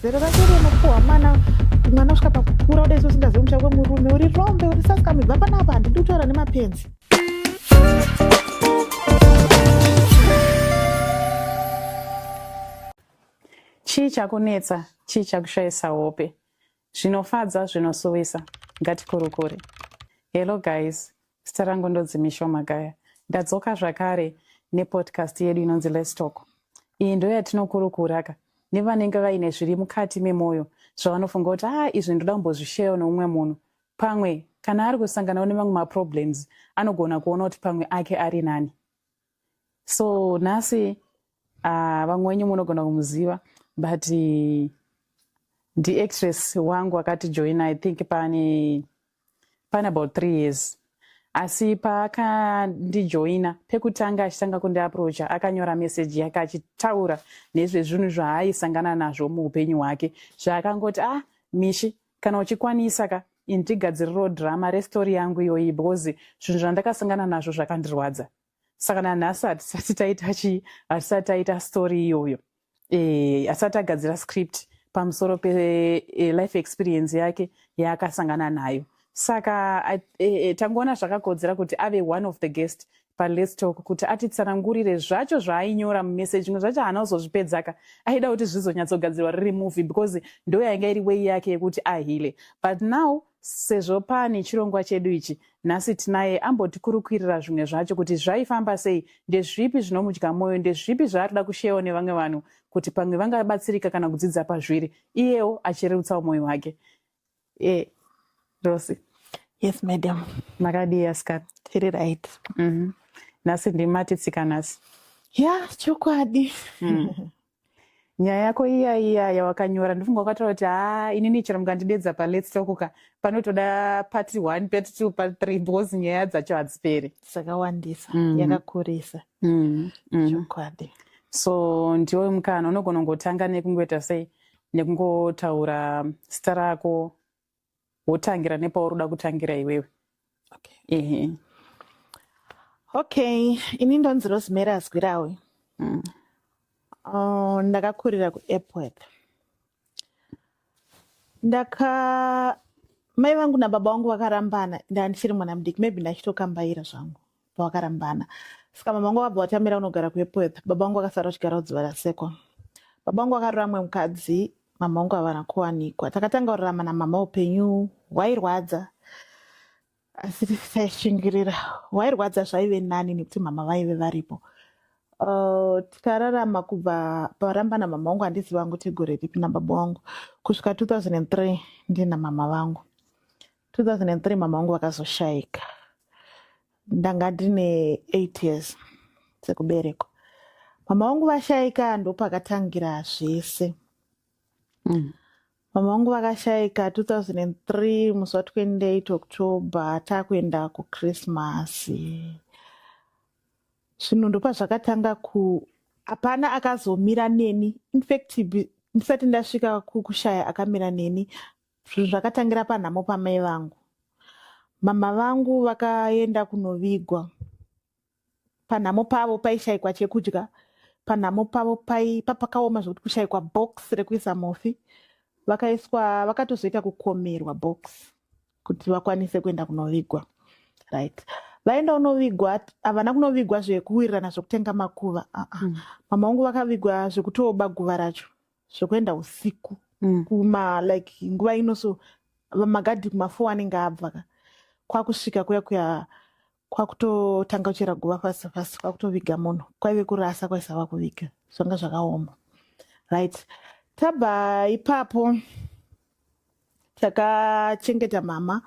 Zero rake rinopuhwa mwana mwana kusvika pakukura kudai usingazivi musha kwemurume uri rombe uri sasikamu ibva panapa handidi kutaura nemapenzi. Chii chakunetsa? Chii chakushayisa hope? Zvinofadza, zvinosuwisa. Ngatikurukure. Hello guys, zita rangu ndonzi Misho Magaya. Ndadzoka zvakare nepodcast yedu inonzi Let's Talk. Iyi ndo yatinokurukura ka nevanenge vaine zviri mukati memwoyo zvavanofunga kuti ah izvi ndoda kumbozvisheyawo neumwe munhu. Pamwe kana ari kusanganawo nemamwe maproblems anogona kuona kuti pamwe ake ari nani. So nhasi vamwe wenyu munogona kumuziva but ndiactress wangu akatijoina I think pane pane about 3 years asi paakandijoina pekutanga achitanga kundiaprocha akanyora meseji yake achitaura nezvezvinhu zvaaisangana nazvo muupenyu hwake zvaakangoti ah Mishi kana uchikwanisa ka indigadziriro drama restory yangu iyoyi because zvinhu zvandakasangana nazvo zvakandirwadza saka nanhasi hatisati taita chii hatisati taita story iyoyo hatisati tagadzira script pamusoro pelife experience yake yaakasangana nayo saka tangoona zvakakodzera kuti ave one of the guest paLets Talk kuti atitsanangurire zvacho zvaainyora mumessage. Zvimwe zvacho haana kuzozvipedzaka, aida kuti zvizonyatsogadzirwa riri movie because ndo yainga iri way yake yekuti ahile. But now sezvo paane chirongwa chedu ichi nhasi tinaye ambotikurukuirira zvimwe zvacho kuti zvaifamba sei, ndezvipi zvinomudya mwoyo, ndezvipi zvaari kuda kusheyawo nevamwe vanhu kuti pamwe vangabatsirika kana kudzidza pazviri, iyewo achirerutsawo mwoyo wake. Rosi. Yes, madam. Makadii asikana? Tiri right. Nhasi ndimatitsika nhasi. Ya, chokwadi. Nyaya yako iya iya yawakanyora ndifunga wakataura kuti haa inini chero mukandidedza paLets Talk ka panotoda part 1, part 2, part 3 because nyaya dzacho hadziperi. Dzakawandisa, yakakurisa. Chokwadi. So ndiwe mukana unogona kungotanga nekungoita sei nekungotaura zita rako wotangira nepauri uda kutangira iwewe. Okay. Okay, ini ndonzi Rosemary Azwirawe. Ndakakurira kuEpworth. Ndaka mai vangu nababa vangu vakarambana ndandichiri mwana mudiki, maybe ndachitokambaira zvangu pavakarambana. Saka mama vangu vakabva vatamira kunogara kuEpworth, baba vangu vakasara vachigara kudziva rasekwa. Baba vangu vakarora mumwe mukadzi, mama vangu havana kuwanikwa. Takatanga kurarama namama upenyu hwairwadza, asi taishingirira. Hwairwadza zvaive nani nekuti mama vaive varipo. Tikararama kubva paramba namama vangu, handizivi vangu kuti gore ripi nababa vangu, kusvika 2003 ndina mama vangu. 2003 mama vangu vakazoshaika. Ndanga ndine 8 years dzekuberekwa. Mama vangu vashaika ndopakatangira zvese. Mama vangu vakashaika 2003 musi wa 28 October takuenda kuChristmas. Zvinhu ndopazvakatanga ku hapana akazomira neni. In fact ndisati ndasvika kukushaya akamira neni, zvinhu zvakatangira panhamo pamai vangu. Mama vangu vakaenda kunovigwa. Panhamo pavo paishaikwa chekudya, panhamo pavo pakaoma zvekuti kushaikwa box rekuisa mufi. Vakaiswa, vakatozoita kukomerwa box kuti vakwanise kuenda kunovigwa. Right. Vaenda kunovigwa, havana kunovigwa zvekuwirirana zvekutenga makuva. Mama vangu vakavigwa zvekutoba guva racho, zvekuenda usiku. Kuma like nguva ino so magadhi kuma 4 anenge abva ka. Kwakusvika kuya kuya kwakutotanga kuchera guva fast fast kwakutoviga munhu. Kwaive kurasa kwaisava kuviga. Zvanga zvakaoma. Right. Tabva ipapo takachengeta mama.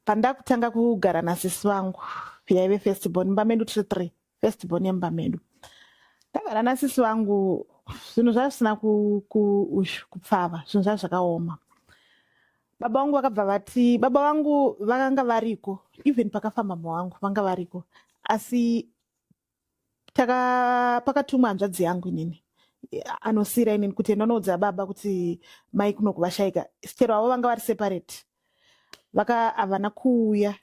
Pandakutanga kugara nasisi vangu yaive first born mumba medu tiri 3 first born yemumba medu. Ndagara nasisi vangu zvinhu zvazvisina kupfava, zvinhu zvazvakaoma. Baba vangu vakabva vati, baba vangu vakanga variko even pakafa mama vangu vanga variko, asi pakatumwa hanzvadzi yangu inini anosira inini kuti enda unoudza baba kuti mai kuno kuvashaika. Chero avo vanga vari separate, vaka havana kuuya,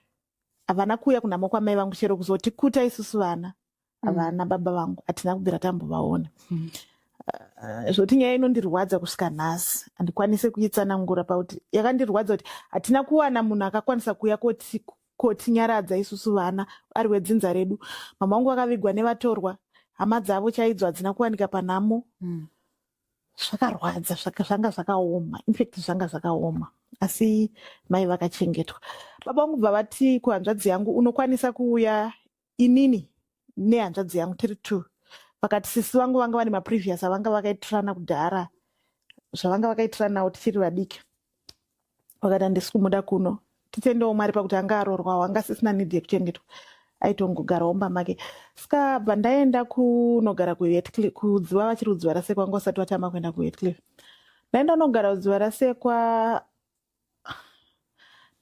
havana kuuya kunhamo kwamai vangu chero kuzotikuta isusu vana. Havana baba vangu hatina kubvira tambovaona. Zvoti nyaya inondirwadza kusvika nhasi, handikwanise kuitsanangura pakuti yakandirwadza kuti hatina kuwana munhu akakwanisa kuuya kotinyaradza isusu vana ari wedzinza redu. Mama vangu vakavigwa nevatorwa, hama dzavo chaidzo hadzina kuwanika panhamo. Zvakarwadza, zvanga zvakaoma, infact zvanga zvakaoma, asi mai vakachengetwa. Baba vangu bva vati kuhanzvadzi yangu, "Unokwanisa kuuya inini nehanzvadzi yangu tiri two." Vakati sisi vangu vanga vane maprevious avanga vakaitirana kudhara, zvavanga vakaitiranawo tichiri vadiki. Vakati handisi kumuda kuno. Titendewo Mwari pakuti anga arorwawo, anga asisina need yekuchengetwa, aitongogarawo mumba make. Saka bva ndaenda kunogara kuHatcliffe, kudziva vachiri kudziva rasekwa, vanga vasati vatama kuenda kuHatcliffe. Ndaenda kunogara kudziva rasekwa,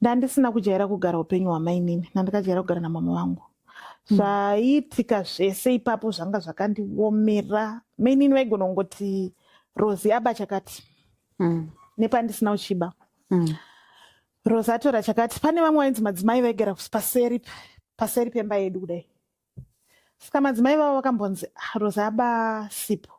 ndandisina kujaira kugara upenyu hwamainini, ndandikajaira kugara namama vangu. Zvaiitika zvese ipapo zvanga zvakandiomera. Mainini vaigona kungoti, "Rosi aba chakati," nepandisina uchiba. Rosi atora chakati. Pane vamwe vainzi madzimai vaigara paseri pemba yedu kudai. Saka madzimai vavo vakambonzi, "Ah, Rosi aba sipo,"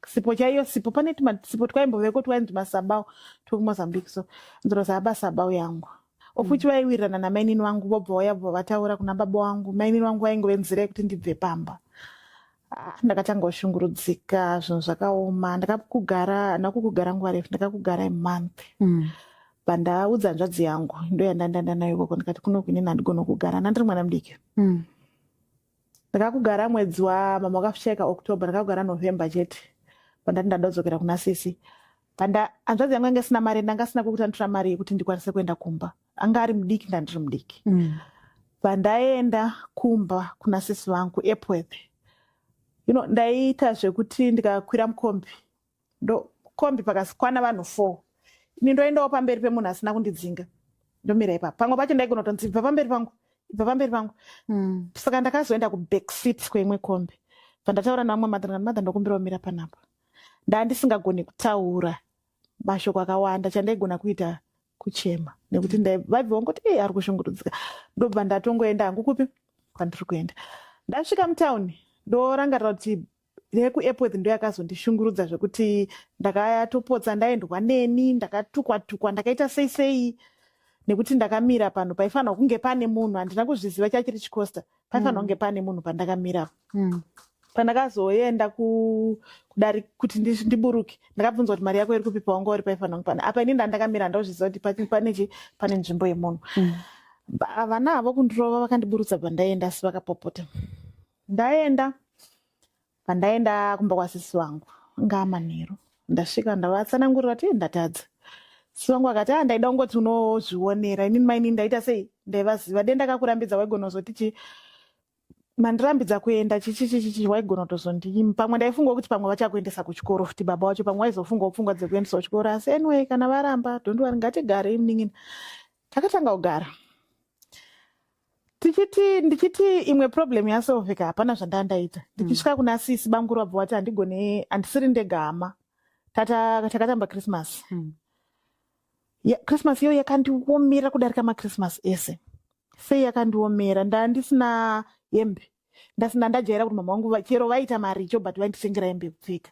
sipo chaiyo, sipo. Pane tumasipo twaimboveko twainzi masabao twekumozambique. So nzi Rosi aba sabao yangu, ofuchi vaiwirirana namainini vangu, vobva vauya, bva vataura kuna baba vangu. Mainini vangu vaingove nzira yekuti ndibve pamba. Ah, ndakatanga kushungurudzika, zvinhu zvakaoma. Ndakakugara, handina kukugara nguva refu, ndakakugara imonth. Pandaudza hanzvadzi yangu, ndo yandandanda nayo ikoko, ndikati kuno kuinini handigoni kugara, ndandiri mwana mudiki. Ndakakugara mwedzi wamama wakashaika October, ndakakugara November chete, pandati ndada kuna sisi. Panda hanzvadzi yangu yanga isina mari, ndanga asina kwekuti anditora mari yekuti ndikwanise kuenda kumba. Anga ari mudiki, ndandiri mudiki. Pandaenda kumba kuna sisi vangu Epworth, ndaiita zvekuti ndikakwira mukombi, ndo kombi pakakwana vanhu four, ini ndoendawo pamberi pemunhu asina kundidzinga, ndomira ipapo. Pamwe pacho ndaigona kutonzi, "Ibva pamberi pangu, ibva pamberi pangu." Saka ndakazoenda kuback seat kweimwe kombi. Pandataura navamwe madha, ndikati, "Madha, ndokumbira kumira panapa." Ndandisingagoni kutaura mashoko akawanda, chandaigona kuita kuchema, nekuti vaibva vangoti, "Ei, ari kushungurudzika." Ndobva ndatongoenda hangu kupi kwandiri kuenda. Ndasvika mutauni, ndorangarira kuti rekuEpworth ndo yakazondishungurudza zvekuti ndakatopotsa ndaendwa neni, ndakatukwa tukwa, ndakaita sei sei, nekuti ndakamira panhu paifanirwa kunge pane munhu. Handina kuzviziva chachiri chicoaster, paifanirwa kunge pane munhu pandakamira. Pandakazoenda kudari kuti ndiburuke, ndakabvunzwa kuti, "Mari yako iri kupi? Pawanga uri paifanira kunge pane apa." Ini ndandakamira, handakuzviziva kuti pane chi pane nzvimbo yemunhu. Vana havo kundirova, vakandiburutsa. Bva ndaenda, asi vakapopota. Ndaenda, pandaenda kumba kwasisi vangu ngamanheru, ndasvika, ndavatsanangurira kuti ndatadza. Sisi vangu vakati, "A, ndaida kungoti unozvionera. Inini mainini ndaita sei? Ndaivaziva. Dei ndakakurambidza, waigona kuzoti chi mandirambidza kuenda chichichichichi, waigona kutozondi pamwe." Ndaifungawo kuti pamwe vachakuendesa kuchikoro futi baba wacho, pamwe waizofungawo pfungwa dzekuendesa kuchikoro. Asi anyway, kana varamba, don't worry, ngatigare munin'ina. Takatanga kugara tichiti, ndichiti imwe problem yasolveka, hapana zvandandaita. Ndichisvika kuna sisi, bamukuru vabva vati, "Handigone, handisiri ndega hama." Tata takatamba Christmas. Ya, Christmas iyo yakandiomera kudarika maChristmas ese. Sei yakandiomera? Ndandisina hembe, ndasina. Ndajaira kuti mama vangu chero vaita maricho, but vainditengera hembe yekupfeka.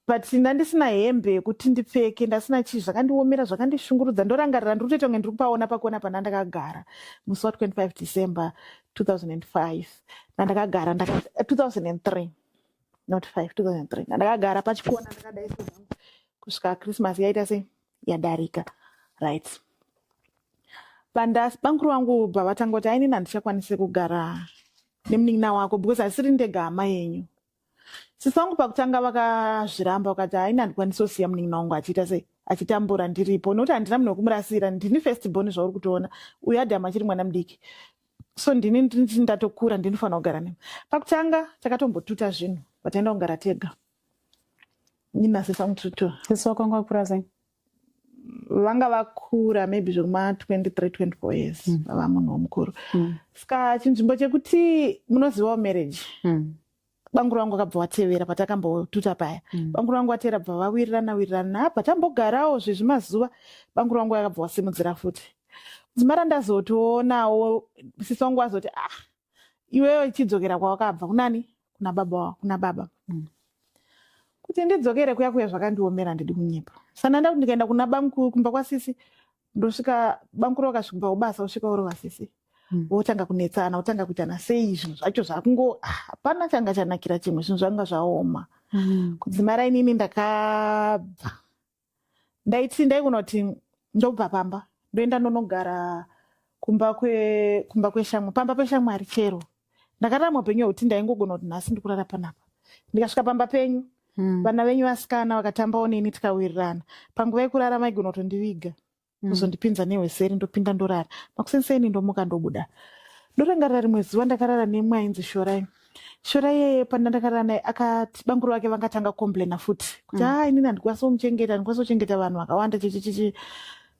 But ndandisina hembe yekuti ndipfeke, ndasina chii. Zvakandiomera, zvakandishungurudza. Ndorangarira, ndiri kutoita kunge ndiri kupaona pakona pana ndakagara musi wa25 December 2005, ndandakagara 2003, not 5, 2003, ndandakagara pachikona ndakadai sezvangu kusvika Christmas yaita sei, yadarika. Right, bamukuru vangu bva vatanga kuti, "Ainini handichakwanisi kugara nemunin'ina wako because hasiri ndega hama yenyu." Sisi vangu pakutanga vakazviramba, vakati, "Haini, handikwanisi kusiya munin'ina wangu achiita sei, achitambura ndiripo, nokuti handina munhu wekumurasira. Ndini first born, zvauri kutoona uyu Adhamu achiri mwana mudiki, so ndini ndatokura, ndinofanira kugara nemi." Pakutanga takatombotuta zvinhu, vataenda kugara tega, ini nasisi vangu tiri two. Sisi wako vanga vakura sei? Vanga vakura maybe zvekuma 23 24 years. Vava munhu womukuru. Saka chinzvimbo chekuti munozivawo marriage, bamukuru vangu vakabva vatevera patakambotuta paya. Bamukuru vangu vatevera, bva vawirirana wirirana, abva tambogarawo zvezvimazuva. Bamukuru vangu vakabva vasimudzira futi dzimara. Ndazotoonawo sisi vangu vazoti, "Ah, iwewe chidzokera kwawakabva, kunani, kuna baba." Kuti ndidzokere kuya kuya zvakandiomera, handidi kunyepa. Sana nda kuti ndikaenda kuna bamukuru kumba kwasisi, ndosvika bamukuru vakasvika kumba kubasa, osvika orova sisi. Votanga kunetsana, votanga kuitana sei, zvinhu zvacho zvakungo ah, hapana changa chanakira chimwe, zvinhu zvanga zvaoma. Kudzimara inini ndakabva, ndaiti ndaigona kuti ndobva pamba ndoenda ndonogara kumba kwe kumba kweshamwari, pamba peshamwari. Chero ndakararama upenyu hwekuti ndaingogona kuti nhasi ndikurara panapa, ndikasvika pamba penyu, vana venyu vasikana vakatambawo neni, tikawirirana panguva yekurara, maigona kutondiviga, kuzondipinza nehweseri, ndopinda ndorara. Makuseni ndomuka ndobuda. Ndorangarira rimwe zuva ndakarara nemwe ainzi Shorai. Shorai yeye panda ndakarara naye akati bamukuru vake vangatanga kucomplaina futi kuti ha, inini handikwanisi kumuchengeta, handikwanisi kuchengeta vanhu vakawanda, chichichichi.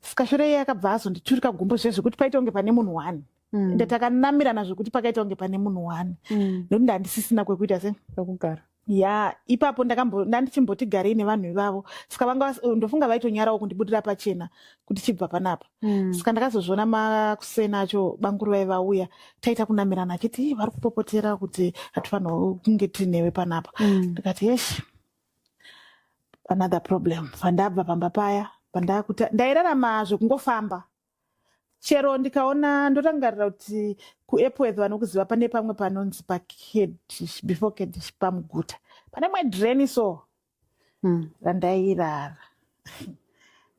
Saka Shorai yeye akabva azonditurika gumbo zviye zvekuti paita kunge pane munhu one. Ende takanamirana zvekuti pakaita kunge pane munhu one, nekuti ndandisisina kwekuita se pekugara. Ya, ipapo ndandichimboti garei nevanhu ivavo, saka vanga ndofunga vaitonyarawo kundibudira pachena kuti chibva panapa. Saka ndakazozviona makuseni acho bamukuru vai vauya, taita kunamirana, achiti, "Ii, vari kupopotera kuti hatifanirwa kunge tinewe panapa." Ndikati, "Yesh, another problem." Pandabva pamba paya, pandakuta ndairarama zvekungofamba. Chero ndikaona, ndorangarira kuti kuEpworth, vanokuziva, pane pamwe panonzi paKedish, before Kedish, paMuguta, pane mwe drain so randairara.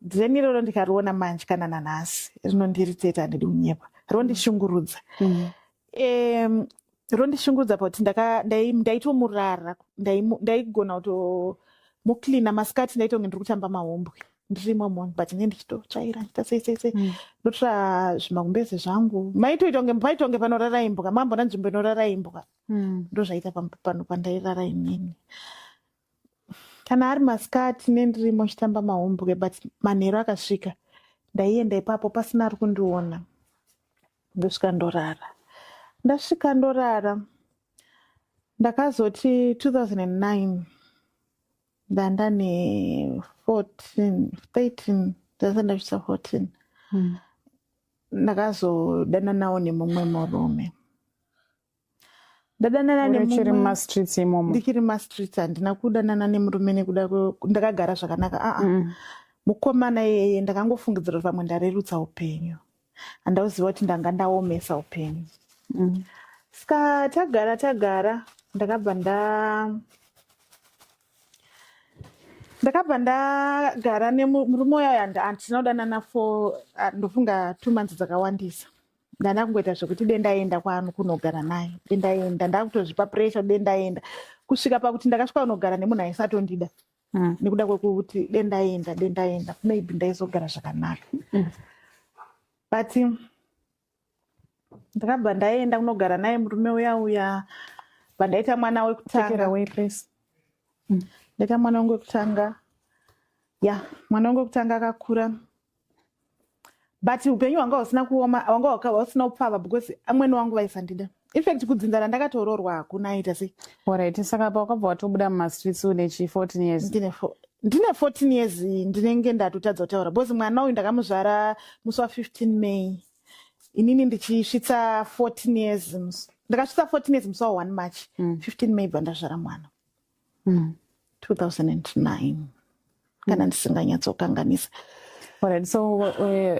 Drain iroro ndikariona manje, kana nanhasi rinondiriteta, handidi kunyepa, rondishungurudza. Rondishungurudza pakuti ndaitomurara, ndaigona kutomucleana masikati, ndaitonge ndiri kutamba mahombwe ndirimo moni, but ine ndichitotsvaira, ndichita sei sei sei, ndotora zvimagumbeze zvangu. Maitoita kunge paitonge panorara imbwa, mambona nzvimbo inorara imbwa? Ndozvaita pano pandairara inini. Kana ari masikati nendirimo chitamba mahombwe, but manheru akasvika ndaienda ipapo pasina ari kundiona, ndosvika ndorara. Ndasvika ndorara. Ndakazoti 2009, ndandane 14, 13, ndasati ndasvitsa 14, ndakazodananawo nemumwe murume. Ndadanana Uri uchiri nemumwe mumastreets imomo? Ndichiri mumastreets. Handina kudanana nemurume nekuda ndakagara zvakanaka, aa. Mukomana iyeye ndakangofungidzira kuti pamwe ndarerutsa upenyu, handauziva kuti ndanga ndaomesa upenyu. Saka tagara tagara, ndakabva ndagara nemurume uyayo. Handina kudanana for ndofunga 2 months dzakawandisa. Ndanda kungoita zvekuti dendaenda kwanu kunogara naye, dendaenda, ndakutozvipa pressure, dendaenda, kusvika pakuti ndakasvika kunogara nemunhu aisatondida nekuda kwekuti dendaenda, dendaenda, maybe ndaizogara zvakanaka. But ndakabva ndaenda kunogara naye murume uya uya, bva ndaita mwana Take it wekutanga. away, please. Ndaita mwana wangu wekutanga. Ya, mwana wangu wekutanga akakura, but upenyu hwanga husina kuoma, hwanga husina kupfava, because amwene wangu vaisandida. In fact, kudzinza randakatoroorwa hakuna aita sei. Alright, saka pa wakabva watobuda mumastreets une chi 14 years? Ndine 14 years, ndinenge ndatotadza kutaura, because mwana uyu ndakamuzvara musi wa15 May, inini ndichisvitsa 14 years. Ndakasvitsa 14 years musi wa1 March. 15 May bva ndazvara mwana. 2009, kana ndisinganyatsokanganisa. Alright, so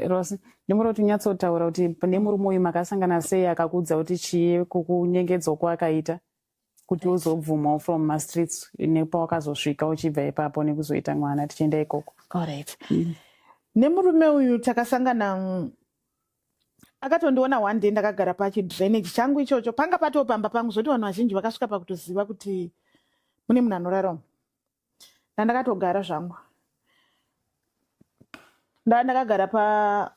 Rose, ndimuri kuti unyatsotaura kuti nemurume uyu makasangana sei, akakuudza kuti chii, kukunyengedzwa kwaakaita kuti uzobvumawo from mastreets, nepawakazosvika uchibva ipapo nekuzoita mwana, tichienda ikoko. Alright. Nemurume uyu takasangana, akatondiona one day ndakagara pachidrainage changu ichocho, panga patoo pamba pangu, zvoti vanhu vazhinji vakasvika pakutoziva kuti mune munhu anorarama. Ndandakatogara zvangu, ndakagara pa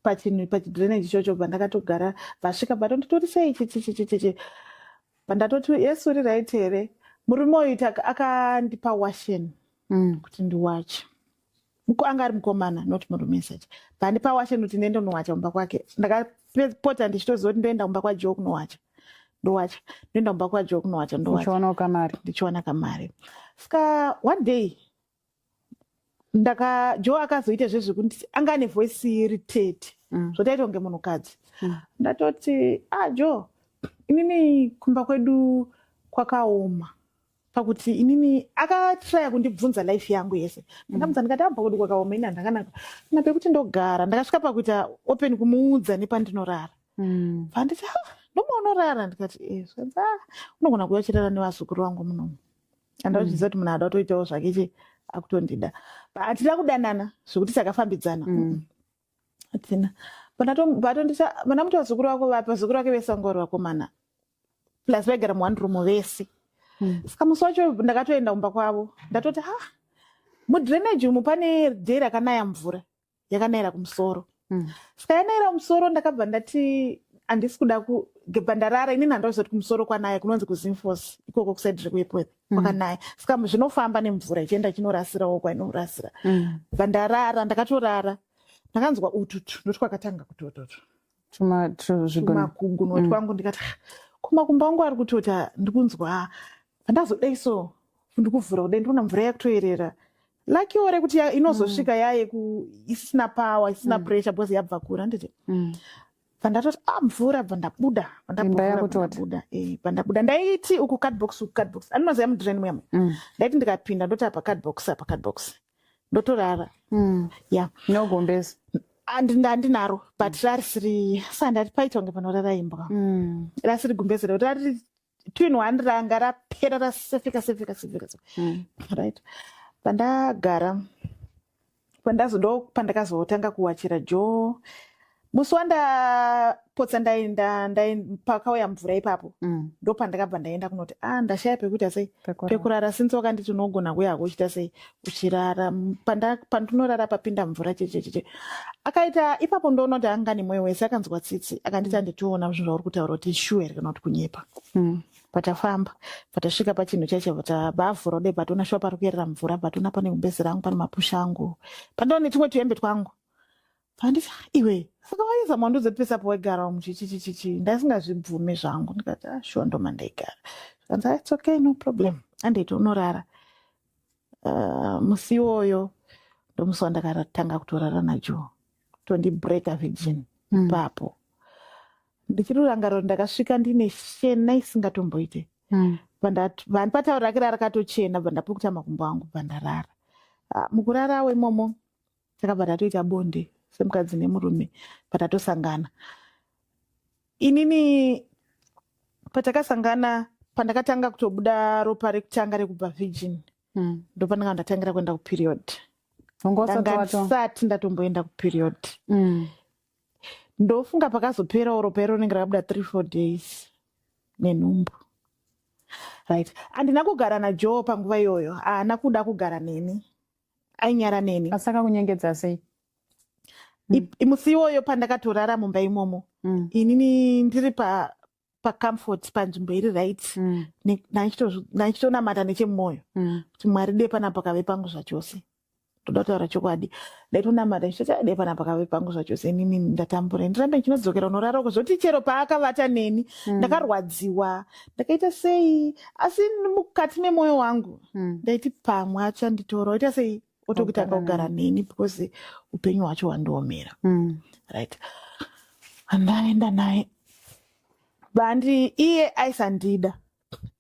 pachinhu pachidrainage ichocho, bva ndakatogara, vasvika vatonditori sei, chichichichichi. Pandatoti, "Yes, uri right here?" Murume uyu akandipa washing kuti ndiwache. Anga ari mukomana, not murume sacho. Pandipa washing kuti ndiende kunowacha kumba kwake, ndakapota ndichitoziva kuti ndoenda kumba kwaJoe kunowacha, ndowacha, ndoenda kumba kwaJoe kunowacha, ndowacha. Uchiwanawo kamari. Ndichiwana kamari. Saka one day ndaka Joe akazoita zvezvekuti anga ane voice iri tete, zvotaita kunge munhukadzi. Ndatoti, "Ah, Joe, inini kumba kwedu kwakaoma." Pakuti inini akatraya kundibvunza life yangu yese. Ndamudza ndikati abva kuti kwakaoma, ini handakanaka kana pekuti ndogara. Ndakasvika pakuita open kumuudza nepandinorara. Panditi, "Ah, ndomaunorara?" Ndikati, "E." Zvikanzi, "Ah, unogona kuuya uchirara nevazukuru vangu munomu." Andachiziva kuti munhu ada kutoitawo zvake che akutondida. Hatina kudanana zvekuti takafambidzana. Hatina. Vanamuti vazukuru vako vapi? Vazukuru vake vese vanga vari vakomana, plus vaigara muone room vese. Saka musi wacho ndakatoenda kumba kwavo, ndatoti, ha, mudrainage umu pane day rakanaya mvura, yakanayira kumusoro. Saka yanayira kumusoro, ndakabva ndati handisi kuda kubva ndarara. Inini handaziva kuti kumusoro kwanaya, kunonzi kuZimphos ikoko, kuside rekuEpworth kwakanaya. Saka zvinofamba nemvura ichienda chinorasirawo kwainorasira. Bva ndarara, ndakatorara, ndakanzwa ututu ndotwakatanga kutototo tumakugunwa twangu. Ndikati, "Ah, kumakumbo angu ari kutota." Ndikunzwa pandazodai so, ndikuvhura kudai, ndikuona mvura yakutoerera. Luckywo rekuti inozosvika yaye isisina power, isisina pressure, because yabva kure, handiti? Bva ndatoti, a, mvura. Bva ndabuda. Imba yakutota. Bvandabuda, bva ndabuda. Ndaiti uku cardbox, uku cardbox, andinoziva mudrain muyamwe. Ndaiti ndikapinda ndoti apa cardbox, apa cardbox, ndotorara. Ya. Nogumbezi? Handinaro, but rarisiri sa ndati paita kunge panorara imbwa. Rasiri gumbezi rekuti rari twin one, ranga rapera, rasefeka sefeka sefeka. Right, pandagara ndo pandakazotanga kuwachira Joe. Musi wandapotsa ndaenda, pakauya mvura ipapo, ndo pandakabva ndaenda kunoti, a, ndashaya pekuita sei? Pekurara. Pekurara. Since wakanditi unogona kuuya hako uchiita sei, uchirara. Pandinorara papinda mvura, chechecheche akaita ipapo. Ndoona kuti anga nemwoyo wese, akanzwa tsitsi, akanditi, "Anditiona zvinhu zvauri kutaura kuti sure here kana kuti kunyepa?" Patafamba, patasvika pachinhu chacho, patabavhura kudai, patoona shuwa pari kuyerera mvura. Patoona pane gumbezi rangu, pane mapusha angu, pandiona netumwe tuhembe twangu. Panditi, "Iwe, saka waiza mandiudza kuti pese apo waigara umu?" Chichichichichi, ndasingazvibvumi zvangu. Ndikati, "Ah, shuwa, ndoma ndaigara." Zvikanzi, "Ah, it's okay, no problem, andeiti unorara." Musi iwoyo ndomusi wandakatanga kutorara naJoe, tondibreaka virgin ipapo. Ndichiri kurangarira kuti ndakasvika ndine shena isingatomboite. Vandipataura rake rakatochena. Bva ndapukuta makumbo angu, bva ndarara. Ah, mukurarawo imomo takabva tatoita bonde semukadzi nemurume. Patatosangana inini, patakasangana, pandakatanga kutobuda ropa rekutanga rekubva virgin, ndopandanga ndatangira kuenda kuperiod. Wanga usati Ndanga wato ndisati ndatomboenda kuperiod. Ndofunga pakazoperawo ropa iro rinenge rakabuda 3 4 days nenhumbu, right? Handina kugara naJoe panguva iyoyo. Haana kuda kugara neni, ainyara neni. Asi akakunyengedza sei? Musi iwoyo pandakatorara mumba imomo, inini ndiri pa pacomfort, panzvimbo iri right, ndaichitonamata nechemumwoyo kuti, "Mwari, dei panapa kave pangu zvachose." Ndoda kutaura chokwadi, ndaitonamata ndichitoti, "Ah, dei panapa kave pangu zvachose. Inini ndatambura, ndirambe ndichinodzokera unorara uko." Zvoti chero paakavata neni, ndakarwadziwa, ndakaita sei, asi mukati memwoyo wangu ndaiti pamwe achanditora, oita sei, otokutanga Ogara kugara neni, because upenyu hwacho hwandiomera. Right, andaenda naye bandi, iye aisandida.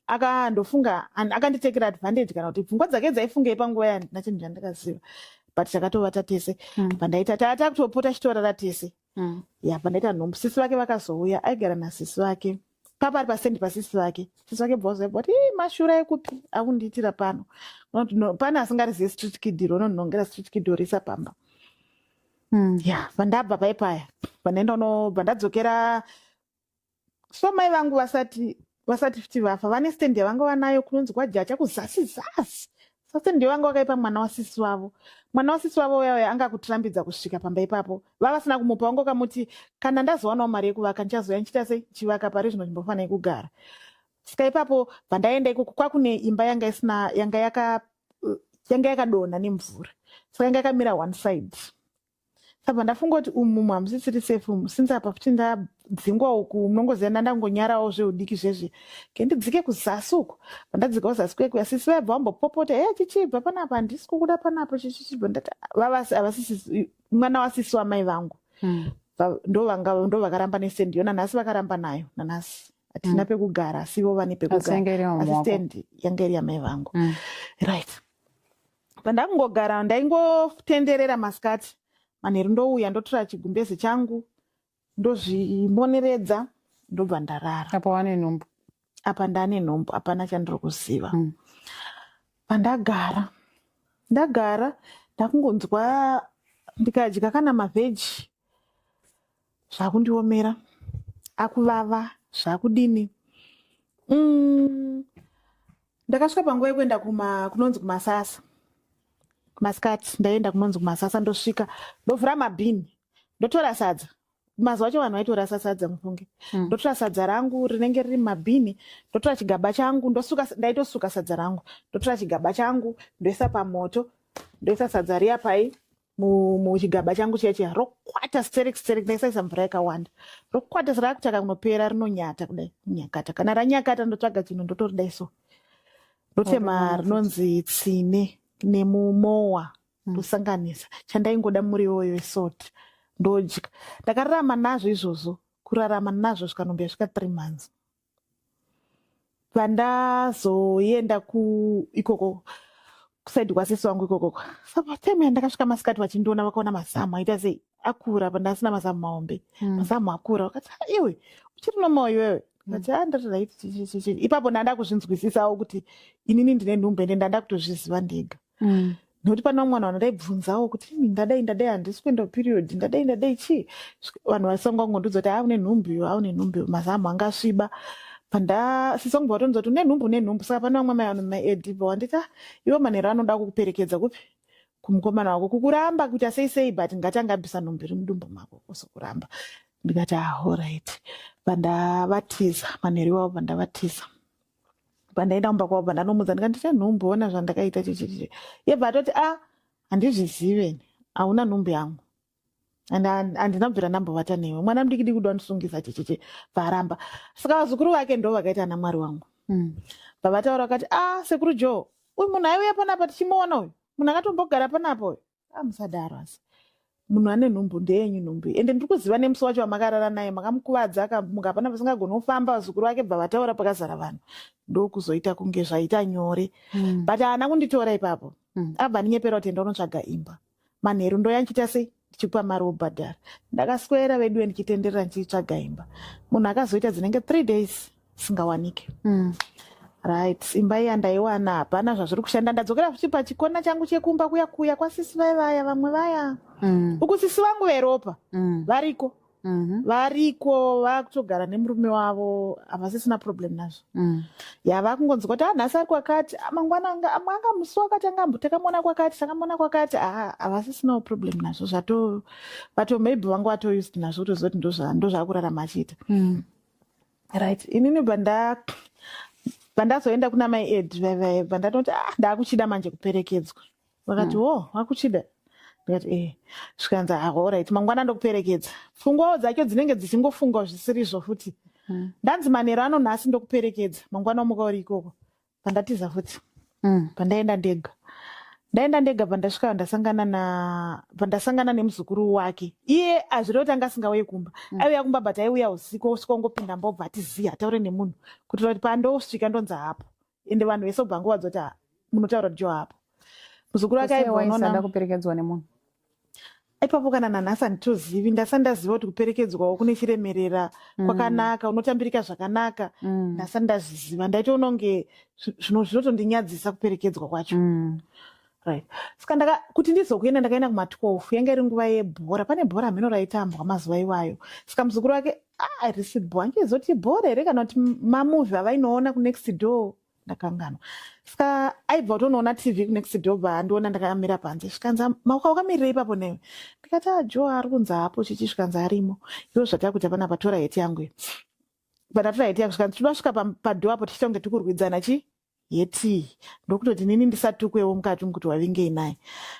Akandofunga akanditekera advantage, kana kuti pfungwa dzake dzaifungei panguva yandina chinhu chandakaziva, but takatovata tese. Pandaita takutopota chitorara tese. Ya, pandaita nhumbu, sisi vake vakazouya. Aigara nasisi vake papa, ari pasendi pasisi vake. Sisi vake bva vazoibva kuti, "Ii, mashura ekupi akundiitira pano?" Unoti pane asingarizive street kid iro, unonhongera street kid orisa pamba. Ya, pandabva paipaya, pandaenda unobva ndadzokera. So mai vangu vasati futi vafa, vane stand yavanga vanayo kunonzi kwaJacha, kuzasi zasi. Sastand vanga vakaipa mwana wasisi vavo. Mwana wasisi vavo uya uya anga kutirambidza kusvika pamba ipapo. Vavasina kumupa, vanga vakamuti, "Kana ndazowanawo mari yekuvaka, ndichazouya ndichiita sei, ndichivaka. Pari zvino chimbofanai kugara." Saka ipapo bva ndaenda ikoko, kwakune imba yanga isina, yanga yakadonha nemvura, saka yanga yakamira one side. Saka ndafunga kuti umu hamusisiri safe umu, since apa futi ndadzingwa uku, munongoziva, ndandangonyarawo zveudiki zvezve, ke ndidzike kuzasi uku. Pandadzikawo zasi kwekuya, sisi vaibva vambopopota, "E, chichibva panapa, handisi kukuda panapa." Chichichibva ndati havasisi mwana wasisi wamai vangu. Ndo vakaramba nesendi yona. Nhasi vakaramba nayo, nanhasi. Hatina pekugara, asi ivo vane Asi pekugara. yanga iri yamama Asi wako. stand yanga iri yamai vangu. Right, pandakungogara, ndaingotenderera masikati, manheru ndouya, ndotora chigumbezi changu, ndozvimoneredza, ndobva ndarara. Apa wane nhumbu. Apa ndane nhumbu, hapana chandiri kuziva. Pandagara, ndagara, ndakungonzwa ndikadya kana mavheji zvakundiomera, akuvava, zvakudini. Ndakasvika panguva yekuenda kunonzi kumasasa. Masikati ndaenda kunonzi kumasasa, ndosvika, ndovhura mabhini, ndotora sadza. Mazuva acho vanhu vaitorasa sadza, mufunge. Ndotora sadza rangu rinenge riri mumabhini, ndotora chigaba changu, ndosuka. Ndaitosuka sadza rangu, ndotora chigaba changu, ndoisa pamoto, ndoisa sadza riya pai muchigaba changu chiya chiya, rokwata sterek sterek. Ndaisaisa mvura yakawanda. Rokwata rakutaka kunopera, rinonyata kudai, nyakata. Kana ranyakata, ndotsvaga chinhu, ndotoridai so, ndotema rinonzi tsine nemumowa, ndosanganisa. Chandaingoda muriwo wesalt, ndodya. Ndakararama nazvo izvozvo, kurarama nazvo zvikanobva svika 3 months. Pandazoenda ku ikoko kuside kwasisi wangu ikokoko, saka time yandakasvika masikati, vachindiona, vakaona mazamu aita sei, akura. Pandasina mazamu mahombe, mazamu akura. Vakati, "Ah, iwe uchiri normal iwewe." Ndikati, "Ah, ndati right." Chi, chi, chi, chi. Ipapo ndanda kuzvinzwisisawo kuti inini ndine nhumbu, ende ndanda kutozviziva ndega, nekuti pane vamwe vanhu vandaibvunzawo kuti, "Imi, ndadai ndadai, handisi kuenda period, ndadai ndadai chii?" Vanhu vasanga kungondiudza kuti, "A, une nhumbu iwe, a, une nhumbu iwe, mazamu angasviba." Panda sisi vangu vatondiudza kuti une nhumbu, une nhumbu. Saka pane vamwe mai vanhu maedi wanditi, "Ah, iwe manheru anoda kukuperekedza kupi, kumukomana wako, kukuramba kuita sei sei, but ngatanga abvisa nhumbu iri mudumbu mako, uzokuramba." Ndikati, "Ah, alright." Pandavatiza manheru iwavo, pandavatiza, pandaenda kumba kwavo, pandanomudza, ndikati, "Ndine nhumbu, ona zvandakaita, chichichi." Yebva atoti, "A, handizvizive, hauna nhumbu yangu and handina kubvira ndambovata newe, mwana mudiki diki kuda kundisungisa, chichichi." Bvaramba. Saka vazukuru vake ndo vakaita ana mwari wangu. Bvavataura vakati, "A, sekuru Joe uyu, munhu aiuya panapa tichimuona uyu, munhu akatombogara panapa uyu. A, musadaro, asi munhu ane nhumbu ndeyenyu nhumbu iyi. Ende ndiri kuziva nemusi wacho wamakarara naye, makamukuvadza, akamuka, hapana pasingagoni kufamba." Vazukuru vake bva vataura pakazara vanhu, ndokuzoita kunge zvaita nyore. But haana kunditora ipapo. Abva andinyepera kuti, "Enda unotsvaga imba, manheru ndoya ndichiita sei, ndichikupa mari wobhadhara." Ndakaswera veduwe ndichitenderera ndichitsvaga imba. Munhu akazoita dzinenge 3 days singawanike. Right, imba iya ndaiwana, hapana zvazviri kushanda. Ndadzokera futi pachikona changu chekumba kuya kuya kwasisi vai vaya, vamwe vaya. Uku sisi vangu veropa variko. Variko, vakutogara nemurume wavo, havasisina problem nazvo. Ya, vakungonzwa kuti, "Ah, nhasi ari kwakati, ah, mangwana anga musi wakati anga takamuona kwakati, takamuona kwakati." Ah, havasisinawo problem nazvo, zvato vato maybe vanga vato used nazvo, kutoziva kuti ndozvaakurarama achiita. Right, inini pandazoenda kuna mai Ed vaivai, pandatoti, "Ah, ndaakuchida manje kuperekedzwa." Vakati, "Wo, wakuchida?" Ndikati, "Eh." Zvikanzi, "Ah, alright, mangwana ndokuperekedza." Pfungwawo dzacho dzinenge dzichingofunga zvisirizvo futi. Ndanzi manheru ano nhasi ndokuperekedza, mangwana omuka uri ikoko. Pandatiza futi, pandaenda ndega, ndaenda ndega. Pandasvika, ndasangana na pandasangana nemuzukuru wake. Iye azvireva kuti anga asingauye kumba. Aiuya kumba, but aiuya usiku, osvika, ongopinda mbobva atiziya, ataure nemunhu, kuitira kuti pandosvika ndonzi hapo. Ende vanhu vese obva nguva dzoti, "Ah, munotaura kuti Jo hapo." Muzukuru wake Sei aibva waisada unoona kuperekedzwa nemunhu? Ipapo kana nanhasi handitozivi. Ndasati ndaziva kuti kuperekedzwawo kune chiremerera, kwakanaka, unotambirika zvakanaka. Ndasati ndazviziva. Ndaitoona kunge zvinotondinyadzisa kuperekedzwa kwacho. Right, saka ndaka kuti ndizokuenda, ndakaenda kuma12, yanga iri nguva yebhora. Pane bhora mheno raitambwa mazuva iwayo. Saka muzukuru wake, ah, risi bho, anchizoti bhora here kana kuti mamovie avainoona kunext door, ndakanganwa. Saka aibva kutonoona TV kunext door, bva andiona ndakamira panze. Zvikanzi, "Mauka wakamirira ipapo newe?" Ndikati, "A, Jo ari kunzi hapo chichi." Zvikanzi, "Arimo iwo, zvatakuita panapa, tora heti yangu iyo." Pandatora heti yangu, zvikanzi, "Toda svika padoor apo tichiita kunge tikurwidzana chi heti, ndokutoti nini ndisatukwewo mukati mukuti wavingei naye."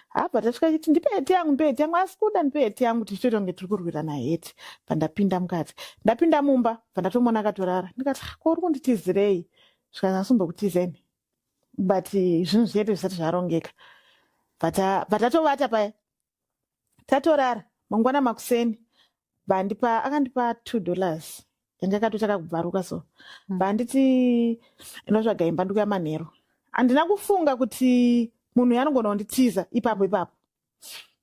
Habva tasvika chiti, "Ndipe heti yangu, ndipe heti yangu." Asi kuda, "Ndipe heti yangu," tichitoita kunge tiri kurwirana heti. Pandapinda mukati, ndapinda mumba, pandatomuona akatorara. Ndikati, "Ah, ko uri kunditizirei?" Zvikanzi, "Asimbokutizeni, but zvinhu zvedu zvisati zvarongeka." Bva tatovata paya, tatorara. Mangwana makuseni vandipa, akandipa $2. Yanga yakatotanga kubvaruka so. Banditi inotsvaga imba ndikuya manheru. Handina kufunga kuti munhu uyu anogona kunditiza ipapo ipapo.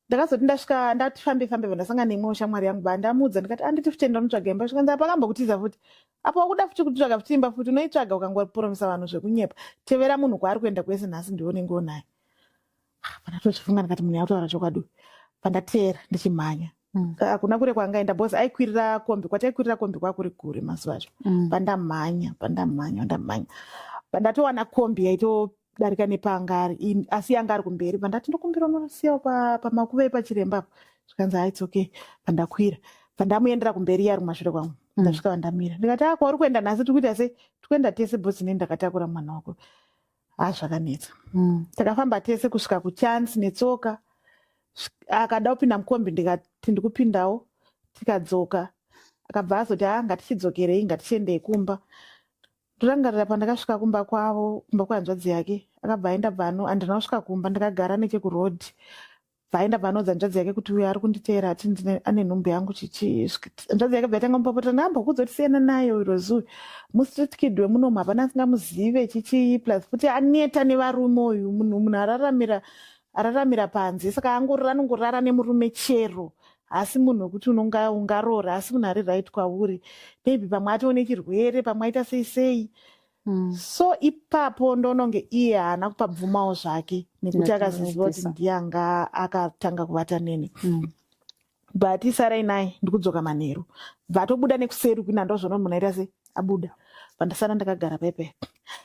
Ndakazoti ndasvika ndati fambe fambe vandasangana neimwewo shamwari yangu bandamuudza ndikati anditi futi enda unotsvaga imba zvikanzi apa akambokutiza futi apa wakuda futi kutsvaga futi imba futi unoitsvaga ukangopromisa vanhu zvekunyepa tevera munhu kwaari kuenda kwese nhasi ndiwe unenge unaye. Ah, pandatozvifunga ndikati munhu yakutaura chokwadi uyu pandateera ndichimhanya. Hakuna kure kwaangaenda because aikwirira kombi kwataikwirira kombi kwakuri kure mazuva acho. Pandamhanya pandamhanya pandamhanya pandatowana kombi yaitodarika nepaanga ari asi yanga ari kumberi pandati ndokumbira unosiyawo pamakuva epachiremba apo zvikanzi ha its okay pandakwira pandamuendera kumberi iye ari kumashure kwangu. Ndasvika vandamira ndikati a kwauri kuenda nhasi tiri kuita sei tikuenda tese bhozi nei ndakatakura mwana wako ha zvakanetsa. Takafamba tese kusvika kuchance netsoka akada kupinda mukombi ndikati ndikupindawo tikadzoka akabva azoti ha ngatichidzokerei ngatichiendei kumba. Ndorangarira pandakasvika kumba kwavo kumba kwehanzvadzi yake akabva aenda bvano handina kusvika kumba ndakagara nechekuroad bva aenda bva anoudza hanzvadzi yake kuti uyo ari kunditeera ati ane nhumbu yangu chichi hanzvadzi yake bva yatanga mupopota ndambokudza kuti siyana naye uyu Rozi uyu mustreet kid wemunomu hapana asingamuzive chichi plus futi aneta nevarume uyu munhu munhu araramira araramira panze saka anongorara nemurume chero haasi munhu wekuti unonga ungarora asi munhu ari right kwauri maybe pamwe atoone chirwere pamwe aita sei sei. So ipapo ndononge iye haana kupabvumawo zvake nekuti akaziziva kuti ndiye anga akatanga kuvata neni. But isarai naye ndikudzoka manheru bva atobuda nekuseri kwina ndozvona munhu aita sei abuda pandasara ndakagara paipai.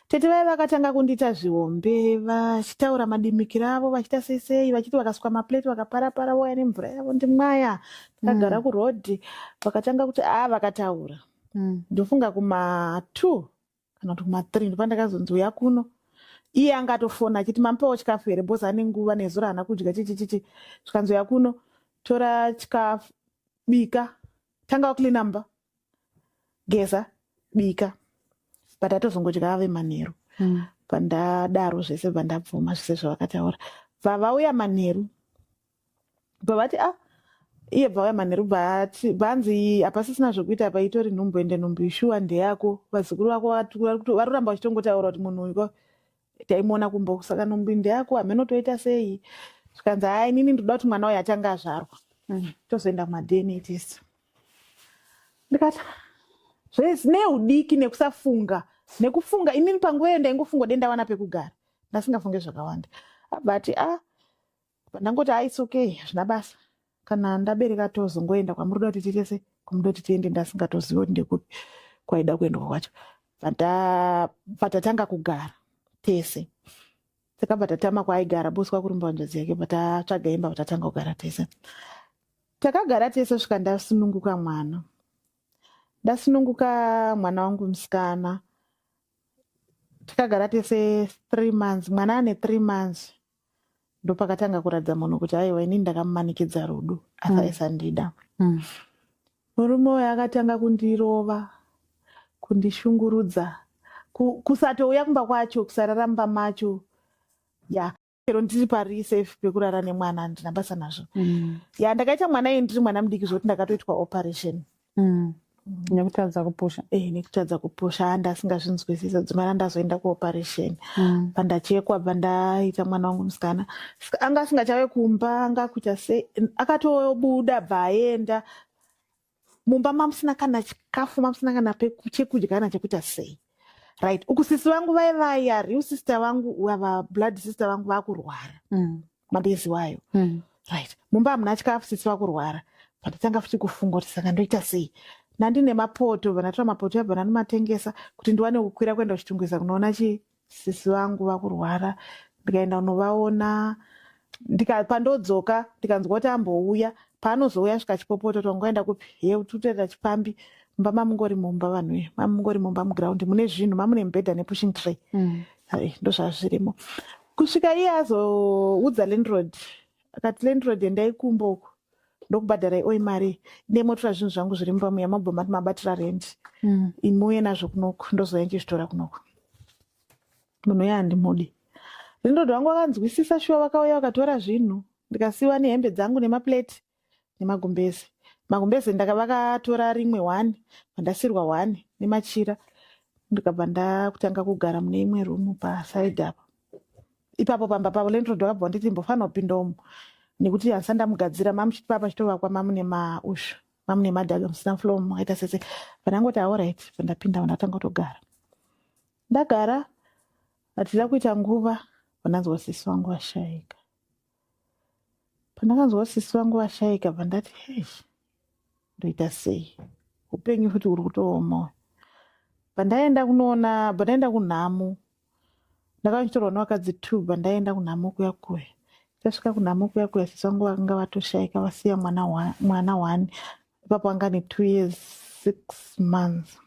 Tete vaya vakatanga kundiita zvihombe vachitaura madimikira avo vachiita sei sei vachiti vakasuka maplate vakaparapara vouya nemvura yavo ndimwaya ndakagara kuroad vakatanga kuti a vakataura. Ndofunga kuma 2 kana kuti kuma 3 ndopandakazonzi uya kuno. Iye anga atofona achiti mamupawo chikafu here because ane nguva nezuro haana kudya chichi chichi zvikanzi uya kuno tora chikafu bika tanga wacleana mumba geza bika but atozongodya ave manheru. Pandadaro zvese bva ndabvuma zvese zvavakataura bva vauya manheru bva vati ah iye bva vauya manheru bva bvanzi hapasisina zvokuita apa itori nhumbu ende nhumbu ishuwa ndeyako vazukuru vako vari kuramba vachitongotaura kuti munhu uyu taimuona kumba saka nhumbu ndeyako hameno toita sei zvikanzi hai inini ndoda kuti mwana uyu achange azvarwa. Tozoenda kumaDNA test ndikati zvese neudiki nekusafunga nekufunga inini panguva iyo ndaingofunga dei ndawana pekugara ndasingafunge zvakawanda but ah ndangoti ah it's okay hazvina basa kana ndabereka tozongoenda kwamuri kuda kuti tiite sei kwamuda kuti tiende ndasingatozivi kuti ndekupi kwaida kuendwa kwacho patatanga kugara tese takabva tatama kwaaigara bosi kwakurumba hanzvadzi yake patatsvaga imba patatanga kugara tese takagara tese svika ndasununguka mwana ndasununguka mwana wangu musikana takagara tese 3 months mwana ane 3 months ndopakatanga kuratidza munhu kuti aiwa inini ndakamumanikidza rudo asi aisandida. Murume uyu akatanga kundirova kundishungurudza kusatouya kumba kwacho kusarara mumba macho ya chero ndiri pari safe pekurara nemwana handina basa nazvo. Ya ndakaita mwana iye ndiri mwana mudiki zvokuti ndakatoitwa operation. Nekutadza kupusha. Nekutadza kupusha ndasingazvinzwisisa dzimara ndazoenda kuoperation. Pandachekwa pandaita mwana wangu musikana anga asingachave kumba anga akuita sei akatobuda bva aenda mumba mamusina kana chikafu mamusina kana chekudya kana chekuita sei. Right uku sisi vangu vaivaya real sister vangu ava blood sister vangu vakurwara. Mabezi wayo. Right mumba hamuna chikafu sisi vakurwara pandatanga futi kufunga kuti saka ndoita sei nandine mapoto vandatora mapoto yabva ndanomatengesa kuti ndiwane kukwira kuenda kuchitungwiza kunoona chi sisi vangu vakurwara ndikaenda kunovaona pandodzoka ndikanzwa kuti ambouya paanozouya svika chipopota kuti wangoenda kupi ye tutoita chipambi mumba mamungori mumba vanhu ve mamungori mumba muground mune zvinhu mamune mubhedha nepushing tray. Ndozvazvirimo kusvika iye azoudza landlord akati landlord endai kumba uku ndokubhadharai oi mari ndemotora zvinhu zvangu zviri mumba muya mabva mati mabatira rent. Imuuye nazvo kunoku ndozouya ndichizvitora kunoku munhu uye handimudi landlord vangu vakanzwisisa shuwa vakauya vakatora zvinhu ndikasiyiwa nehembe dzangu nemaplate nemagumbezi. Magumbeze ndakavakatora rimwe one, vandasirwa one nemachira, ndikabva ndakutanga kugara mune imwe room paside apa. Ipapo pamba pavo landlord vakabva vanditi mbofanira kupinda umu nekuti handisati ndamugadzira, mamuchiti papa chitovakwa mamune maushu mamune madhaga musina floor makaita sese. Pandangoti alright, pandapinda vandatanga kutogara. Ndagara hatina kuita nguva pandanzwa sisi vangu vashaika. Pandakanzwa sisi vangu vashaika bva ndati hei, ndoita sei, upenyu futi uri kutooma. Pandaenda kunoona, pandaenda kunhamo ndakanga ndichitorwa nevakadzi two. Pandaenda kunhamo kuya kuya, tasvika kunhamo kuya kuya, sisi vangu vakanga vatoshaika vasiya mwana mwana one. Ipapo anga ne 2 years 6 months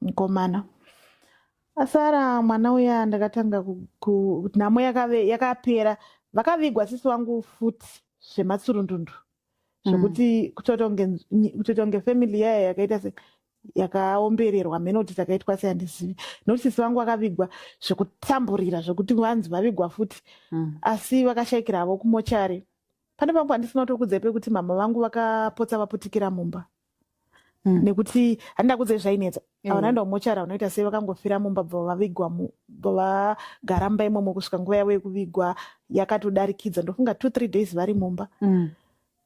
mukomana asara mwana uya. Ndakatanga nhamo yakave yakapera, vakavigwa sisi vangu futi zvematsurundundu zvekuti kutoita kunge family yaya yakaita se yakaombererwa mheno kuti takaitwa sei handizivi, nokuti sisi vangu vakavigwa zvekutamburira zvekuti vanzi vavigwa futi. Asi vakashayikira havo kumochari. Pane pamwe pandisina kutokudzai pekuti mama vangu vakapotsa vaputikira mumba nekuti handida kudzai zvainetsa. Havana kumochari, vanoita sei, vakangofira mumba, bva vavigwa, bva vagara mumba imomo kusvika nguva yavo yekuvigwa yakatodarikidza, ndofunga 2 3 days vari mumba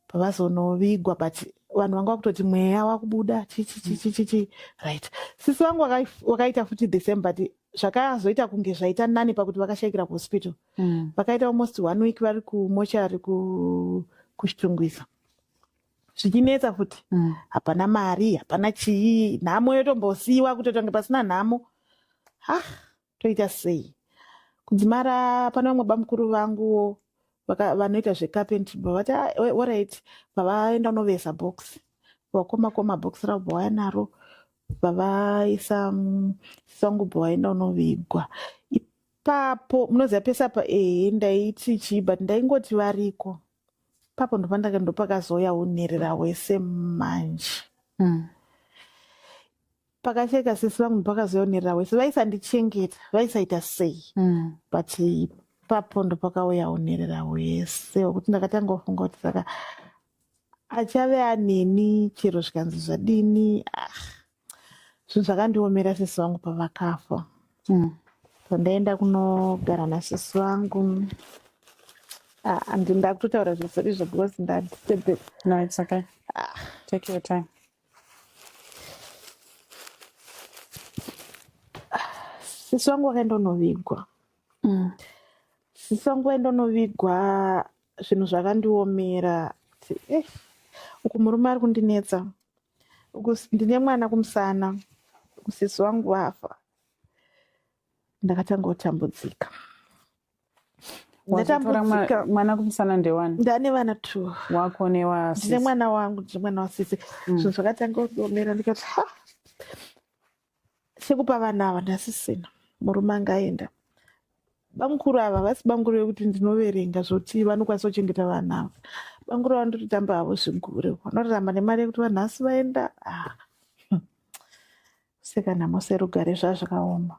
pavazonovigwa. But vanhu vanga vakutoti mweya wakubuda chichichichichichi. Right, sisi vangu vakaita futi the same, but zvakazoita kunge zvaita nani pakuti vakashayikira kuhospital. Vakaita almost one week vari kumochari kuChitungwiza, zvichinetsa futi. Hapana mari, hapana chii, nhamo yotombosiyiwa kutoita kunge pasina nhamo. Ah, toita sei? Kudzimara pane vamwe bamukuru vanguwo vanoita zvecarpentry, vavati, "Ah, alright." Vavaenda unovesa box, vakoma koma box ravo, bvauya naro, vavaisa sangu, bva vaenda unovigwa ipapo. Munoziva pese apa, ehe, ndaiti chii, but ndaingoti variko ipapo. Ndopandaka ndopakazouya unherera hwese manje. Pakasheka sisi vangu, ndopakazouya unherera hwese. Vaisandichengeta, vaisaita sei, but ipapo ndopakauya unherera hwese hwekuti ndakatanga kufunga kuti saka achave aneni chero zvikanzi zvadini. Ah, zvinhu zvakandiomera sisi vangu pavakafa. Pandaenda kunogara nasisi vangu, ah, ndakutotaura zvisori izvo because ndadistebeka. No, it's okay. Take your time. Sisi vangu vakaenda unovigwa. Sisi vangu vaenda unovigwa, zvinhu zvakandiomera kuti uku murume ari kundinetsa, uku ndine mwana kumusana, uku sisi vangu vafa. Ndakatanga kutambudzika. Wazotora Ndatambudzika. Mwana kumusana ndewani? Ndane vana two. Wako newasisi? Ndine mwana wangu, ndine mwana wasisi. Zvinhu zvakatanga kundiomera, ndikati ha, chekupa vana ava ndasisina, murume anga aenda. Bamukuru ava vasi bamukuru vekuti ndinoverenga zvoti vanokwanisa kuchengeta vana ava. Bamukuru ava ndototamba havo zvigure, vanorarama nemari yekuti vanhasi vaenda. Ah. Seka nhamo serugare, zvaa zvakaoma.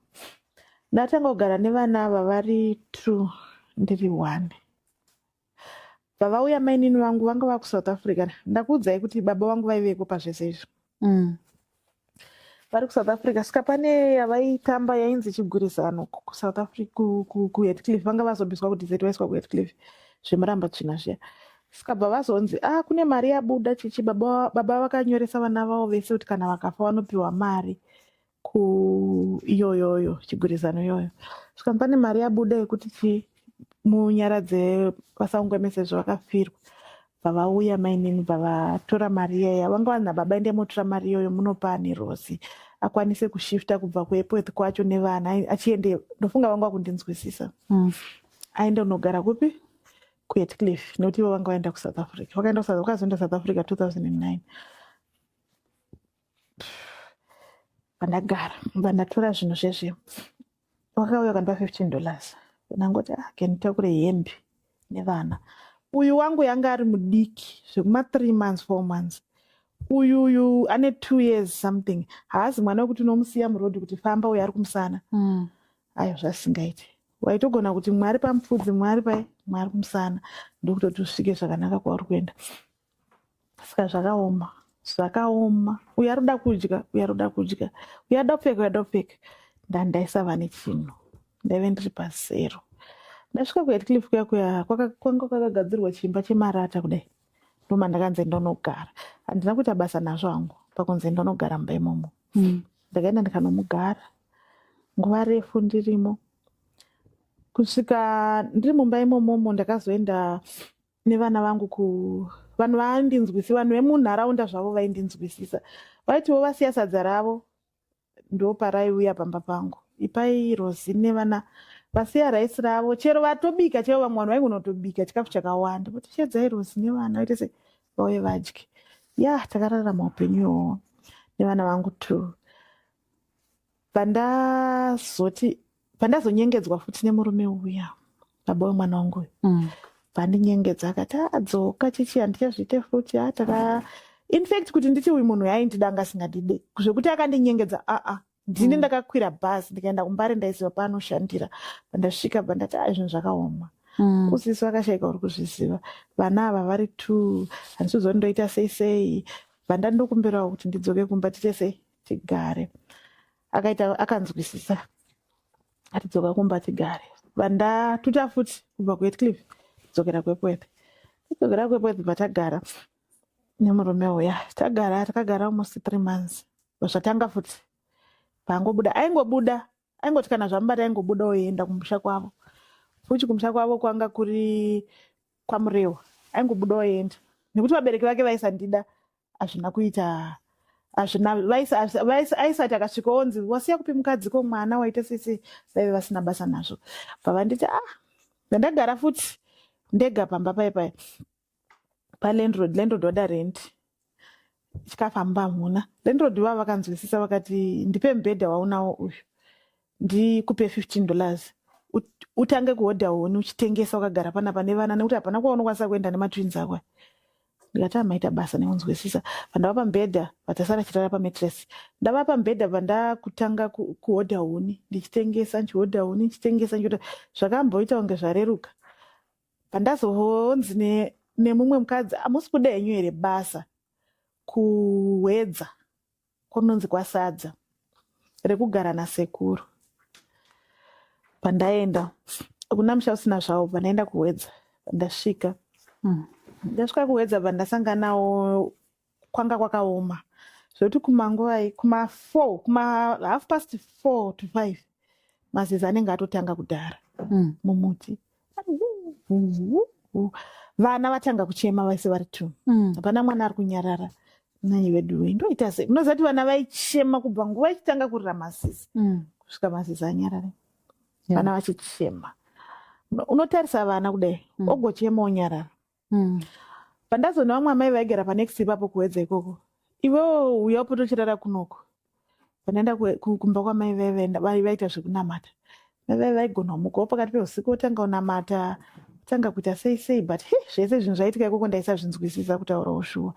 Ndatanga kugara nevana ava vari two, ndiri one. Pavauya mainini vangu vanga va kuSouth Africa, ndakuudzai kuti baba vangu vaiveko pazvese izvi. Vari kuSouth Africa, saka pane yavaitamba yainzi chigurisano kuSouth Africa, kuHatcliffe. Vanga vazobviswa kudz vaiswa kuHatcliffe zvemuramba tsvina zviya. Saka bva vazonzi, ah, kune mari yabuda chichi. Baba vakanyoresa vana vavo vese kuti kana vakafa vanopiwa mari kuiyoyoyo chigurizano iyoyo. Saka pane mari yabuda yekuti chi munyaradze vasaungweme sezvo vakafirwa. Bva vauya mainini, bva vatora mari iyaya. Vanga vanzi nababa, ende motora mari iyoyo munopa nerosi akwanise kushifta kubva kuEpworth kwacho nevana achiende. Ndofunga vanga vakundinzwisisa. Aende unogara kupi? KuHatcliffe, nekuti ivo vanga vaenda kuSouth Africa. Vakaenda vakazoenda South Africa 2009. Pandagara, pandatora zvinhu zvezve, vakauya vakandipa $15. Ndangoti, ah, kenditakure hembe nevana. Uyu wangu yanga ari mudiki zvekuma 3 months, 4 months. Uyuyu ane 2 years something, haazi mwana wekuti unomusiya murodhi kuti famba, uyo ari kumusana. Ayo zvasingaiti, waitogona kuti Mwari pamupfudzi, Mwari pai, Mwari kumusana, ndokutoti usvike zvakanaka kwauri kuenda. Saka zvakaoma. Zvakaoma, uyo ari kuda kudya, uyo ari kuda kudya, uyo ari kuda kupfeka, uyo ari kuda kupfeka. Ndandaisava nechinhu, ndaive ndiri pazero. Ndasvika kuHatcliffe kuya kuya kwanga kwakagadzirwa chimba chemarata kudai, ndomandakanzi ndonogara. Handina kuita basa nazvo hangu pakunzi ndonogara mumba imomo. Ndakaenda ndikanomugara nguva refu ndirimo, kusvika ndiri mumba imomomo. Ndakazoenda nevana vangu ku vanhu vaindinzwisisa, vanhu vemunharaunda zvavo vaindinzwisisa. Vaitiwo vasiya sadza ravo ndo paraiuya pamba pangu, ipai Rozi nevana, vasiya raisi ravo, chero vatobika chaivo. Vamwe vanhu vaingonotobika chikafu chakawanda kuti shedzai Rozi nevana vaite se vauye vadye. Ya, takararama upenyu iwowo nevana vangu two. Pandazoti pandazonyengedzwa futi nemurume uya, baba wemwana wangu uyu, pandinyengedza akati, "Adzoka chichi, handichazviite futi." Ataka in fact kuti nditi uyu munhu yaindida anga asingandide zvekuti akandinyengedza. Aa, ndini ndakakwira bhazi ndikaenda kuMbare, ndaiziva paanoshandira. Pandasvika pandati, "A, zvinhu zvakaoma." Usisi vakashaika, uri kuzviziva, vana ava vari two, handisi ndoita sei sei. Vandandokumbirawo kuti ndidzoke kumba, tiite sei, tigare. Akaita akanzwisisa, atidzoka kumba tigare. Vandatuta futi kubva kuHatcliffe, dzokera kuEpworth. Tidzokera kuEpworth, patagara nemurume uya, tagara, takagara almost 3 months. Zvatanga futi, pangobuda aingobuda, aingoti kana zvamubata aingobuda oenda kumusha kwavo futi. Kumusha kwavo kwanga kuri kwaMurewa. Aingobuda oenda nekuti vabereki vake vaisandida. Hazvina kuita, hazvina aisati akasvika onzi, "Wasiya kupi mukadzi? Ko mwana waita sese?" Vaive vasina basa nazvo. Bva vanditi, ah, ndandagara futi ndega pamba pai pai palandlord. Landlord wada rent, chikafu hamba hamuna. Landlord vava vakanzwisisa, vakati, "Ndipe mubhedha waunawo uyu, ndikupe $15, utange kuhodha huni uchitengesa wakagara panapa nevana, nekuti hapana kwaunokwanisa kuenda nematwins ako." Ndikati, "Amaita basa nekunzwisisa." Pandavapa mubhedha, vatasara chirara pamattress. Ndavapa mubhedha, pandakutanga kuhodha huni ndichitengesa, ndichihodha huni ndichitengesa, ndichihodha. Zvakamboita kunge zvareruka. Pandazonzi nemumwe mukadzi, "Hamusi kuda henyu here basa kuwedza kunonzi kwaSadza rekugara nasekuru?" Pandaenda kuna musha usina zvavo, pandaenda kuWedza, pandasvika, ndasvika kuWedza, pandasanganawo kwanga kwakaoma zvekuti kumanguvai, kuma4, kuma 4:30 to 5, mazizi anenge atotanga kudhara mumuti. Vana vatanga kuchema vese vari two. Hapana mwana ari kunyarara. Nai vedu wei, ndoita sei? Munoziva kuti vana vaichema kubva nguva ichitanga kurira mazizi kusvika mazizi anyarare. Vana vachichema. Unotarisa vana kudai, ogochema onyarara. Pandazoona vamwe amai vaigara panext ipapo kuWedza ikoko, "Iwewo uya upotochirara kunoko." Pandaenda kumba kwamai vaita zvekunamata. Mai vai vaigona kumukawo pakati peusiku, otanga kunamata, tanga kuita sei sei. But he, zvese zvinhu zvaitika ikoko ndaisazvinzwisisa, kutaurawo shuwa.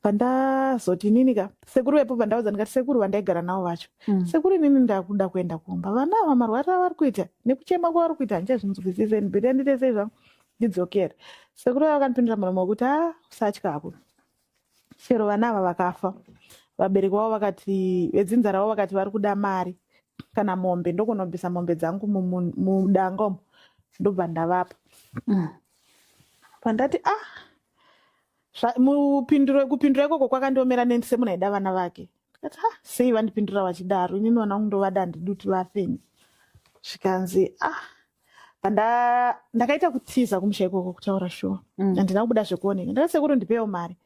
Pandazoti inini ka sekuru vepo, pandaudza ndikati, "Sekuru," vandaigara navo vacho, "Sekuru, inini ndakuda kuenda kumba. Vana ava marwariro avari kuita nekuchema kwavari kuita handichazvinzwisise. Ndibheta ndiite sei zvangu, ndidzokere?" Sekuru vava vakandipindura muromo wekuti, "A, usatya hako. Chero vana ava vakafa, vabereki vavo vakati, vedzinza ravo vakati vari kuda mari kana mombe, ndokunobvisa mombe dzangu mudanga umo, ndobva ndavapa." Pandati, ah, mupinduro, kupindura ikoko kwakandiomera neni semunhu aida vana vake. Ndikati, "Ah, sei vandipindura vachidaro? Inini vana vangu ndovada, handidi kuti vafeni." Zvikanzi, ah, panda ndakaita kutiza kumusha ikoko, kutaura shuwa. Handina kubuda zvekuoneka. Ndakati, "Sekuru, ndipewo mari."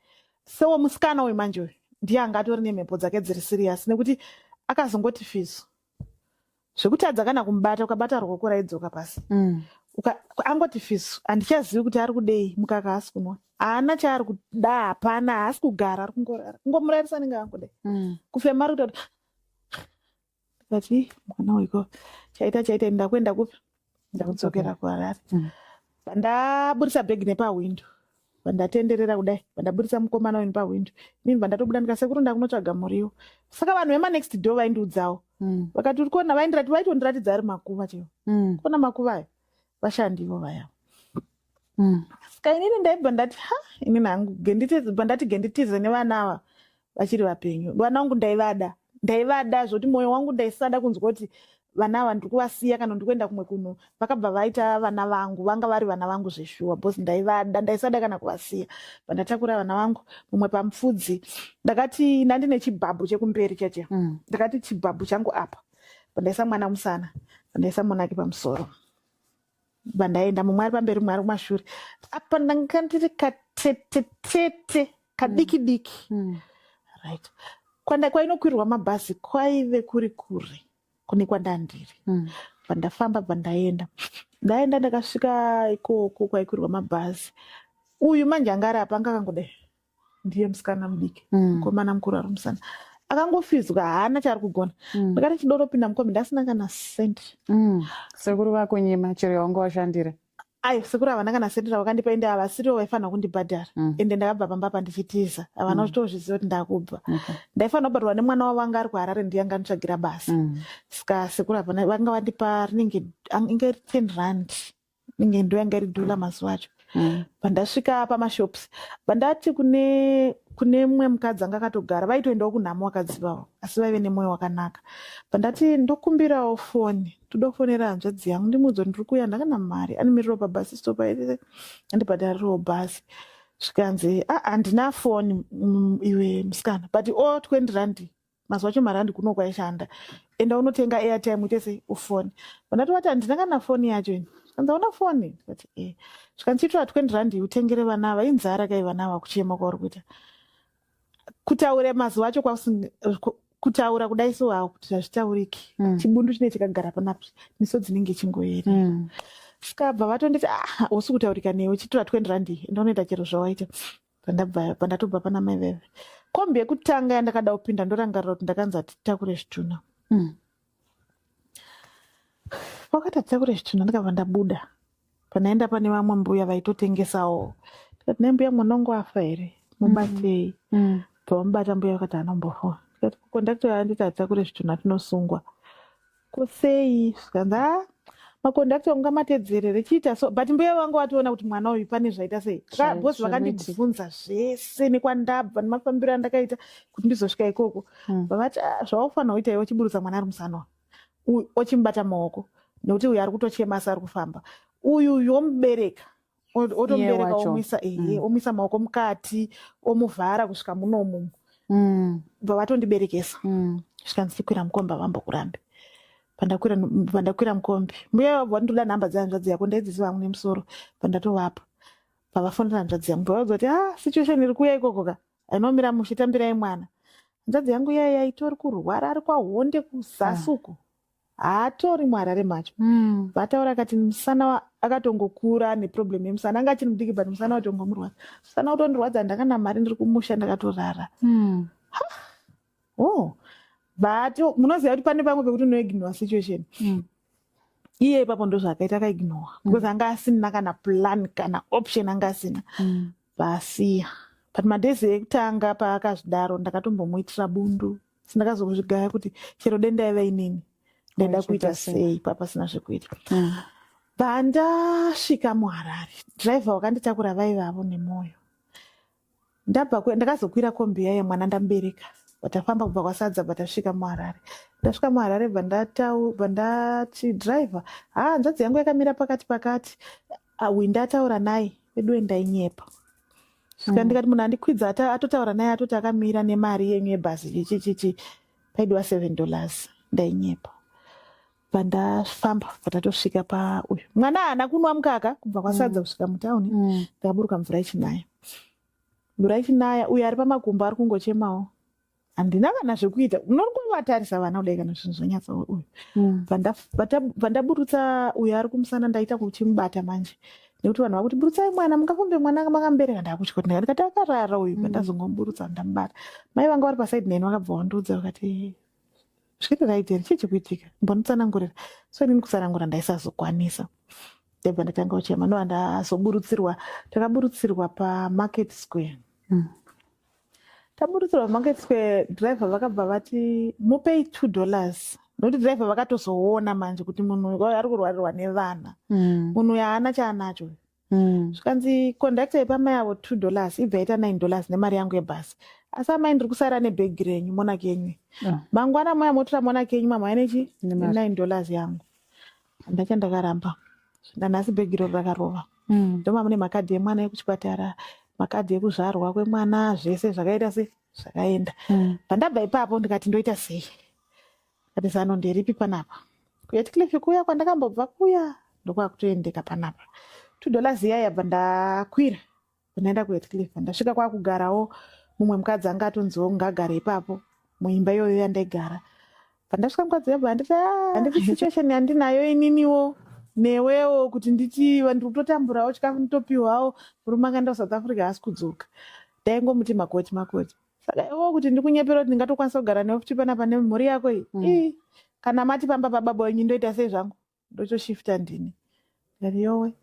Sewo musikana uyu manje uyu ndiye anga atori nemhepo dzake dziri serious, nekuti akazongoti fizo zvekutadza kana kumubata, ukabata ruoko raidzoka pasi. Angoti fiso, handichazivi kuti ari kudei. Mukaka haasi kunwa, haana chaari kuda, hapana, haasi kugara, ari kungorara, kungomurarisa anenge angodai. Kufema ari kuita kuti. Ndikati, "Ih, mwana uyu chaita chaita, ndakuenda kupi? Ndakudzokera kuHarare." Pandaburisa bhegi nepahwindo, pandatenderera kudai, pandaburisa mukomana uyu nepahwindo, inini pandatobuda ndikasekuru, ndakunotsvaga muriwo. Saka vanhu vemanext door vaindiudzawo, vakati, "Uri kuona?" Vaitondiratidza ari makuva chaiwo. Kuona makuva ayo, vashandivo vaya. Saka inini ndaibva ndati, ha, inini hangu bva ndati genditize nevana ava vachiri vapenyu. Vana vangu ndaivada, ndaivada zvekuti mwoyo wangu ndaisada kunzwa kuti vana ava ndiri kuvasiya kana ndiri kuenda kumwe kunhu. Vakabva vaita vana vangu, vanga vari vana vangu zveshuwa, because ndaivada, ndaisada kana kuvasiya. Pandatakura vana vangu, mumwe pamupfudzi, ndakati ndandine chibhabhu chekumberi chacho. Ndakati chibhabhu changu apa, pandaisa mwana musana, pandaisa mwana ake pamusoro, pandaenda mumwe ari pamberi, mumwe ari kumashure. Apa ndanga ndiri katetetete kadiki diki. Right, kwanda kwainokwirwa mabhazi kwaive kuri kure kune kwandandiri. Pandafamba, bva ndaenda, ndaenda, ndakasvika ikoko kwaikwirwa mabhazi. Uyu manje anga ari apa, anga akangodai, ndiye musikana mudiki. Mukomana mukuru ari musana akangofizwa, haana chaari kugona. Ndakati chidoropinda mukombi ndasina kana sendi. Sekuru vakunyima chero yawanga washandira? Ayo, sekuru havana kana sendi ravakandipa, ende havasirivo vaifanira kundibhadhara. Ende ndakabva pamba pa ndichitiza, havana kutozviziva kuti ndakubva. Ndaifanira kubhadharwa nemwana wavo anga ari kuHarare, ndiye anga anditsvagira basa. Saka sekuru havana, vanga vandipa rinenge inge iri 10 rand, inge ndo yanga iri dhula mazuva acho. Pandasvika pamashops, pandati kune mumwe mukadzi anga akatogara, vaitoendawo kunhamo vakadzi vavo, asi vaive nemwoyo wakanaka. Pandati ndokumbirawo foni, toda kufonera hanzvadzi yangu ndimuudze kuti ndiri kuuya, ndakana mari, andimirirawo pabhasi stop, andibhadharirawo bhazi. Zvikanzi, a, handina foni, iwe musikana, but o 20 rand, mazuva acho marandi kuno kwaishanda, enda unotenga airtime uite sei, ufoni. Pandatovati handina kana foni yacho ini. Zvikanzi, hauna foni? Ndikati e. Zvikanzi, chitora 20 rand utengere vana ava, inzara kai vana ava, kuchema kwauri kuita. Kutaura mazuva acho kutaura kudai so hawo kuti hazvitauriki. Chibundu chine chakagara panapa, misodzi inenge ichingoyerera. Saka bva vatonditi, ah, hausi kutaurika newe, chitora 20 rand iyi, enda unoita chero zvawaita. Pandabva, pandatobva pana mai veve, kombi yekutanga yandakada kupinda, ndorangarira kuti ndakanzi hatitakure zvitunha. Wakati hatitakure zvitunha, ndikabva ndabuda. Pandaenda pane vamwe mbuya vaitotengesawo, ndikati, "Nai mbuya, mwana wangu afa here? Mubatei." Pavamubata, mbuya vakati haana kumbofa. Ndikati, "Kondakta anditi hatitakure zvitunha, tinosungwa, ko sei?" Zvikanzi, "A, makondakta ungamatedzerere chiita so." But mbuya vangu vatoona kuti mwana uyu pane zvaita sei, because zvinoitika. Vakandibvunza zvese nekwandabva nemafambiro andakaita kuti ndizosvika ikoko. Vavati, "Ah, zvaufanira kuita iwe, chiburutsa mwana ari musana uyu, ochimubata maoko, nekuti uyu ari kutochema asi ari kufamba. Uyu uyu womubereka, otomubereka, wacho. Omuisa, ehe, omuisa maoko mukati, omuvhara kusvika munomu." Bva vatondiberekesa. Zvikanzi, "Chikwira mukombi, avambokurambi." Pandakwira mukombi, mbuya vabva vandoda nhamba dzehanzvadzi yako, ndaidziziva hangu nemusoro. Pandatovapa, pavafonera hanzvadzi yangu, pavaudza kuti, "Ah, situation iri kuuya ikoko ka, ainomira mushe, tambirai mwana." Hanzvadzi yangu yaiya itori kurwara, ari kwaHonde kuzasi uko, haatori muHarare macho. Vataura akati musana akatongokura neproblem yemusana, anga achiri mudiki, but musana watongomurwadza. Musana utondirwadza, ndakana mari, ndiri kumusha, ndakatorara. Oh, but munoziva kuti pane pamwe pekuti unoignore situation. Iye ipapo ndozvaakaita, akaignore because anga asina kana plan kana option, anga asina. Vasiya, but madays ekutanga paakazvidaro, ndakatombomuitira bundu, sindakazozvigaya kuti chero denda yaiva inini ndaida Waichiita kuita sei? Sei papasina zvekuita. Pandasvika muHarare, dhiraivha wakanditakura vaivavo nemwoyo. Ndabva ndakazokwira kombi yaiya, mwana ndamubereka, tafamba kubva kwaSadza, bva tasvika muHarare. Ndasvika muHarare, bva bva ndati dhiraivha, "Ha, hanzvadzi yangu yakamira pakati pakati, uyu ndataura naye." Veduwe, ndainyepa. Svika ndikati munhu andikwidza atotaura naye, atoti akamira nemari yenyu yebhazi, chichichichi, paidiwa $7. Ndainyepa. Pandafamba, patatosvika pauyu, mwana haana kunwa mukaka kubva kwaSadza kusvika mutauni. Ndakaburuka mvura ichinaya, mvura ichinaya, uyo ari pamakumbo ari kungochemawo. Handina kana zvekuita, unongovatarisa vana kudai kana zvinhu zvanyatsa uyu. Pandaburutsa uyo ari kumusana, ndaita kuchimubata manje, nekuti vanhu vakuti, "Burutsai mwana, mungafambe mwana makamubereka." Ndakutya kuti ndikati akarara uyu. Pandazongomuburutsa, ndamubata, mai vanga vari pasaidi neni vakabva vandiudza, vakati, "Zviri right here? Chii chikuitika? Mbonotsanangurira." So inini kutsanangura ndaisazokwanisa, ndabva ndatanga kuchema. Ndobva ndazoburutsirwa, takaburutsirwa paMarket Square. Taburutsirwa paMarket Square, driver vakabva vati, "Mupei $2," nokuti driver vakatozoona manje kuti munhu uyu ari kurwarirwa nevana. Munhu uyu haana chaanacho. Zvikanzi conductor yepamai avo $2, ibva yaita $9 nemari yangu yebhasi. Asi amai, ndiri kusara nebhegi renyu, monaki yenyu. Mangwana mauya motora monaki yenyu, mamhaya nechi Nemari. $9 yangu. Handacha, ndakaramba. Nanhasi bhegi iroro rakarova. Ndoma mune makadhi emwana ekuchipatara, makadhi ekuzvarwa kwemwana, zvese zvakaita se zvakaenda. Pandabva ipapo ndikati, ndoita sei? Kati zano nderipi panapa? KuHatcliffe kuya kwandakambobva kuya, ndokwakutoendeka panapa. $2 iya yabva, ndakwira, ndaenda kuHatcliffe. Ndasvika, kwakugarawo mumwe mukadzi anga atonziwo ngagare ipapo muimba iyoyo yandaigara. Pandasvika, mukadzi yabva anditi, "Ah, handiti situation yandinayo ininiwo newewo, kuti nditi ndiri kutotamburawo, chikafu nditopiwawo, murume akaenda kuSouth Africa, haasi kudzoka." Ndaingomuti makoti, makoti. Saka iwo kuti ndikunyepera kuti ndingatokwanisa kugara newe futi panapa nemhuri yako iyi? Ii, kana mati pamba pababa wenyu, ndoita sei zvangu? Ndotoshifta ndini. Ndikati, yowe,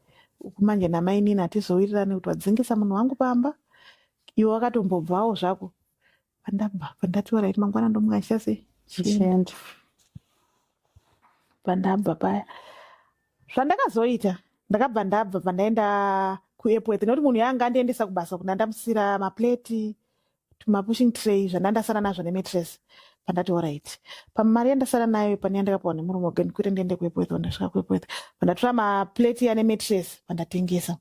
uku manje namainini hatizowirirani kuti wadzingisa munhu wangu pamba, iwe wakatombobvawo zvako. Pandabva, pandati alright, mangwana ndomuka ndichita sei? Chienda. Chienda. Pandabva paya, zvandakazoita, ndakabva ndabva, pandaenda kuAirport, nekuti munhu yanga andiendesa kubasa kuna ndamusira mapleti, tumapushing tray zvandandasara nazvo nemattress. Pandati alright, pamari yandasara nayo pane yandakapiwa nemurume wake, ndikwire ndiende kuAirport. Ndasvika kuAirport, pandatora mapleti ane mattress, pandatengesa,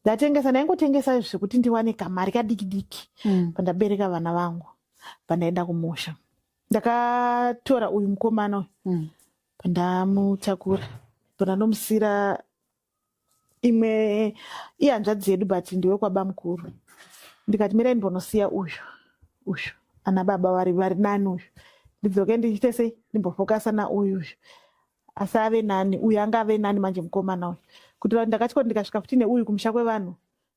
ndatengesa, ndaingotengesa zvekuti ndiwane kamari kadiki diki. Pandabereka vana vangu, pandaenda kumusha, ndakatora uyu mukomana uyu. Pandamutakura, pandandomusira imwe ihanzvadzi yedu, but ndiwe kwabamukuru. Ndikati, mirai ndimbonosiya uyu, uyu ana baba vari nani uyu, ndidzoke ndichiite sei, ndimbofokasa nauyu uyu, asi ave nani uyu, anga ave nani manje mukomana uyu. Kuitira kuti ndakatya kuti ndikasvika futi neuyu kumusha kwevanhu,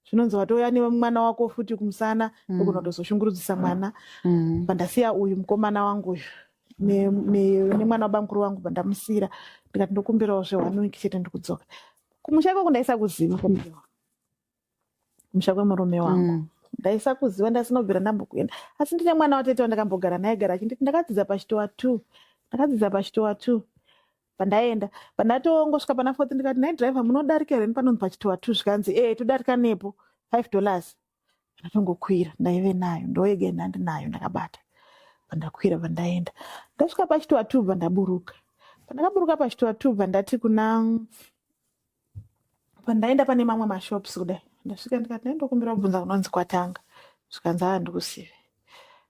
zvinonzi watouya nemwana wako futi kumusana, ndogona kutozoshungurudzisa mwana. Pandasiya uyu mukomana wangu uyu nemwana wabamukuru wangu, pandamusiyira, ndikati ndokumbirawo zve one week chete, ndikudzoka kumusha ikoko. Ndaisa kuziva kumusha kwemurume wangu. Ndaisa kuziva, ndasina kubvira ndambokuenda, asi ndine mwana watete wandakambogara naye, gara achinditi ndakadzidza pachitowa two, ndakadzidza pachitowa two. Pandaenda, pandatongosvika pana fourth, ndikati, nhai driver, munodarika here panonzi pachitowa two? Zvikanzi, e, todarika nepo, $5. Ndatongokwira, ndaive nayo, ndoyega ndandinayo ndakabata. Pandakwira, pandaenda, ndasvika pachitowa two, pandaburuka, pandakaburuka pachitowa two, pandati kuna pandaenda pane mamwe mashops kudai, ndasvika ndikati, ndaindokumbira kubvunza kunonzi kwatanga. Zvikanzi, aa, ndikusive.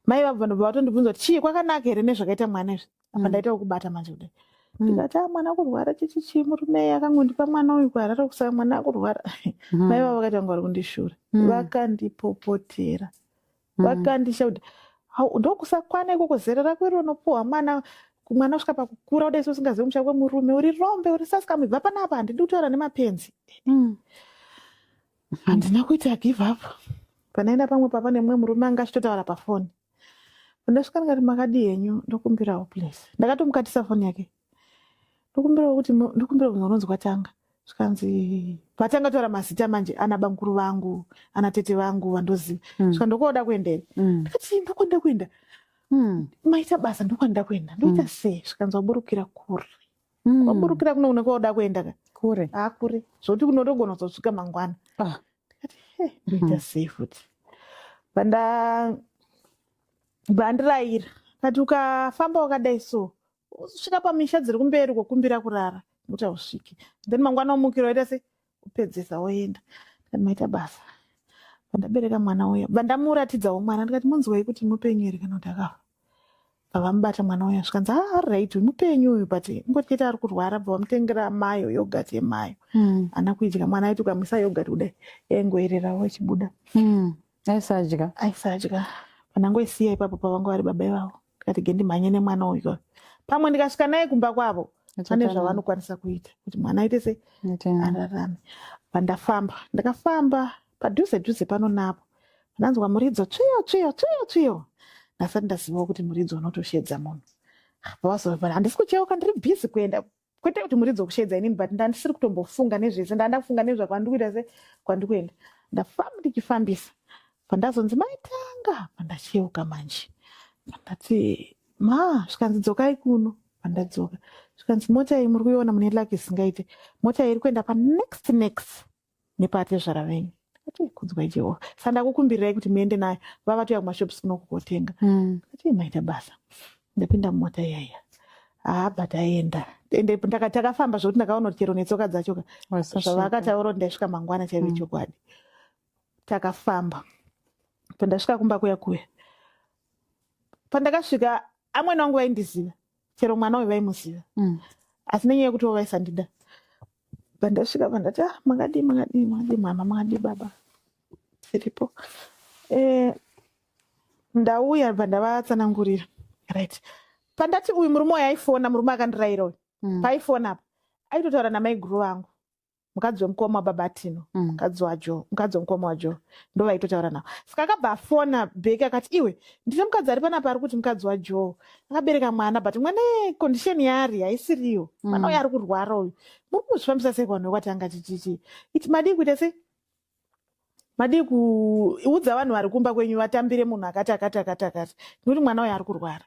Mai vabva, ndobva vatondibvunza kuti chii, kwakanaka here nezvakaita mwana izvi? Apa ndaita wekubata manje kudai. Ndikati, a, mwana kurwara, chichichi, murume akangondipa mwana uyu kuHarare, kusaka mwana akurwara. Mai vavo vakati vanga vari kundishura. Vakandipopotera, vakandishauta, ndokusakwana ikoko, zera rako iri unopuhwa mwana, mwana kusvika pakukura kudai, usingazivi musha kwemurume, uri rombe, uri sasikamu, ibva panapa, handidi kutaura nemapenzi. Handina kuita give up. Pandaenda pamwe papa nemumwe murume anga achitotaura pafoni. Pandasvika ndikati, makadii henyu? Ndokumbirawo please. Ndakatomukatisa foni yake. Ndokumbirawo kuti ndokumbira kunzi unonzi kwatanga. Zvikanzi vatanga taura mazita manje, ana bamukuru vangu, ana tete vangu vandoziva. Svika, ndokoda kuenda here? Ndikati, ndokwanda kuenda. Maita basa, ndokwanda kuenda, ndoita sei? Zvikanzi, waburukira kure. Waburukira kuno kune kwauda kuenda ka. Kure. Akure zvokuti kunotogona kuzosvika mangwana. Ah. Ndikati, he, ndoita sei futi? Panda vandirayira kati, ukafamba wakadai so, usvika pamisha dziri kumberi, kokumbira kurara, nokuti hausviki. Then mangwana umukira, waita sei, upedzesa woenda. Ndikati, maita basa. Pandabereka mwana uya, bandamuratidzawo mwana, ndikati, munzwei kuti mupenyu here kana kuti akafa? Bva mwana uya, zvikanzi, ah, right, mupenyu uyu, but ingoti chete ari kurwara. Bva vamutengera mayo, yogurt yemayo. Ana kuidya mwana, aiti ukamuisa yogurt kudai, yaingoererawo ichibuda. Aisadya. Aisadya. Pandangoisiya ipapo pavanga vari baba ivavo, ndikati, gendimhanye nemwana uyu, pamwe ndikasvika naye kumba kwavo pane zvavanokwanisa kuita kuti mwana aite sei, ararame. Pandafamba, ndakafamba padhuze dhuze pano napo, ndanzwa muridzo, tsviyo tsviyo tsviyo tsviyo. Ndasati ndazivawo kuti muridzo unotoshedza munhu. Handisi kucheuka, ndiri busy kuenda, kwete kuti muridzo kushedza inini, but ndandisiri kutombofunga nezvese, ndanda kufunga nezvakwandikuita se kwandikuenda. Ndafamba ndichifambisa, pandazonzi maitanga, pandacheuka manje, pandati ma, zvikanzi, dzokai kuno. Pandadzoka, zvikanzi, mota iyi muri kuiona, mune lucky isingaite, mota iyi iri kuenda panext next. Nepatezvara venyu. Ndikati, "Kudzwai Jehovha. Saka ndakukumbirirai kuti muende nayo." Vavatouya kumashops kunoku kotenga. Ndikati, "Maita basa." Ndapinda mumota iyaiya, haabva taenda. Ende takafamba zvokuti ndakaona kuti chero netsoka dzacho ka, Wasasvika. zvavakataura kuti ndaisvika mangwana chaive chokwadi. Takafamba. Pandasvika kumba kuya kuya, pandakasvika, amwene vangu vaindiziva, chero mwana uyu vaimuziva, asi nenyaya yekuti wo vaisandida. Pandasvika, pandati, "Ah, makadii, makadii, makadii mama, makadii baba?" "Tiripo." Ndauya, pandavatsanangurira, right, pandati uyu murume uyu aifona, murume akandirayira uyu, paifona apa aitotaura namaiguru vangu, mukadzi wemukoma wababa Tino, mukadzi waJo, mukadzi wemukoma waJo, ndo vaitotaura navo. Saka akabva afona back akati, "Iwe, ndine mukadzi ari panapa ari kuti mukadzi waJo akabereka mwana, but mwana condition yaari haisiriyo. Mwana uyu ari kurwara uyu. Muri kuzvifambisa sei kuvanhu vekwatanga chichichi iti? Madii kuita sei? Madii kuudza vanhu vari kumba kwenyu vatambire munhu akati akati akati akati, nekuti mwana uyu ari kurwara?"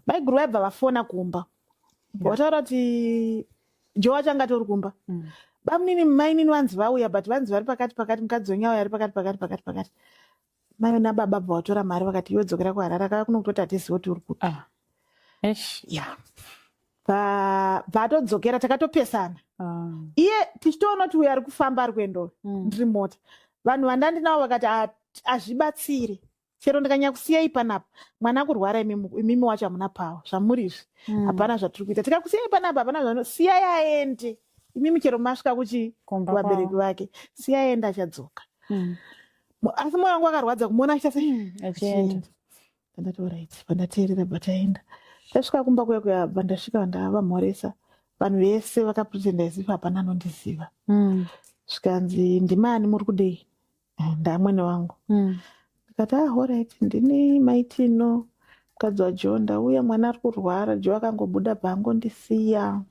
Maiguru vaibva vafona kumba, vataura kuti Jo wacho anga atori kumba. "Bamunini, mainini vanzi vauya, but vanzi vari pakati pakati, mukadzi wenyu auya ari pakati pakati pakati pakati." Mai nababa bva vatora mari, vakati, "Iwe, dzokera kuHarare. Akauya kuno kutoti hatizivi kuti uri kupi." Ah. Eish. Ya, bva atodzokera, takatopesana. Iye tichitoona kuti uyu ari kufamba, ari kuendayo. Ndiri mota, vanhu vandandinavo vakati, "Hazvibatsiri chero ndikanyakusiyai panapa, mwana kurwara, imimi wacho hamuna pawa zvamuri izvi. Hapana zvatiri kuita tikakusiyai panapa, hapana zvano. Siyai aende imimi, chero masvika kuchi Kumba kuvabereki kwavo. vake, siyai aende, achadzoka." Asi mwoyo wangu wakarwadza kumuona achiita sei? Achienda. Pandati alright, pandateerera, bva taenda. Tasvika kumba kuya kuya, bva ndasvika, ndavamhoresa. Vanhu vese vakapretenda as if hapana anondiziva. Zvikanzi, "Ndimani? Muri kudei?" "Eh, ndamwene wangu." Ndikati, "Ah, alright, ndini Maitino, mukadzi waJo. Ndauya, mwana ari kurwara. Jo akangobuda bvangondisiya."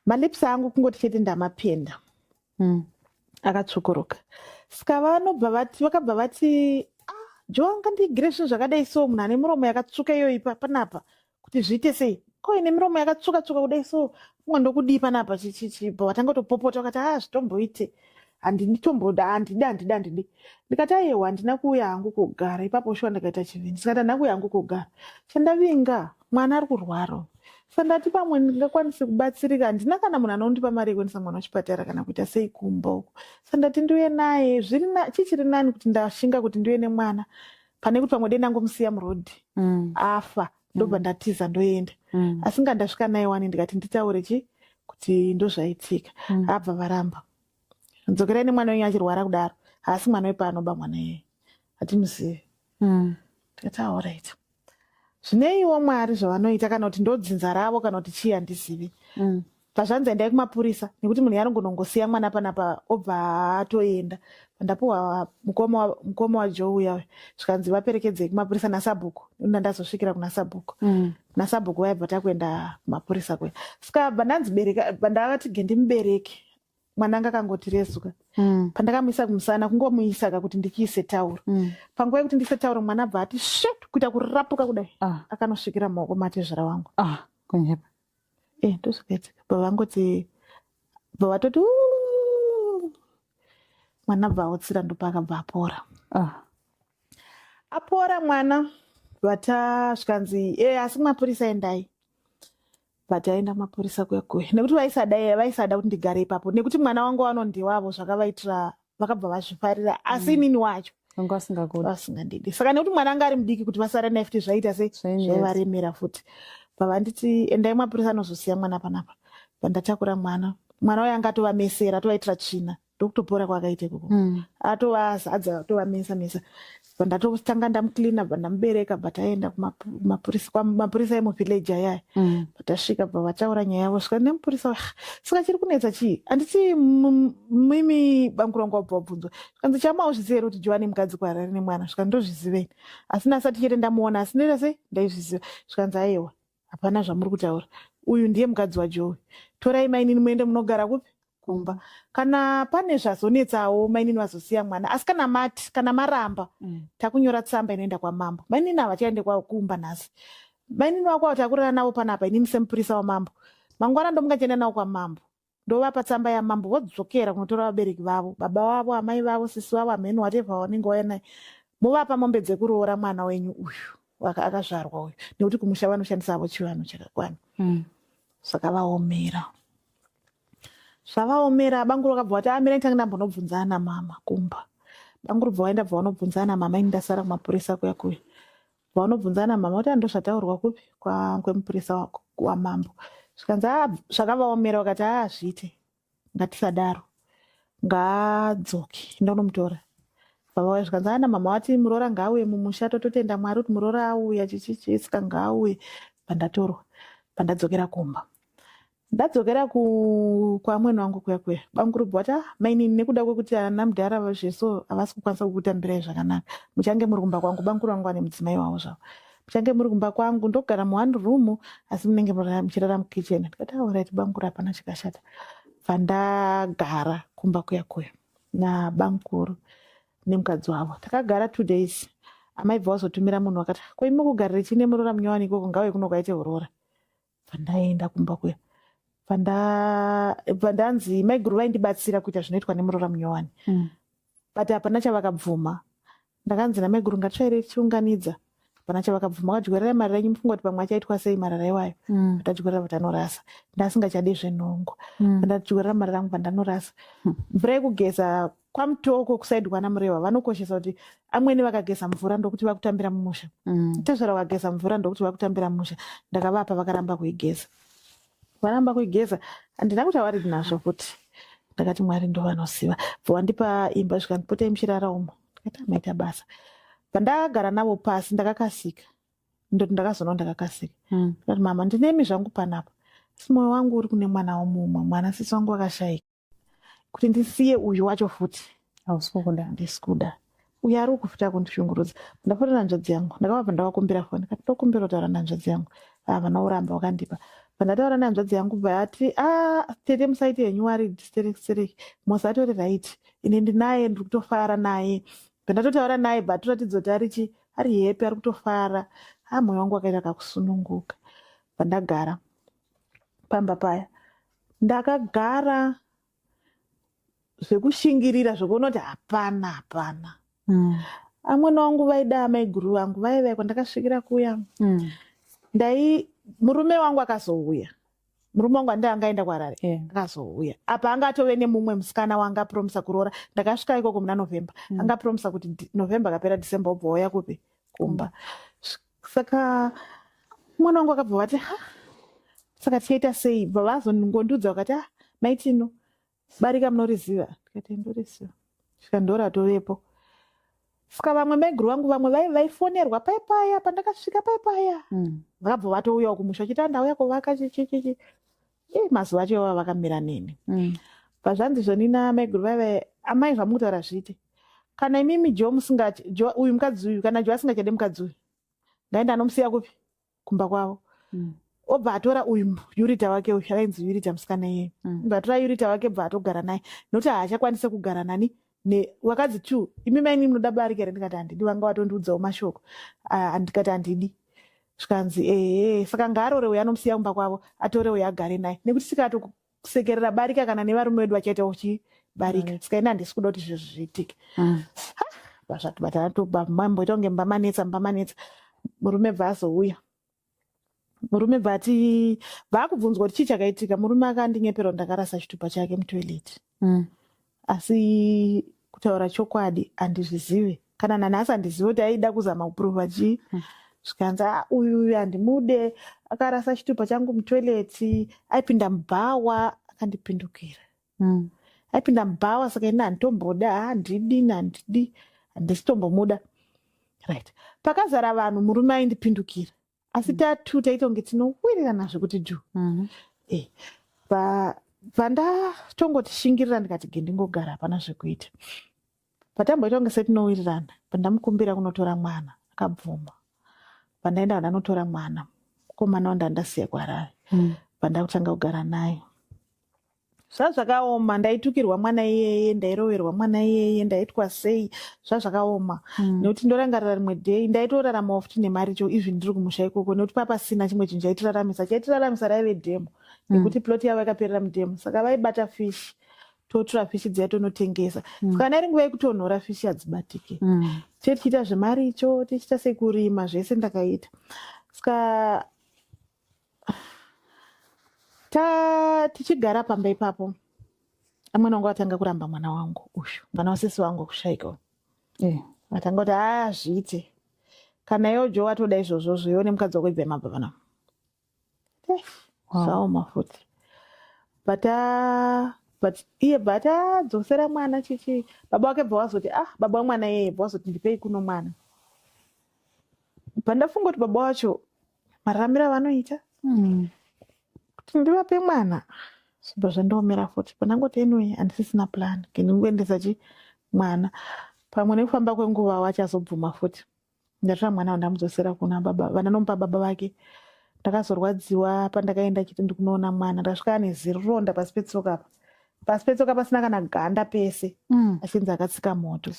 Malips angu kungoti chete ndamapenda, akatsvukuruka. Saka vanobva vati, vakabva vati, "Ah, Jo angandigire zvinhu zvakadai so, munhu ane miromo yakatsvuka iyoyi panapa kuti zviite sei? Ko ine miromo yakatsvuka tsvuka kudai so, kumwe ndokudii panapa?" Chichichibva watanga kutopopota, vakati, "Ah, zvitomboite, handitomboda, handidi, handidi, handidi." Ndikati, "Aiwa, handina kuuya hangu kugara ipapo." Shuwa ndakaita chivindi, ndikati, "Handina kuuya hangu kugara. Chandavinga, mwana ari kurwara. Saka ndati pamwe ndingakwanisi kubatsirika. Handina kana munhu anondipa mari yekuendesa mwana kuchipatara kana kuita sei kumba uko. Saka ndati ndiuye naye. Zviri chichiri nani kuti ndashinga kuti ndiuye nemwana pane kuti pamwe dei ndangomusiya murodhi afa, ndobva ndatiza ndoenda. Asi nga ndasvika naye wani, ndikati nditaure chi kuti ndozvaitika." Abva varamba, "Dzokerai nemwana wenyu achirwara kudaro. Haasi mwana wepanoba, mwana iyeye hatimuzivi." Ndikati, "Alright." Zvineiwo Mwari zvavanoita, kana kuti ndodzinza ravo, kana kuti chii, handizivi. Pazvanzi endai kumapurisa, nekuti munhu yaringonongosiya mwana panapa obva atoenda, pandapuhwa mukoma waJo uya uya, zvikanzi vaperekedzei kumapurisa nasabhuku. Ndandazosvikira kuna sabhuku. Nasabhuku vaibva takuenda kumapurisa kuya. Saka bva ndanzi bereka, bva ndavati gendimubereke mwana. Anga akangoti rezuka. Pandakamuisa kumusana, kungomuisa ka kuti ndichiise tauro, panguva yekuti ndiise tauro, mwana abva ati svet, kuita kurapuka kudai. Akanosvikira mumaoko matezvara wangu. Ah, kunyepa. E, ndozvakaitika. Bva vangoti, bva vatoti, "Uuuu." Mwana bva aotsira, ndopaakabva apora. Apora mwana, vata zvikanzi, "E, asi kumapurisa endai." Vataenda kumapurisa kuya kuya, nekuti vaisada kuti ndigare ipapo, nekuti mwana wangu vanondiwavo zvakavaitira, vakabva vazvifarira, asi inini wacho Vanga vasingakudi. Vasingandidi. Saka nekuti mwana anga ari mudiki, kuti vasara naye futi zvaita sei? Zvainetsa. Zvaivaremera futi. Bva vanditi, "Endai, mapurisa anozosiya mwana panapa." Bva ndatakura mwana. Mwana uyo anga atovamesera, atovaitira tsvina, ndokutopora kwakaita ikoko. Atovazadza, atovamesa mesa. Bva ndatotanga ndamucleana, bva ndamubereka, bva taenda kumapurisa, kwamapurisa emuvillage ayaya. Patasvika, bva vataura nyaya yavo. Svika nemupurisa, "Ah, saka chiri kunetsa chii? Handiti mimi bamukuru wangu?" Wabva wabvunzwa, zvikanzi, "Chamauzviziva here kuti Joani mukadzi kuHarare nemwana?" Svika, "Ndozviziveni, asi ndasati chete ndamuona, asi ndoita sei, ndaizviziva." Zvikanzi, "Aiwa, hapana zvamuri kutaura. Uyu ndiye mukadzi waJoe. Torai mainini muende munogara kupi? Kumba. Kana pane zvazonetsawo, mainini vazosiya mwana. Asi kana mati, kana maramba, takunyora tsamba inoenda kwamambo. Mainini havachaende kumba nhasi. Mainini wako avo takurara navo panapa. Inini semupurisa wamambo, mangwana ndomungachienda navo kwamambo." Ndovapa tsamba yamambo, vodzokera kunotora vabereki vavo, baba vavo, amai vavo, sisi vavo, hameni, whatever vanenge vauya naye. Movapa mombe dzekuroora mwana wenyu uyu akazvarwa uyu, nekuti kumusha vanoshandisa avo chivanhu chakakwana. Zvakavaomera, zvavaomera. Banguru vakabva vati, "Amira, nditange ndambonobvunza ana mama kumba." Banguru bva vaenda, bva vanobvunza ana mama. Ini ndasara kumapurisa kuya kuya. Vanobvunza ana mama kuti, "Ando zvataurwa kupi kwemupurisa wamambo?" Zvikanzi, "Ah, zvakavaomera." Vakati, "A, zviite, ngatisadaro, ngaadzoke, ndonomutora." Vavauya, zvikanzi, "Ana mama vati muroora ngaauye mumusha. Tototenda Mwari kuti muroora auya, chichichi, saka ngaauye." Pandatorwa, pandadzokera kumba, ndadzokera kwamwene wangu kuya kuya, bamukuru bva vati, "Ah, mainini, nekuda kwekuti ana mudhara zveso havasi kukwanisa kukutambirai zvakanaka, muchange muri kumba kwangu." Bamukuru vangu vane mudzimai wavo zvavo. "Muchange muri kumba kwangu, ndogara muone room, asi munenge muchirara mukitchen." Ndikati, "Alright, bamukuru, hapana chakashata." Bva ndagara kumba kuya kuya nabamukuru nemukadzi wavo. Takagara 2 days. Amai bva vazotumira munhu, vakati, "Ko imi kugarire chine muroora munyowani ikoko? Ngauye kuno kwaite uroora." Bva ndaenda kumba kuya. Bva ndanzi maiguru vaindibatsira kuita zvinoitwa nemuroora munyowani, but hapana chavakabvuma. Ndakanzi namaiguru, "Ngatitsvaire, tichiunganidza." Hapana chavakabvuma. "Kadyorera marara enyu." Mufunga kuti pamwe achaitwa sei marara iwayo? Ndadyorera, vandanorasa. Ndasingachadi zvenhongo. Ndadyorera marara angu, vandanorasa. Mvura yekugeza kwaMutoko, kuside kwana Murewa, vanokoshesa kuti amweni vakageza mvura ndokuti vakutambira mumusha. Tezvara vakageza mvura ndokuti vakutambira mumusha. Ndakavapa, vakaramba kuigeza. Varamba kuigeza, handina kuti awaridi nazvo futi. Ndakati, "Mwari ndo vanoziva." Bva wandipa imba, zvikandipotai muchirara umo. Ndakati, "Amaita basa." Pandakagara navo pasi, ndakakasika, ndoti ndakazoona ndakakasika. Ndikati, "Mama, ndinemi zvangu panapa, asi mwoyo wangu uri kune mwana womumwe mwana, sisi wangu wakashayika. Kuti ndisiye uyu wacho futi, Hausi kukuda. handisi kuda. Uyu ari kufuta kundishungurudza." Ndafona hanzvadzi yangu, ndakavabva ndavakumbira foni. Ndikati, "Ndokumbira kutaura nehanzvadzi yangu." Havana kuramba, vakandipa. Pandataura nehanzvadzi yangu, bva ati, "A, tete, musaite henyu worried, stereki stereki, musatori right. Ine ndinaye, ndiri kutofara naye." Pandatotaura naye, bva atoratidza kuti arichi ari happy, ari kutofara. A, mwoyo wangu wakaita kakusununguka. Pandagara pamba paya, ndakagara zvekushingirira, zvekuona kuti hapana, hapana. Amwene wangu vaida amaiguru vangu vaivai kwandakasvikira kuya. Ndai murume wangu akazouya, murume wangu andai angaenda kuHarare. Akazouya apa anga atove nemumwe musikana wanga apromisa kuroora. Ndakasvika ikoko muna November. Anga apromisa kuti November akapera, December obva wauya kupi? Kumba. Saka mwana wangu akabva vati, "Ha, saka tichaita sei?" Bva vazongondiudza, vakati, "Ah, maitino, barika munoriziva?" Ndikati, "Ndoriziva." Svika ndoratovepo. Saka vamwe maiguru vangu vamwe vaifonerwa pai paya pandakasvika pai paya. Vakabva vatouyawo kumusha vachiti, "Andauya kuvaka chichichichi." I mazuva acho iwava vakamira neni. Pazvanzi zvoni namaiguru vaiva, "Amai, zvamukutaura zviite. Kana imimi Jo musingachi Jo uyu, mukadzi uyu, kana Jo asingachade mukadzi uyu, ngaenda anomusiya kupi? Kumba kwavo. Obva atora uyu Yurita wake." Uyu akainzi Yurita, musikana iyeye. Obva atora Yurita wake, bva atogara naye, nokuti haachakwanisi kugara nani vakadzi two. "Imi maini, munoda barika here?" Ndikati, "Handidi." Vanga vatondiudzawo mashoko. Ah, ndikati, "Handidi." Zvikanzi, "Ehe, saka ngaarore uyo, anomusiya kumba kwavo, atore uyo agare naye, nekuti tikatosekerera barika, kana nevarume vedu vachaitawo chibarika. Saka ini handisi kuda kuti zvinhu zviitike." Mamboita kunge mbamanetsa, mbamanetsa. Murume bva azouya. Murume bva ati, bvaakubvunzwa kuti chii chakaitika. Murume akandinyepera kuti ndakarasa chitupa chake mutoilet. Asi kutaura chokwadi, handizvizivi. Kana nanhasi handizivi kuti aida kuzama kuprova chii. Zvikanzi, "Ah, uyu handimude, akarasa chitupa changu mutoilet, aipinda mubhawa akandipindukira. Aipinda mubhawa, saka ini handitomboda, handidi, handidi, handisitombomuda." Right, pakazara vanhu, murume aindipindukira, asi tatu taita kunge tinowirirana zvekuti dhu. Eh, pandatongoti shingirira, ndikati ge ndingogara, hapana zvekuita. Patamboita kunge setinowirirana, pandamukumbira kunotora mwana, akabvuma. Pandaenda ndanotora mwana mukomana wandandasiya kuHarare. Pandakutanga kugara naye, zvazvakaoma. Ndaitukirwa mwana iyeye, ndairoverwa mwana iyeye, ndaitwa sei, zvazvakaoma. Nekuti ndorangarira rimwe day ndaitoraramawo futi nemari cho izvi ndiri kumusha ikoko, nekuti papasina chimwe chinhu chaitiraramisa. Chaitiraramisa raive dhemo. Nekuti plot yavo yakaperera mudhemu, saka vaibata fish, totora fishi dziya tonotengesa. Saka kana iri nguva yekutonhora, fishi hadzibatike. Tichiita zvemaricho, tichiita sekurima, zvese ndakaita. Saka ta tichigara pamba ipapo, amwene wangu atanga kuramba mwana wangu uyu, mwana wasisi wangu kushaika. Atanga kuti haa, zviite kana iwo Jo watoda izvozvozvo, iwe nemukadzi wako ibvai mabva panapa. Zvaoma futi, but but iye bva tadzosera mwana chichi, baba wake bva wazoti, ah, baba wemwana iyeye bva wazoti, "Ndipei kuno mwana." Pandafunga kuti baba wacho mararamiro avanoita, kuti ndivape mwana, zvibva zvandiomera futi. Pandangoti anyway, handisisina plan, ndingoendesa chi mwana, pamwe nekufamba kwenguva wachazobvuma futi. Ndatora mwana wandamudzosera kuna baba, vandanomupa baba vake. Ndakazorwadziwa pandakaenda chiti ndikunoona mwana, ndasvika ane zironda pasi petsoka apa, pasi petsoka pasina kana ganda pese. Achinzi akatsika moto.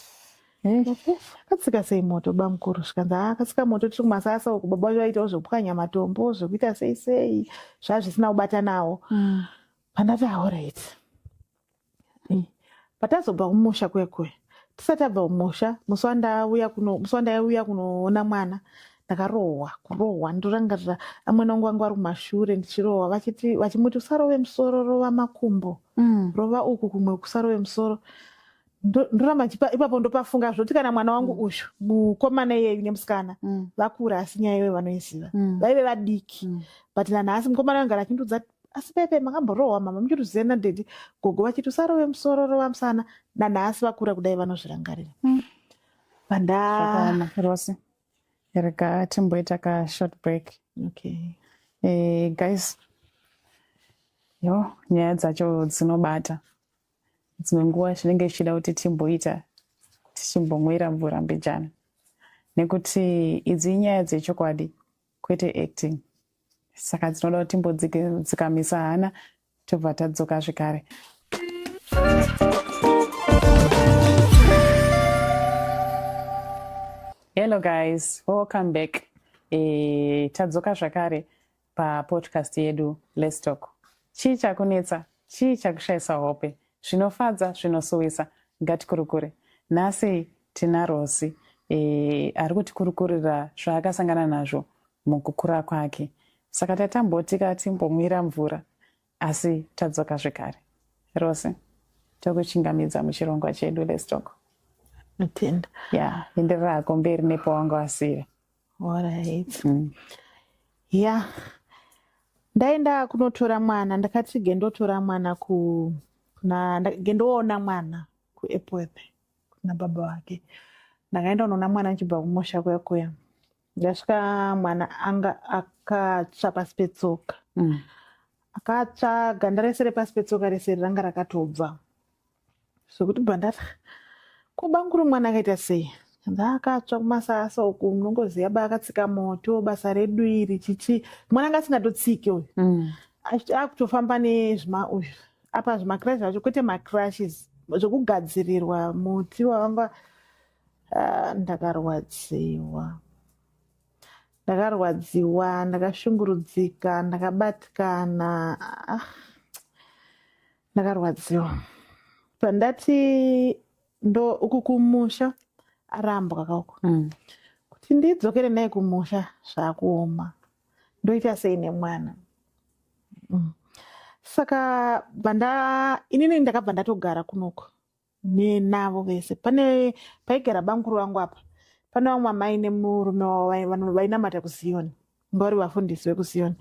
Akatsika sei moto, bamukuru? Zvikanzi, "Ah, akatsika moto tiri kumasasa uku." Baba vacho vaitawo zvekupwanya matombo, zvekuita sei sei, zvaa zvisina kubata nawo. Pandati alright, patazobva kumusha kuya kuya, tisati tabva kumusha, musi wandauya kuno, musi wandaiuya kunoona mwana, ndakarohwa, kurohwa. Ndorangarira amwene wangu vangu vari kumashure ndichirohwa, vachiti, vachimuti, "Usarove musoro, rova makumbo." Rova uku kumwe, kusarove musoro. Ndoramba ipapo ndopafunga zvoti kana mwana wangu uyu mukomana iyeyu nemusikana vakura, asi nyaya iyoyo vanoiziva. Vaive vadiki, but nanhasi mukomana wangu gara achindiudza, "Asi pepe makamborohwa mama muchituziva nadaddy gogo vachiti usarove musoro, rova musana." Nanhasi vakura kudai vanozvirangarira. Vanda Zvakaoma, Rose. Rega timboita ka short break. Okay. Guys, yo nyaya dzacho dzinobata. Dzimwe nguva zvinenge zvichida kuti timboita tichimbomwira mvura mbijana, nekuti idzi inyaya dzechokwadi, kwete acting, saka dzinoda kuti timbodzikamisa hana, tobva tadzoka zvekare. Hello guys, welcome back. Tadzoka zvakare papodcast yedu Let's Talk. Chii chakunetsa? Chii chakushayisa hope? Zvinofadza, zvinosuwisa, ngatikurukure. Nhasi tina Rosi ari kutikurukurira zvaakasangana nazvo mukukura kwake. Saka tatamboti katimbomwira mvura, asi tadzoka zvekare. Rosi, tokuchingamidza muchirongwa chedu Let's Talk. Notenda. Ya, enderera hako mberi nepawanga wasira. Alright. Ya, ndaenda kunotora mwana, ndakati gendotora mwana ku kuna gendoona mwana kuEpworth kuna baba vake. Ndakaenda kunoona mwana ndichibva kumusha kuya kuya. Ndasvika, mwana anga akatsva pasi petsoka. Akatsva ganda rese repasi petsoka rese ranga rakatobva, zvokuti bva ndati, "Ko banguru, mwana akaita sei?" Akatsva kumasasa uku, munongoziva ba akatsika moto, basa redu iri chichi. Mwana anga asingatotsiki uyu. Akutofamba nezvima uyu apa, zvimacrush zvacho, kwete macrushes, zvekugadzirirwa muti wavanga. Ah, ndakarwadziwa, ndakarwadziwa, ndakashungurudzika, ndakabatikana. Ah, ndakarwadziwa. Pandati ndo uku kumusha arambwa kauku, kuti ndidzokere naye kumusha zvakuoma, ndoita sei nemwana? Saka bva inini ndakabva ndatogara kunoku nenavo vese. Pane paigara bamukuru vangu apa, pane vamwe amai nemurume wavo vainamata kuZiyoni, nga vari vafundisi vekuZiyoni.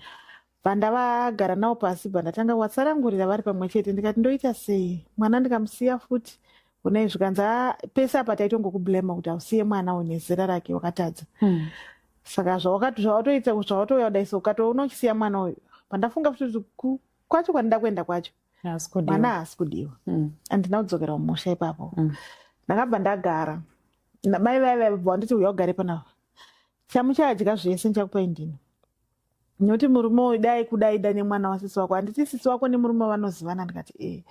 Bva ndavagara navo pasi, bva ndatanga kuvatsanangurira vari pamwe chete, ndikati, "Ndoita sei mwana ndikamusiya futi?" Unai zvikanzi, "Ah, pese apa taitongokublema kuti hausiye mwana uyu nezera rake, wakatadza." Saka zvawatoita, zvawatouya kudai, so ukatoona uchisiya mwana uyu, pandafunga futi kuti kwacho kwandida kuenda kwacho Haasi kudiwa. Mwana haasi kudiwa. Handina kudzokera kumusha ipapo. Ndakabva ndagara. Mai vaya vaya bva vanditi, "Uya ugare panapa, chamuchadya zvese ndichakupai ndini, nokuti murume uyu dai kudaida nemwana wasisi wako. Handiti sisi wako nemurume vanozivana?" Ndikati, "E,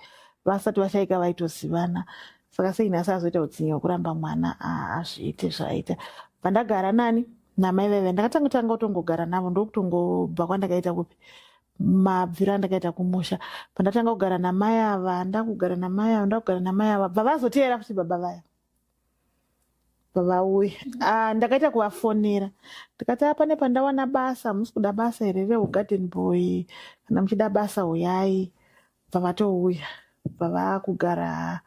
vasati vashaika vaitozivana. Saka sei nhasi azoita utsinye hwekuramba mwana? Azviite zvaaita." Bva ndagara nani, namai vaiva. Ndakatanga tanga kutongogara navo, ndokutongobva kwandakaita kupi. Mabviro andakaita kumusha, pandatanga kugara namai ava, ndakugara namai ava, ndakugara namai ava, bva vazoteera futi baba vaya vauya. Ah, ndakaita kuvafonera, ndikati, "Ah, pane pandawana basa, hamusi kuda basa here rehugarden boy? Kana muchida basa, uyai." Bva vatouya, bva vakugara,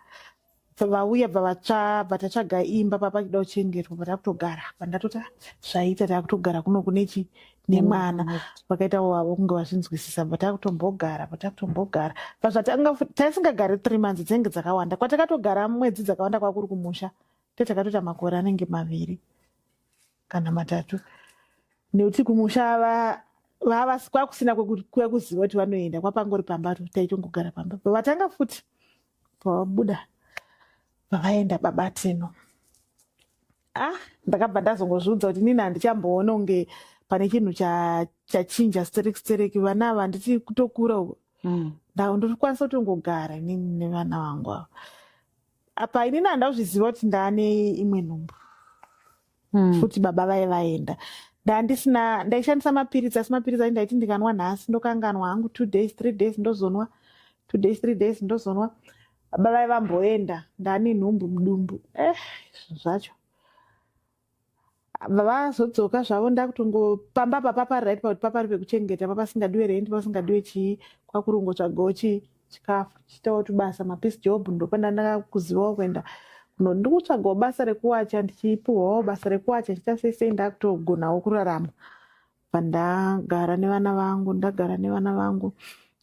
bva vauya, bva vatsva, bva tatsvaga imba papachida kuchengetwa, bva takutogara. Bva ndatoti, "Ah, zvaita, takutogara kuno kunechi nemwana." Vakaita wavo kunge vazvinzwisisa, bva takutombogara, bva takutombogara, bva zvatanga taisingagari 3 months, dzinenge dzakawanda. Kwatakatogara mwedzi dzakawanda kwakuri kumusha, tetakatoita makore anenge 2 kana 3, nekuti kumusha kwakusina kwekuziva kuti vanoenda kwapangori pamba, taitongogara pamba. Vatanga futi pavabuda, vavaenda baba Tino. Ah, ndakabva ndazongozviudza kuti inini handichamboona kunge pane chinhu chachinja stereki stereki. Vana ava handiti kutokura uko. Ndokwanisa kutongogara inini nevana vangu ava. Apa inini handazviziva kuti ndaane imwe nhumbu futi. Baba vai vaenda, ndandisina, ndaishandisa mapiritsi, asi mapiritsi ai ndaiti ndikanwa nhasi ndokanganwa hangu, 2 days, 3 days ndozonwa, 2 days, 3 days ndozonwa. Baba vai vamboenda, ndaane nhumbu mudumbu. Eh, zvinhu zvacho. Vazodzoka zvavo, ndakutongo pamba papa pari right pakuti papari pekuchengeta, papasingadiwe rent, pasingadiwe chii, kwakuri kungotsvagawo chikafu, chiitawo tubasa, mapiece job. Ndopanda ndakakuzivawo kuenda kuno, ndikutsvagawo basa rekuwacha, ndichipiwawo basa rekuwacha, chiita sei sei, ndakutogonawo kurarama. Pandagara nevana vangu, ndagara nevana vangu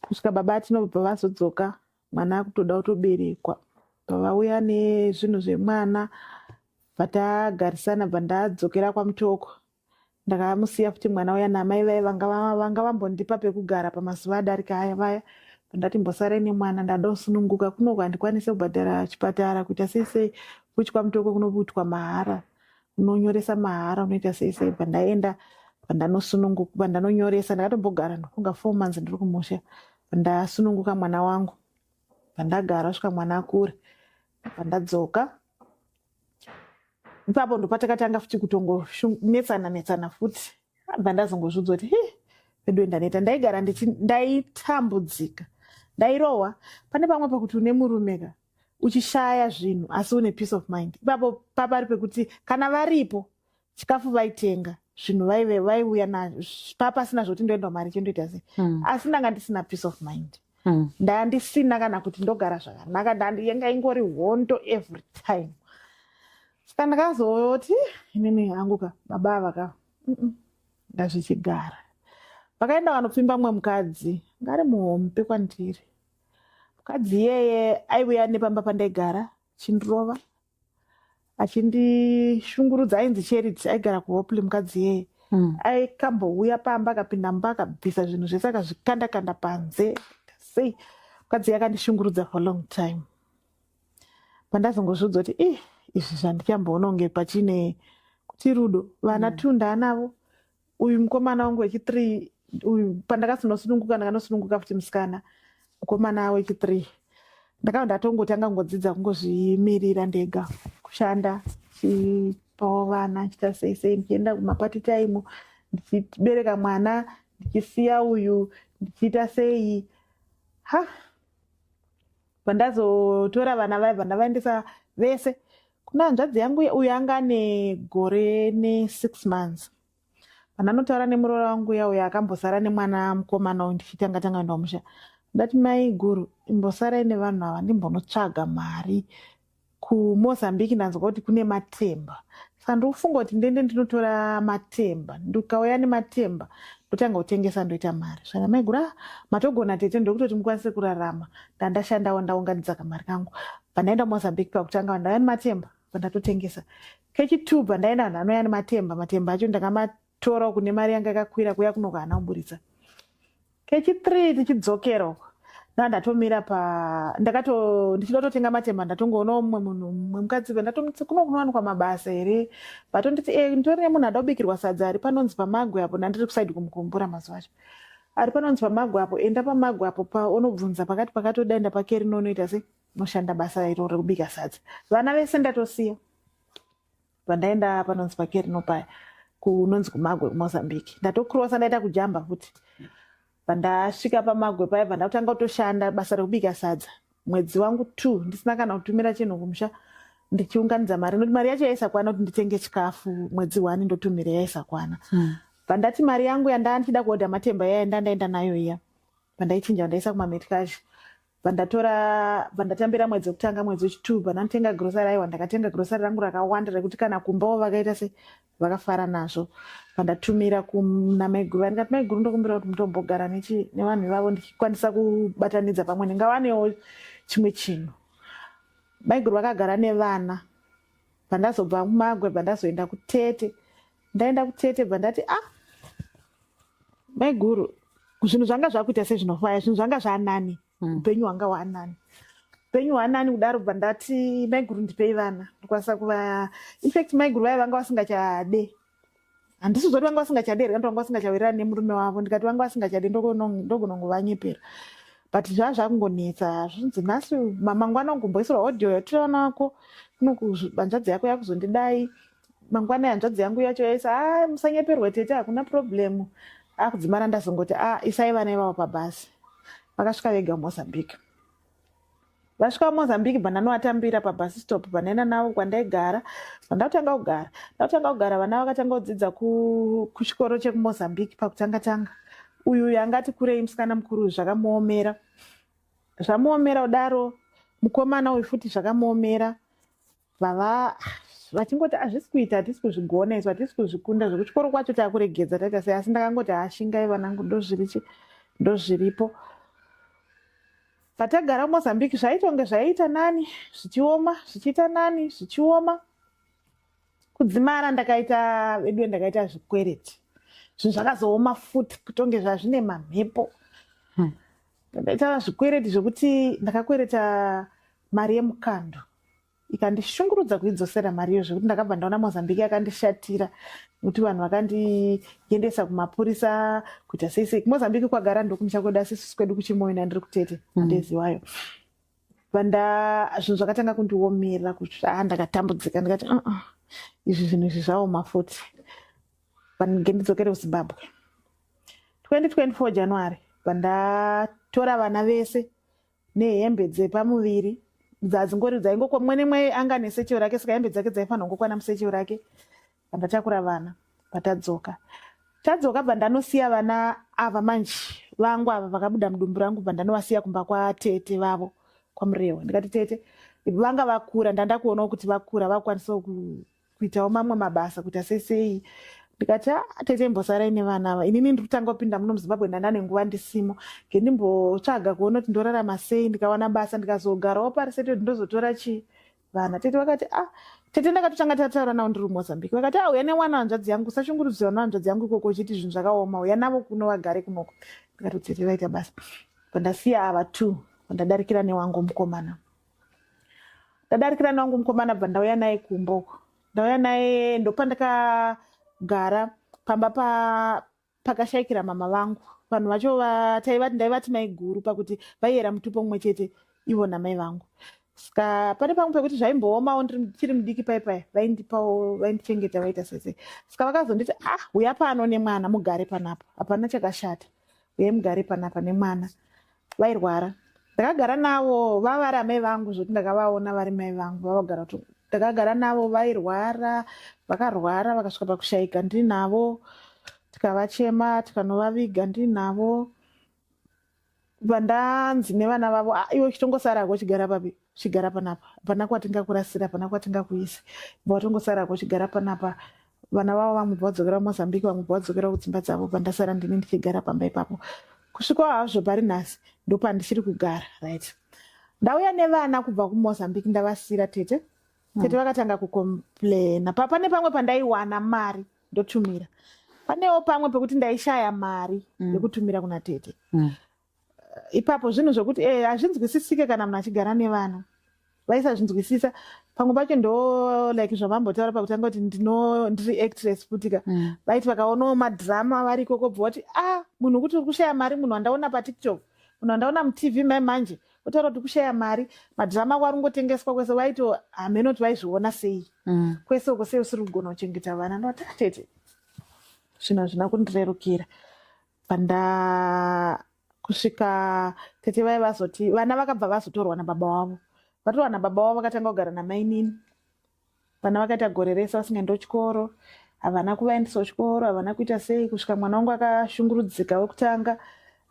kusvika baba tinobva vazodzoka, mwana akutoda kutoberekwa. Pavauya nezvinhu zvemwana, vatagarisana, bva ndadzokera kwaMutoko. Ndakamusiya futi mwana uya namai vai vanga vambondipa pekugara pamazuva adarika aya vaya. Ndati mbosare nemwana, ndada kusununguka kunoko, handikwanisi kubhadhara chipatara, kuita sei sei, futi kwaMutoko kunoitwa mahara, unonyoresa mahara, unoita sei sei. Pandaenda, pandanosununguka, pandanonyoresa, ndakatombogara ndofunga 4 months ndiri kumusha. Pandasununguka mwana wangu, pandagara kusvika mwana akure, pandadzoka ipapo ndopatakatanga futi kutongonetsana netsana futi. Bva ndazongozviudza kuti, "Hi, pedu ndaneta." Ndaigara ndaitambudzika, ndairohwa. Pane pamwe pekuti une murume ka, uchishaya zvinhu, asi une peace of mind. Ipapo papari pekuti kana varipo, chikafu vaitenga, zvinhu vaive vaiuya nazvo, papasina zvokuti ndoenda mari chendoita sei. Asi ndanga ndisina peace of mind. Ndandisina kana kuti ndogara zvakanaka, yanga ingori hondo every time. Saka ndakazoti inini hangu ka, baba ava ka, ndazvichigara. Vakaenda vanopfimba mumwe mukadzi ngari muhombe kwandiri. Mukadzi iyeye aiuya nepamba pandaigara achindirova, achindishungurudza. Ainzi Charity, aigara kuHopley mukadzi iyeye. Aikambouya pamba, akapinda mumba, akabvisa zvinhu zvese, akazvikanda kanda panze. Sei mukadzi iye akandishungurudza for long time. Pandazongozviudza kuti, ih, izvi zvandichamboona kunge pachine kuti rudo, vana two ndaanavo, uyu mukomana wangu wechi3 uyu, pandakazinosununguka, ndakanosununguka futi musikana, mukomana wechi3. Ndakabva ndatongotanga kungodzidza kungozvimirira ndega, kushanda, chipawo vana, chiita sei sei, ndichienda kumapart time, ndichibereka mwana, ndichisiya uyu, ndichiita sei. Ha, pandazotora vana vaya, bva ndavaendesa vese kuna hanzvadzi yangu. Uyu anga ane gore ne6 months. Pandanotaura nemuroora wangu uya, uyo akambosara nemwana mukomana uyu, ndichitanga tanga kuenda kumusha, ndati, "Mai guru, imbosarai nevanhu ava, ndimbonotsvaga mari kuMozambique. Ndanzwa kuti kune matemba, saka ndiri kufunga kuti ndiende ndinotora matemba. Ndikauya nematemba, ndotanga kutengesa, ndoita mari." Zvana mai guru, "Ah, matogona tete, ndokutoti mukwanise kurarama." Ndandashandawo, ndaunganidza kamari kangu. Pandaenda kuMozambique pakutanga, ndauya nematemba, pandatotengesa. Kechi2 pandaenda, vanhu vanouya nematemba, matemba acho ndakamatora kune mari yanga yakakwira kuya kunoko, haana kuburitsa. Kechi3 tichidzokera uko, ndaa ndatomira pa ndakato ndichida kutotenga matemba, ndatongoonawo mumwe munhu, mumwe mukadzi. Ndatomuti, "Kuno kunowanikwa mabasa here?" Vatonditi, "E, nditori nemunhu ada kubikirwa sadza ari panonzi paMagwe apo." Ndandiri kusaidi kumukumbura mazuva acho. "Ari panonzi paMagwe apo, enda paMagwe apo, pa unobvunza pakati pakatoda, enda pakerino, unoita sei, unoshanda basa iro rekubika sadza." Vana vese ndatosiya, pandaenda panonzi pakerino paya, kunonzi kuMagwe kuMozambique. Ndatokrosa, ndaita kujamba futi. Pandasvika paMagwe paya, bva ndakutanga kutoshanda basa rekubika sadza. Mwedzi wangu 2 ndisina kana kutumira chinhu kumusha, ndichiunganidza mari, nokuti mari yacho yaisakwana kuti nditenge chikafu. Mwedzi 1 ndotumira, yaisakwana. Pandati mari yangu yandaa ndichida kuodha matemba yaya, ndandaenda nayo iya, pandaichinja ndaisa kumaMetcash. Pandatora, pandatambira mwedzi wekutanga, mwedzi wechi2, pandandotenga grocery, aiwa, ndakatenga grocery rangu rakawanda rekuti kana kumbawo vakaita se vakafara nazvo. Pandatumira kuna maiguru, ndikati, "Maiguru, ndokumbira kuti mutombogara nevanhu ivavo, ndichikwanisa kubatanidza pamwe ndingawanewo chimwe chinhu." Maiguru vakagara nevana. Pandazobva muMagwe, pandazoenda kuTete, ndaenda kuTete, bva ndati, "Ah, maiguru, zvinhu zvanga zvakuita sezvinofaya, zvinhu zvanga zvanani." Upenyu hwanga hwanani, upenyu hwanani kudaro. Bva ndati, "Maiguru, ndipei vana ndokwanisa kuva." Infact maiguru vaya vanga vasingachade, handisi zoti vanga vasingachade here, kana vanga vasingachawirirani nemurume wavo. Ndikati vanga vasingachade, ndogona kungovanyepera, but zvaa zvakungonetsa. Zvinzi nhasi, mangwana ungomboisirwa audio yatiraona wako hanzvadzi yako yakuzondidai. Mangwana hanzvadzi yangu yacho yaisa, "A, musanyeperwe tete, hakuna problem." Akudzimara ndazongoti, "A, isai vana ivavo pabhasi." Vakasvika vega muMozambique. Vasvika muMozambique, bva ndanovatambira pabus stop, pandaenda navo kwandaigara. Pandakutanga kugara, ndakutanga kugara, vana vakatanga kudzidza kuchikoro chekuMozambique. Pakutanga tanga, uyu yangati kurei, musikana mukuru, zvakamuomera. Zvamuomera kudaro, mukomana uyu futi zvakamuomera. Vava vachingoti, "Hazvisi kuita, hatisi kuzvigona isu, hatisi kuzvikunda, zvekuchikoro kwacho taakuregedza, taita sei?" Asi ndakangoti, "Hashingai vanangu, ndozvirichi, ndozviripo." Patagara muMozambique zvaitonge zvaiita nani, zvichioma, zvichiita nani, zvichioma. Kudzimara ndakaita veduwe, ndakaita zvikwereti. Zvinhu zvakazooma futi, kutonge zvazvine mamhepo. Ndaita zvikwereti zvekuti ndakakwereta mari yemukando, ikandishungurudza kuidzosera mari iyo, zvekuti ndakabva ndaona Mozambique yakandishatira, nekuti vanhu vakandiendesa kumapurisa, kuita sei sei. KuMozambique kwagara ndokumusha kwedu, asi isusu kwedu kuChimoio, ndiri kuTete. Andeziwayo vanda zvinhu zvakatanga kundiomera kuti a, ndakatambudzika. Ndikati, "Uh-uh, izvi zvinhu izvi zvaoma futi, ngendidzokere kuZimbabwe." 2024 January, pandatora vana vese nehembe dzepamuviri dzadzingori dzaingokwa, mumwe nemwe anga nesechero rake, saka hembe dzake dzaifanira kungokwana musechero rake. Pandatakura vana, patadzoka, tadzoka, bva ndanosiya vana ava manje vangu ava vakabuda mudumbu rangu, bva ndanovasiya kumba kwatete vavo kwaMurewa. Ndikati, "Tete, vanga vakura, ndanda kuonawo kuti vakura, vakwanisawo kuitawo mamwe mabasa, kuita sesei." Ndikati, "A, tete, imbosarai nevana ava. Inini ndiri kutanga kupinda muno muZimbabwe, ndanda nenguva ndisimo, ngendimbotsvaga kuona kuti ndorarama sei. Ndikawana basa, ndikazogarawo pari setoti ndozotora chii vana." Tete vakati, "Ah, tete." Ndakatotanga tataura navo ndiri kuMozambique. Vakati, "A, uya nemwana hanzvadzi yangu, usashungurudzirwa nehanzvadzi yangu ikoko uchiti zvinhu zvakaoma. Uya navo kuno, vagare kunoko." Ndikati, "Tete, vaita basa." Pandasiya ava two, pandadarikira newangu mukomana, ndadarikira newangu mukomana, bva ndauya naye kumba uko. Ndauya naye, ndopandakagara pamba pakashayikira mama vangu. Vanhu vacho taivati, ndaivati maiguru, pakuti vaiyera mutupo mumwe chete ivo namai vangu. Saka pane pamwe pekuti zvaimboomawo, ndichiri mudiki pai pai, vaindipawo, vaindichengeta, vaita sese. Saka vakazonditi, "Ah, uya pano nemwana, mugare panapa, hapana chakashata, uyai mugare panapa nemwana." Vairwara, ndakagara navo, vava vari amai vangu, zvokuti ndakavaona vari mai vangu vavagara. Ndakagara navo, vairwara, vakarwara vakasvika pakushayika ndinavo. Tikavachema, tikanovaviga ndinavo. Vandanzi nevana vavo, "Ah, iwe uchitongosarako uchigara papi, uchigara panapa, hapana kwatingakurasira, hapana kwatingakuisa, watongosarako uchigara panapa." Vana vavo vamwe bva vadzokera kuMozambique, vamwe bva vadzokera kudzimba dzavo. Pandasara ndini ndichigara pamba ipapo kusvikawo hazvo pari nhasi, ndopandichiri kugara. Right, ndauya nevana kubva kuMozambique, ndavasira tete. Tete vakatanga kucomplaina. Pane pamwe pandaiwana mari ndotumira, panewo pamwe pekuti ndaishaya mari yekutumira kuna tete. Ipapo zvinhu zvokuti hazvinzwisisike kana munhu achigara nevana, vaisazvinzwisisa. Pamwe pacho ndo like zvavambotaura pakutanga kuti ndiri actress futika. Vaiti vakaonawo madhirama vari ikoko, bva vati, "A, munhu kuti uri kushaya mari, munhu wandaona paTikTok, munhu wandaona muTV mai manje otaura kuti kushaya mari, madhirama ako ari kungotengeswa kwese." Vaito hamenoti vaizviona sei kwese uko, sei usiri kugona kuchengeta vana? Ndovati, "Ah, tete, zvinhu hazvina kundirerukira." Panda kusvika tete vaye vazoti vana vakabva vazotorwa nababa wavo, vatorwa nababa wavo vakatanga kugara namainini. Vana vakaita gore rese vasingaendiwo chikoro, havana kuvaendisawo chikoro, havana kuita sei, kusvika mwana wangu akashungurudzika wekutanga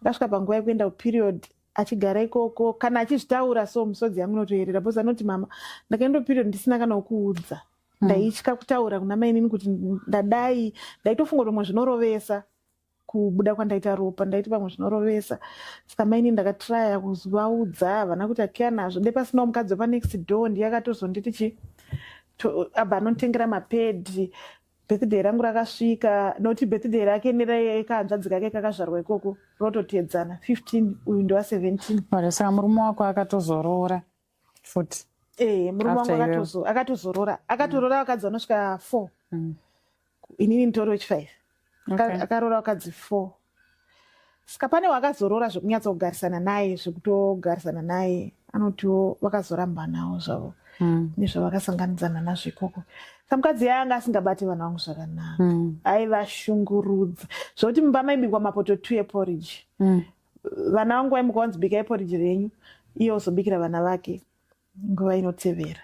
akasvika panguva yekuenda kuperiod achigara ikoko. Kana achizvitaura so, misodzi yangu inotoyerera, because anoti, "Mama, ndakaenda kuperiod ndisina kana wekuudza. Ndaitya kutaura kuna mainini kuti ndadai. Ndaitofunga kuti pamwe zvinorovesa kubuda kwandaita ropa, ndaiti pamwe zvinorovesa." Saka mainini ndakatraya kuvaudza, havana kuti akiya nazvo. De pasinawo mukadzi wepanext door ndiye akatozonditi chi abva anonditengera mapedhi. Birthday rangu rakasvika, nokuti birthday rake nerekahanzvadzi kake kakazvarwa ikoko rototedzana, 15, uyu ndewa 17. Ore, saka murume wako akatozoroora futi? Eh, murume wangu akatozorora, akatorora vakadzi vanosvika 4. Inini nditori wechi5. Akaroora vakadzi 4. Saka pane wakazorora zvekunyatsogarisana naye, zvekutogarisana naye, anotiwo vakazorambanawo zvavo nezvavakasanganidzana nazvo ikoko. Saka mukadzi yanga asingabati vana vangu zvakanaka, aivashungurudza zvokuti mumba maibikwa mapoto 2 eporridge. Vana vangu vaimuka vanzi, "Bikai porridge renyu," iye ozobikira vana vake nguva inotevera.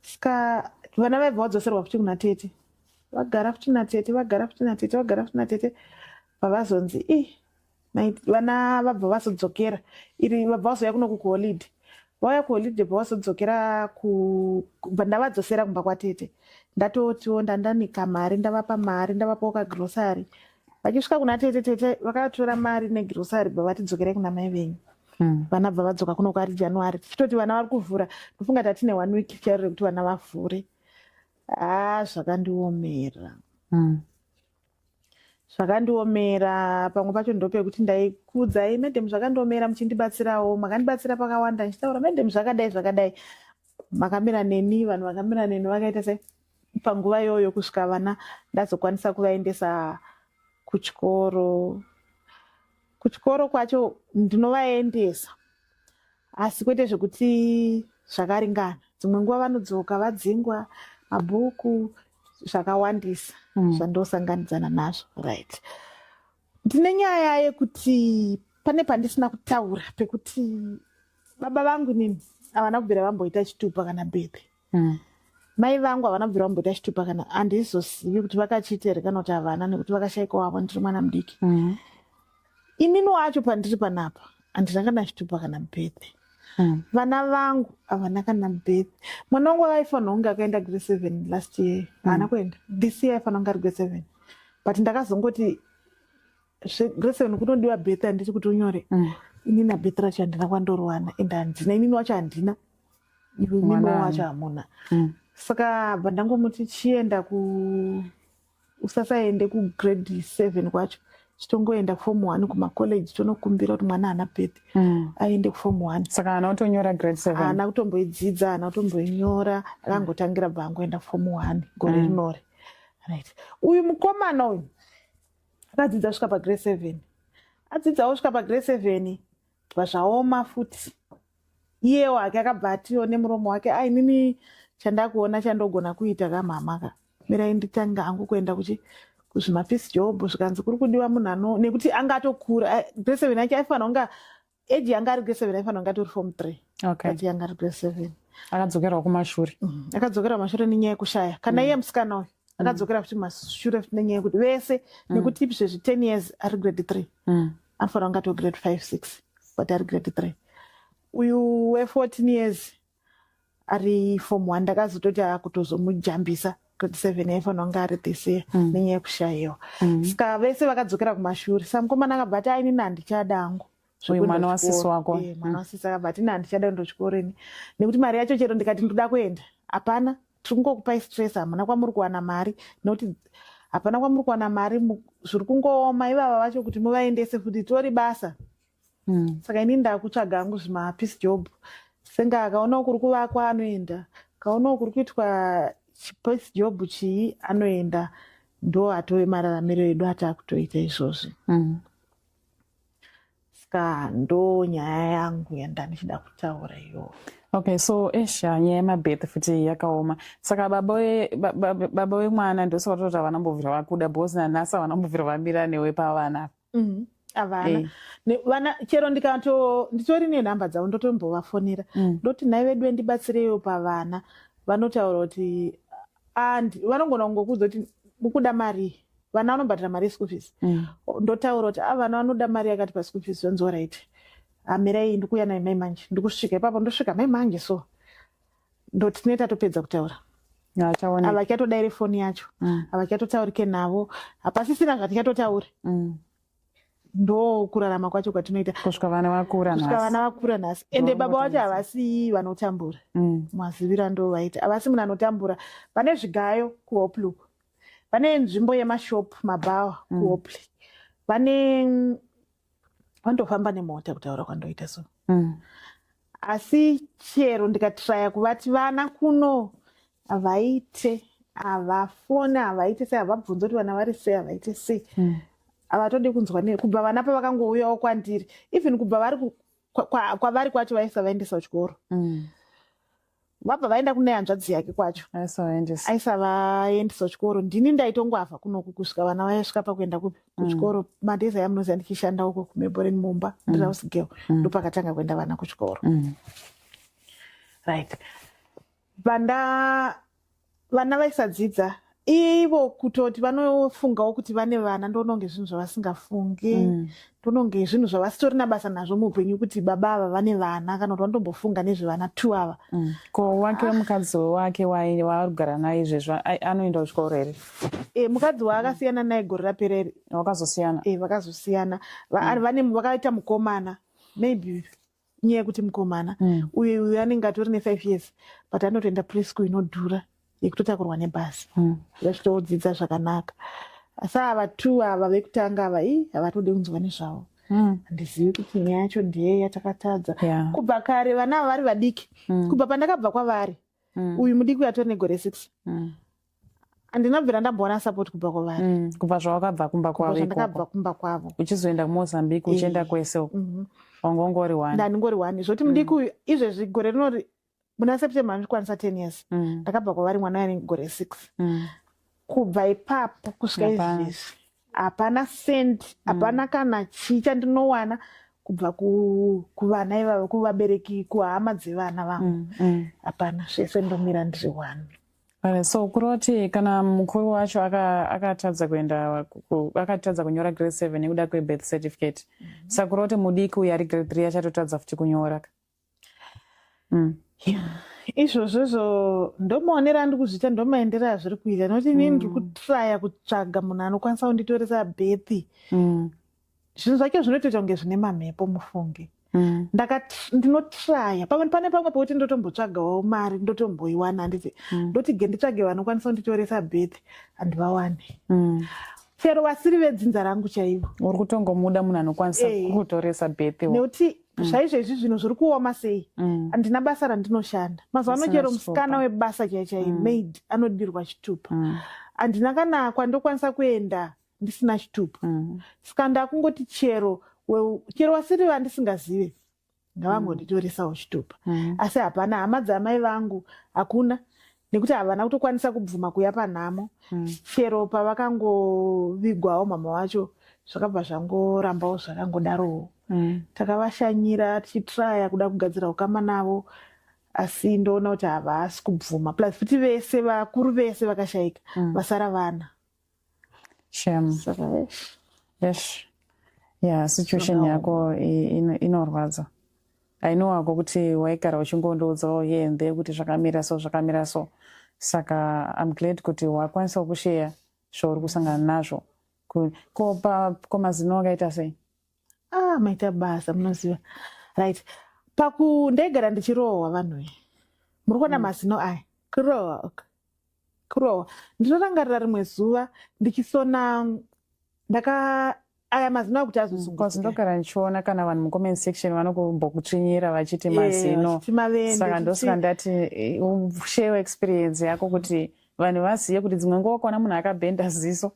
Saka vana vaibva vadzoserwa futi kuna tete, vagara futi natete, vagara futi natete, vagara futi natete. Pavazonzi i vana vabva vazodzokera iri, vabva vazouya kunoku kuholiday. Vauya kuholiday, bva vazodzokera bva ndavadzosera kumba kwatete. Ndatotiwo ndandanika mari, ndavapa mari, ndavapawo kagrosari. Vachisvika kuna tete, tete vakatora mari negrosari, bva vati, "Dzokerai kuna mai venyu." Vana bva vadzoka kuno kwari January, tichitoti vana vari kuvhura. Ndofunga tatine one week chairo rekuti vana vavhure. Ha, zvakandiomera. Zvakandiomera. Pamwe pacho ndopekuti ndaikuudzai, "Madam, zvakandiomera, muchindibatsirawo." Makandibatsira pakawanda, ndichitaura, "Madam, zvakadai zvakadai." Makamira neni, vanhu vakamira neni, vakaita sei panguva iyoyo kusvika vana ndazokwanisa kuvaendesa kuchikoro. Kuchikoro kwacho ndinovaendesa, asi kwete zvekuti zvakaringana. Dzimwe nguva vanodzoka vadzingwa mabhuku, zvakawandisa zvandosanganidzana nazvo. Right, ndine nyaya yekuti pane pandisina kutaura pekuti baba vangu nini havana kubvira vamboita chitupa kana birth. Mai vangu havana kubvira vamboita chitupa kana, handizozivi kuti vakachiita here kana kuti havana, nekuti vakashaika wavo ndiri mwana mudiki. Inini wacho pandiri panapa handina kana chitupa kana birth. Vana vangu havana kana birth. Mwana wangu aifanira kunge akaenda grade 7 last year, haana kuenda. This year aifanira kunge ari grade 7, but ndakazongoti grade 7 kunodiwa birth, handiti, kuti unyore? Inini abirth racho handina kwandorowana, ende handina, inini wacho handina, iwe mimo wacho hamuna. Saka bva ndangomuti, "Chienda ku usasaende kugrade 7 kwacho, chitongoenda form 1 kumacollege, tonokumbira kuti mwana haana birth, aende kuform 1." Saka haana kutonyora grade 7? Haana kutomboidzidza, haana kutomboinyora. Akangotangira bva angoenda form 1 gore rinori. Right, uyu mukomana uyu akadzidza kusvika pagrade 7. Adzidzawo kusvika pagrade 7, bva zvaoma futi. Iyewo hake akabva atiwo nemuromo wake, "Ainini chandakuona chandogona kuita kamama ka, mirai nditanga hangu kuenda kuchi kuzvimapiece job." Zvikanzi kuri kudiwa munhu ano, nekuti anga atokura. Grade 7 yacho aifanira kunga age yanga ari grade 7, aifanira kunge atori form 3. But yanga ari grade 7. Akadzokerwa kumashure. Akadzokera kumashure nenyaya yekushaya. Kana iye musikana uyu akadzokera futi mashure futi nenyaya yekuti vese, nekuti izvezvi 10 years ari grade 3. Anofanira kunge atori grade 5 6, but ari grade 3. Uyu we14 years ari form 1. Ndakazototi akutozomujambisa grade 7 yaifanira kunge ari this year nenyaya yekushayiwa. Saka vese vakadzokera kumashure. Saka mukomana akabva ati, "Ainini handichada hangu Uyu mwana wasisi wako? Eh, mwana wasisi akabva ati, "Handichada kuenda kuchikoro ini, nekuti mari yacho chero ndikati ndoda kuenda, hapana. Tiri kungokupai stress, hamuna kwamuri kuwana mari, nekuti hapana kwamuri kuwana mari. Zviri kungooma. Ivava vacho kuti muvaendese futi tori basa. Saka inini ndakutsvaga hangu zvimapiece job." Senge akaonawo kuri kuvakwa anoenda, akaonawo kuri kuitwa chipiece job chii anoenda. Ndo atove mararamiro edu ataakutoita izvozvi. Saka ndo nyaya yangu yandandichida kutaura iyoyo. Okay, so esha, nyaya yemabirth futi yakaoma. Saka baba wemwana ndosaka toti havana mbobvira vakuda, because nanhasi havana mbobvira vamira newe pavana. Havana. Vana chero ndikato nditori nenhamba dzavo, ndotombovafonera, ndoti, "Nhai vedu, ndibatsireiwo pavana." Vanotaura kuti andi vanogona kungokuudza kuti mukuda mari, vana vanobhadhara mari yeschool fees. Ndotaura kuti a vana vanoda mari yakati paschool fees. Zvonzi, "Alright, amirai, ndikuuya nai mai manje." Ndikusvika ipapo, ndosvika mai manje, so ndoti tinee tatopedza kutaura. Achaoneka. Havachatodaire foni yacho. Havachatotaurike navo, hapasisina zvatichatotaura. Ndo kurarama kwacho kwatinoita. Kusvika vana vakura. Kusvika nhasi. Vana vakura nhasi, ende baba vacho havasi vanotambura. Maziviro andovaita, havasi munhu anotambura. Vane zvigayo kuHopley, vane nzvimbo yemashopu, mabhawa kuHopley, vane vandofamba nemota kutaura kwandoita so. Asi chero ndikatraya kuvati vana kuno, havaite, havafoni, havaite sei, havabvunzi kuti vana vari sei, havaite sei. Havatodi kunzwa kubva vana pavakangouyawo kwandiri, even kubva vari kwavari kwacho vaisavaendesa kuchikoro. Vabva vaenda kune hanzvadzi yake kwacho. Aisaendesa. Aisavaendesa kuchikoro. Ndini ndaitongwavha kunoku kusvika vana vaisvika pakuenda kupi? Kuchikoro. Madhezi aya munoziva ndichishanda uko kuMeboren mumba, ndiri house girl. Ndopakatanga kuenda vana kuchikoro. Right, vanda vana vaisadzidza ivo. Kutoti vanofungawo kuti vane vana, ndononge zvinhu zvavasingafungi. Ndononge zvinhu zvavasitorina basa nazvo muupenyu, kuti baba ava vane vana, kana kuti vanotombofunga nezvevana two ava. Ko wake, mukadzi wake waari kugara naye izvezvo, anoenda kuchikoro here? E, mukadzi waakasiyana naye gore rapera iri. Wakazosiyana? E, vakazosiyana. Vane vakaita mukomana, maybe nyaya yekuti mukomana uyu anenge atori ne5 years, but anotoenda preschool inodhura yekutotakurwa nebhasi. Vachitodzidza zvakanaka. Asi ava two ava vekutanga ava, i havatodi kunzwa nezvavo. Handizivi kuti nyaya yacho ndiyei yatakatadza. Kubva kare vana ava vari vadiki, kubva pandakabva kwavari, uyu mudiki uyu atori negore 6, handina bvira ndambowana support kubva kwavari. Kubva zvawakabva kumba Kubva kwavo zvandakabva ikoko, kumba kwavo. uchizoenda kuMozambique, uchienda kwese uko, wanga ungori one. Ndandingori one. Zvoti mudiki uyu izvezvi gore rinori muna September andikwanisa 10 years. Ndakabva kwavari mwana uyu anenge gore 6. Kubva ipapo kusvika Hapana. izvezvi hapana cent, hapana kana chii chandinowana kubva kuvana ivavo, kuvabereki, kuhama dzevana vangu. Hapana, zvese ndomira ndiri one. Alright, so kuroti kana mukuru wacho akatadza kuenda akatadza kunyora grade 7 nekuda kwebirth certificate, saka kuroti mudiki uyu ari grade 3 achatotadza futi kunyora ka? Izvozvozvo ndomaonero andiri kuzviita, ndomaendero azviri kuita, nokuti inini ndiri kutraya kutsvaga munhu anokwanisa kunditoresa birth. Zvinhu zvacho zvinotoita kunge zvine mamhepo, mufunge. Ndinotraya pamwe, pane pamwe pekuti ndotombotsvagawo mari, ndotomboiwana, handiti? Ndoti ge nditsvage vanokwanisa kunditoresa birth, handivawani, chero vasiri vedzinza rangu chaivo. Uri kutongomuda munhu anokwanisa kukutoresa birth. Nekuti zvaizvezvi zvinhu zviri kuoma sei, handina basa randinoshanda mazuva ano. Usina Chero chitupa. Musikana webasa chai chai, maid, anodirwa chitupa. Handina kana kwandokwanisa kuenda ndisina chitupa. Saka ndakungoti chero chero vasiri vandisingazive ngavangonditoresawo chitupa. Asi hapana hama dzamai vangu, hakuna, nekuti havana kutokwanisa kubvuma kuya panhamo. Chero pavakangovigwawo mama vacho, zvakabva zvangorambawo zvakangodarowo. Takavashanyira tichitraya kuda kugadzira ukama navo, asi ndoona kuti havasi kubvuma, plus futi vese vakuru vese vakashayika, vasara vana. Shame. Saka eish. Yes, yeah, situation Zvakaoma. yako inorwadza. I know wako kuti waigara uchingondoudzawo here and there kuti zvakamira so, zvakamira so. Saka I'm glad kuti wakwanisawo kusheya zvauri kusangana nazvo. Ko mazino akaita sei? Ah, maita basa. Munoziva, right, paku ndaigara ndichirohwa. Vanhu muri kuona mazino aya, kurohwa uku, kurohwa. Ndinorangarira rimwe zuva ndichisona, ndaka aya mazino akuti Because azosungusika. Ndogara ndichiona kana vanhu mucomment section vanokumbokutsvinyira vachiti mazino. Vachiti mavende, Saka ndosaka ndati ushare experience yako kuti vanhu vazive kuti dzimwe nguva ukaona munhu akabhenda ziso,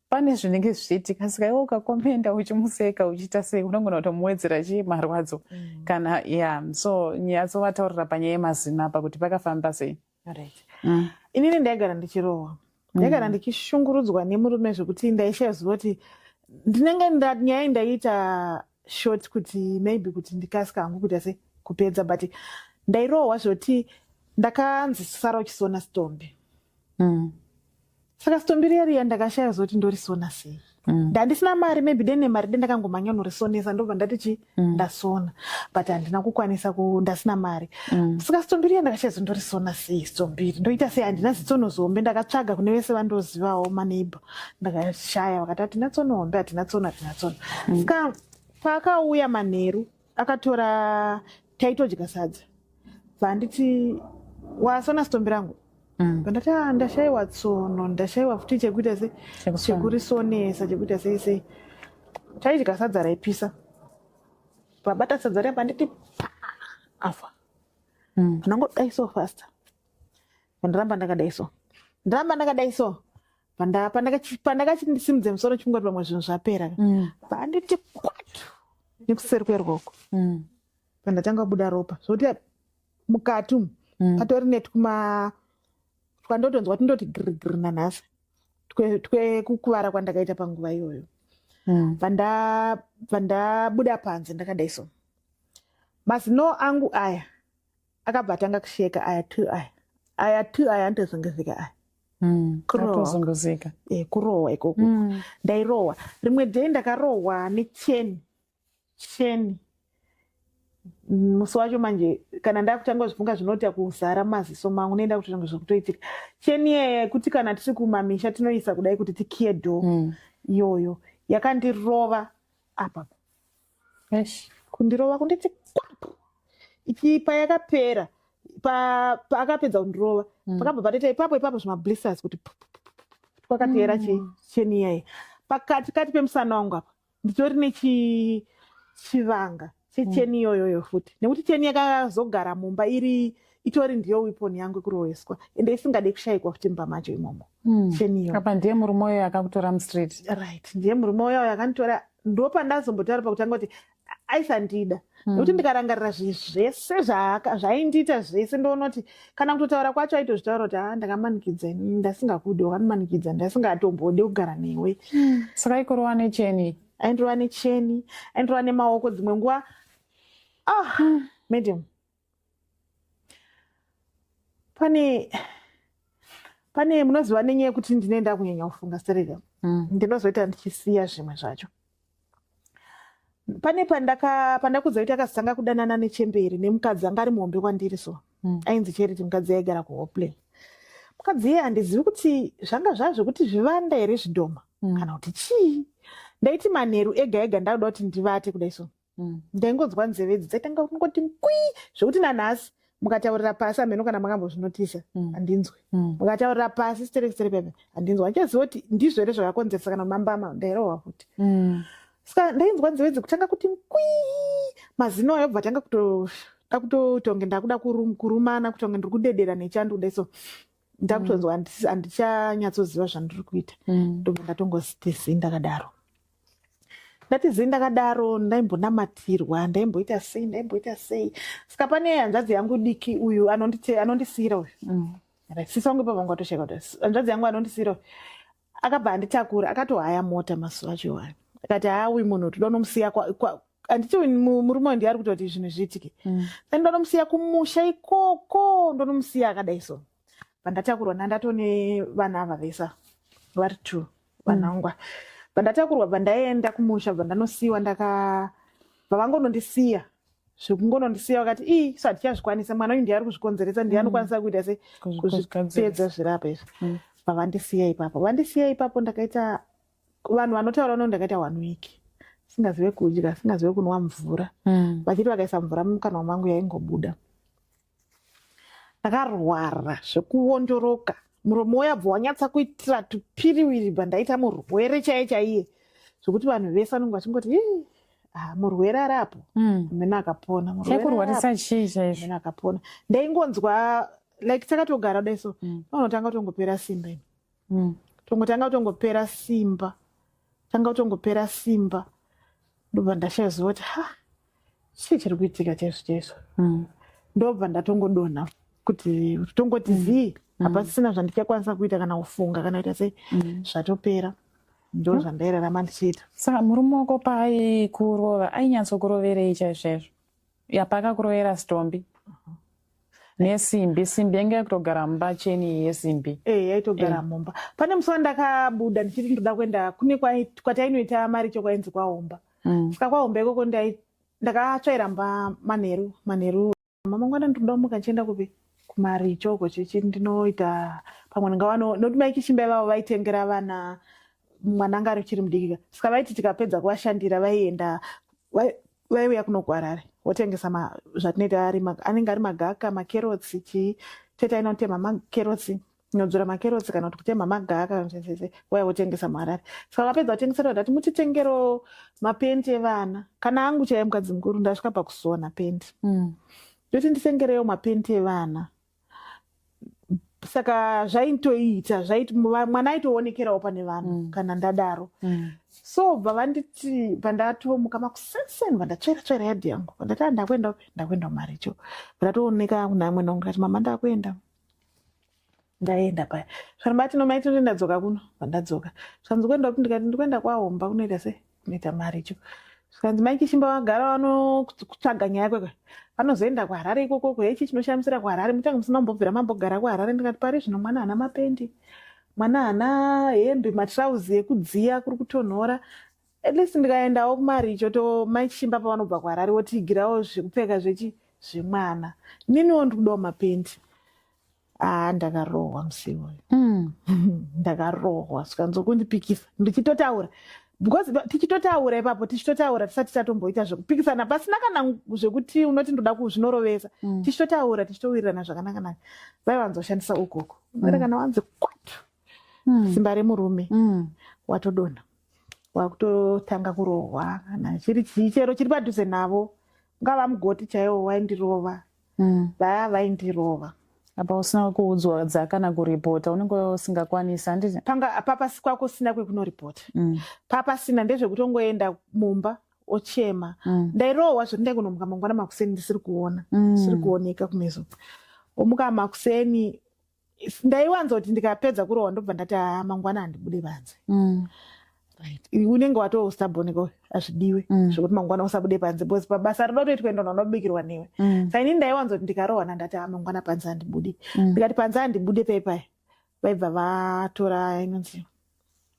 pane zvinenge zvichiitika. Saka iwe ukakomenda uchimuseka, uchiita sei, unogona kutomuwedzera chii, marwadzo kana ya. So nyatsovataurira panyaya yemazino apa kuti pakafamba sei. Right. Inini ndaigara ndichirohwa, ndaigara ndichishungurudzwa nemurume zvekuti ndaishaziva kuti Ndinenge nyaya ndaiita short kuti maybe kuti ndikasika hangu kuita se kupedza, but ndairohwa zvoti ndakanzi sara uchisona sitombi. Saka sitombi riya riya ndakashaya zoti ndorisona sei. Ndandisina mari, maybe dene mari de ndakangomhanya norisonesa, ndobva ndati chi ndasona, but handina kukwanisa ndasina mari. Saka sitombi riya ndakashaya zoti ndorisona sei, sitombiri ndoita sei, handina zitsono zombe. Ndakatsvaga kune vese vandozivawo, maneighbor, ndakashaya, vakati hatina tsono hombe, hatina tsono, hatina tsono. Saka paakauya manheru akatora, taitodya sadza, vanditi wasona sitombi rangu. Ndati "Ah, ndashayiwa tsono, ndashayiwa futi chekuita se Chekusona. Chekurisonesa, chekuita sei sei." Taidya sadza raipisa, vabata sadza riya, panditi pa afa. Pandangodai so fast, pandaramba ndakadai so, ndaramba ndakadai so, pandakachindisimudzira musoro chingoti pamwe zvinhu zvapera, panditi kwatu nekuseri kweruoko. Pandatanga kubuda ropa zvokuti mukati umu patori netkuma twandotonzwa tindoti girigiri nanhasi, twekukuvara kwandakaita panguva iyoyo. Pandabuda panze ndakadai so, mazino angu aya akabva atanga kusheka, aya two aya, aya two aya anotozunguzika aya. Kurohwa. Atozunguzika. Kurohwa ikoko. Ndairohwa rimwe day, ndakarohwa necheni cheni musi wacho. Manje kana ndakutanga kuzvifunga zvinoita kuzara maziso mangu, nenda kuti zvekutoitika cheni yekuti kana tiri kumamisha tinoisa kudai kuti tikiye door, iyoyo yakandirova apa. Eish. Kundirova kunditi kwapu ichi, payakapera, paakapedza kundirova, pakabva patoita ipapo ipapo zvimablisters kuti pu- pu- pu- pu- pu- twakateera cheni iyai pakati kati pemusana wangu apa, nditori nechivanga checheni iyoyoyo futi, nekuti cheni yakazogara mumba iri itori ndiyo weapon yangu yekurohweswa, ende isingade kushayikwa futi mumba macho imomo, cheni iyoyo. Apa ndiye murume uyo akakutora mustreet. Right, ndiye murume uyo akanditora. Ndo pandazombotaura pakutanga kuti aisandida, nekuti ndikarangarira zvinhu zvese zvaindiita zvese, ndoona kuti kana kutotaura kwacho aitozvitaura kuti a ndakamanikidza ini, ndasingakudi, wakandimanikidza, ndasingatombodi kugara newe. Saka ikurova necheni. Aindorova necheni, aindorova nemaoko dzimwe nguva. Ah, madam, pane munoziva, nenyaya yekuti ndinoenda kunyanya kufunga stereka, ndinozoita ndichisiya zvimwe zvacho. Pane pandakudza kuti akazotanga kudanana nechemberi, nemukadzi anga ari muhombe kwandiri so, ainzi Charity, mukadzi aigara kuHopley. Mukadzi iye handizivi kuti zvanga zvazvekuti zvivanda here, zvidhoma, kana kuti chii. Ndaiti manheru ega ega ndakuda kuti ndivate kudai so, ndaingonzwa nzeve idzi dzaitanga kungoti ngwi, zvekuti nanhasi mukataurira pasi, hameno kana makambozvinotisa, handinzwi. Mukataurira pasi stereki stereki pepe, handinzwi. Handichaziva kuti ndizvo here zvakakonzeresa kana mambama ndairohwa futi. Saka ndainzwa nzeve idzi kutanga kuti ngwi, mazino ayo bva tanga kutoda kutotonge ndakuda kurumana, kutonge ndiri kudedera nechando kudai so, ndakutonzwa handichanyatsoziva zvandiri kuita. Ndobva ndatongoziti zii ndakadaro, ndati zii ndakadaro. Ndaimbonamatirwa, ndaimboita sei, ndaimboita sei. Saka pane hanzvadzi yangu diki uyu anondisiyira uyu. Right, sisi wangu ipapo ngatosheka kuti hanzvadzi yangu anondisiyira uyu akabva anditakura, akatohaya mota mazuva acho iwayo, akati haa, uyu munhu toda unomusiya handiti murume uyu ndiye ari kuita kuti zvinhu zviitike. Saka ndonomusiya kumusha ikoko, ndonomusiya akadai so. Pandatakurwa ndandatone vana ava vesa vari two, vana vangu ava. Pandatakurwa bva ndaenda kumusha, bva ndanosiyiwa, ndaka bva vangonondisiya zvekungonondisiya, vakati ii so hatichazvikwanisa, mwana uyu ndiye ari kuzvikonzeresa, ndiye anokwanisa kuita se kuzvipedza zvirapa izvi. Bva vandisiya ipapo, vandisiya ipapo. Ndakaita, vanhu vanotaura no, ndakaita one week singazive kudya, singazive kunwa mvura. Vachiti vakaisa mvura mukanwa mangu yaingobuda. Ndakarwara zvekuondoroka, muromo wayabva wanyatsa kuitira tupiriwiri, bva ndaita murwere chaiye chaiye, zvekuti vanhu vese vanenge vachingoti, "Ii, ah, murwere ari apo." Mene akapona murwere ari apo. Chaikurwarisa chii chaizvo? Mene akapona, ndaingonzwa like takatogara kudai so, unotanga kutongopera simba ini. Tongotanga kutongopera simba, tanga kutongopera simba, ndobva ndashaya ziva kuti ha, chii chiri kuitika chaizvo chaizvo. Ndobva ndatongodonha kuti tongoti zii, hapasisina zvandichakwanisa kuita kana kufunga kana kuita sei, zvatopera. Ndo zvandairarama ndichiita. Saka murume wako paaikurova ainyatsokuroverei chaizvo? Yapakakurovera sitombi nesimbi, simbi yange yakutogara mumba, cheni yesimbi. Eh, yaitogara mumba. Pane musi wandakabuda ndichiti ndoda kuenda kune kwatainoita maricho kwainzi kwaHomba. Saka kwaHomba ikoko ndakatsvaira mba manheru manheru. Mangwana ndinoda kumuka ndichienda kupi? Kumaricho uko chichi ndinoita pamwe ndingawano nokuti mai Kishimba ivavo vaitengera vana, mwana anga ari uchiri mudiki ka. Saka vaiti tikapedza kuvashandira vaienda vaiuya kuno kuHarare votengesa zvatinoita ari anenge ari magaka, makerotsi, chii. Tete ainotema makerotsi, inodzura makerotsi kana kuti kutema magaka zvese, vauya votengesa muHarare. Saka vapedza kutengesera ndati mutitengero mapendi evana. Kana angu chaiye mukadzi mukuru ndasvika pakusona pendi. Ndoti nditengerewo mapendi evana. Saka zvaitoita zvaiti mwana aitoonekerawo pane vanhu kana ndadaro. So bva vanditi bva ndatomuka makusenseni, bva ndatsvaira tsvaira yadhi yangu, bva ndati, "Ah, ndakuenda upi? Ndakuenda kumaricho." Bva ndatooneka kuna amwe nangu, ndikati, "Mama, ndakuenda." Ndaenda paya zvanobati no maiti ndadzoka kuno, bva ndadzoka. Zvikanzi, "Kuenda upi?" Ndikati, "Ndikuenda kwaHomba kunoita sei, kunoita maricho." Zvikanzi, "Mai Kishimba vagara vanotsvaga nyaya kwekwe, vanozoenda kuHarare ikokoko. Hechi chinoshamisira kuHarare mutange musina kumbobvira mambogara kuHarare." Ndikati, "Pari zvino mwana haana mapendi, mwana haana hembe, matirauzi ekudziya kuri kutonhora. At least ndikaendawo kumaricho to mai Chishimba pavanobva kuHarare votigirawo zvekupfeka zvechi zvemwana. Niniwo ndikudawo mapendi." Aa, ndakarohwa musi iwoyo. Ndakarohwa zvikanzi kundipikisa ndichitotaura, because tichitotaura ipapo, tichitotaura tisati tatomboita zvekupikisana, pasina kana zvekuti unoti ndoda kuzvinorovesa. Tichitotaura, tichitowirirana zvakanaka-naka, vaiwanzoshandisa ukoko mm. Kana wanzi kwatu, simba remurume, watodonha, wakutotanga kurohwa. Kana chiri chii chero chiri padhuze navo, ungava mugoti chaiwo, waindirova. Vaya vaindirova. Apa usina kuudzwa dza kana kuripota, unenge usingakwanisi, handiti? Panga papasi kwako usina kwekunoripota. Papasina, ndezvekutongoenda mumba ochema. Ndairohwa zvekuti ndaingonomuka mangwana makuseni ndisiri kuona, ndisiri kuoneka kumeso. Omuka makuseni, ndaiwanza kuti ndikapedza kurohwa ndobva ndati, "Haa, mangwana handibude panze." Right, unenge watoo stubborn ko, hazvidiwe zvekuti mangwana usabude panze, because pabasa rinoda kutoitwa endo unobikirwa newe. Saka inini ndaiwanza kuti ndikarohwa nandati, "Ha, mangwana panze handibudi." Ndikati panze handibude, paipai vaibva vatora inonzi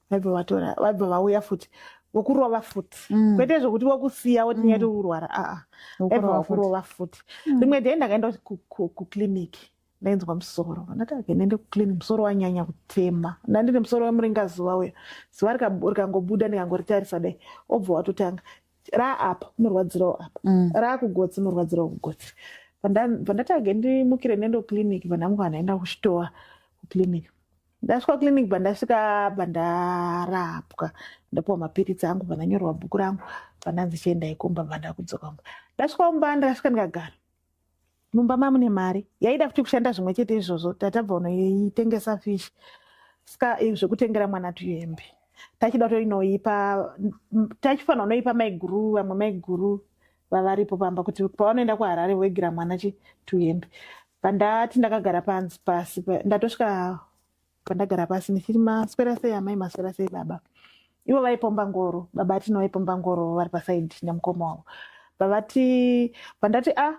vaibva vatora, vaibva vauya futi vokurova futi. Kwete zvokuti vokusiya woti nyaya tokurwara, aa, vaibva Vokurova futi. vakurova futi. Rimwe day ndakaenda kuclinic, ndainzwa musoro. Ndati, "Ake ndiende kuclinic, musoro wanyanya kutema." Ndandine musoro wemuringazuva uya, zuva rikangobuda ndikangoritarisa dai, obva watotanga raapa, unorwadzirawo apa, raakugotsi, unorwadzirawo kugotsi. Pandati age ndimukire ndiende kuclinic, pandamuka ndaenda kuchitowa kuclinic. Ndasvika kuclinic, pandasvika pandarapwa, ndapiwa mapiritsi angu, pandanyorerwa bhuku rangu, pandanzi chiendai kumba. Pandakudzoka kumba, ndasvika kumba, ndakasvika ndikagara mumba mamune mari yaida futi kushanda zvimwe chete izvozvo. Tatabva unoitengesa fish, saka zvekutengera mwana tuhembe tachida kutoinoipa, tachifanira kunoipa maiguru, vamwe maiguru vavaripo pamba, kuti pavanoenda kuHarare voigira mwana chi tuhembe. Pandati ndakagara panzi pasi ndatosvika pandagara pasi ndichiti, "Maswera sei amai? Maswera sei baba?" Ivo vaipomba ngoro, baba tino vaipomba ngoro vari pasaidi nemukoma wavo. Pavati pandati, a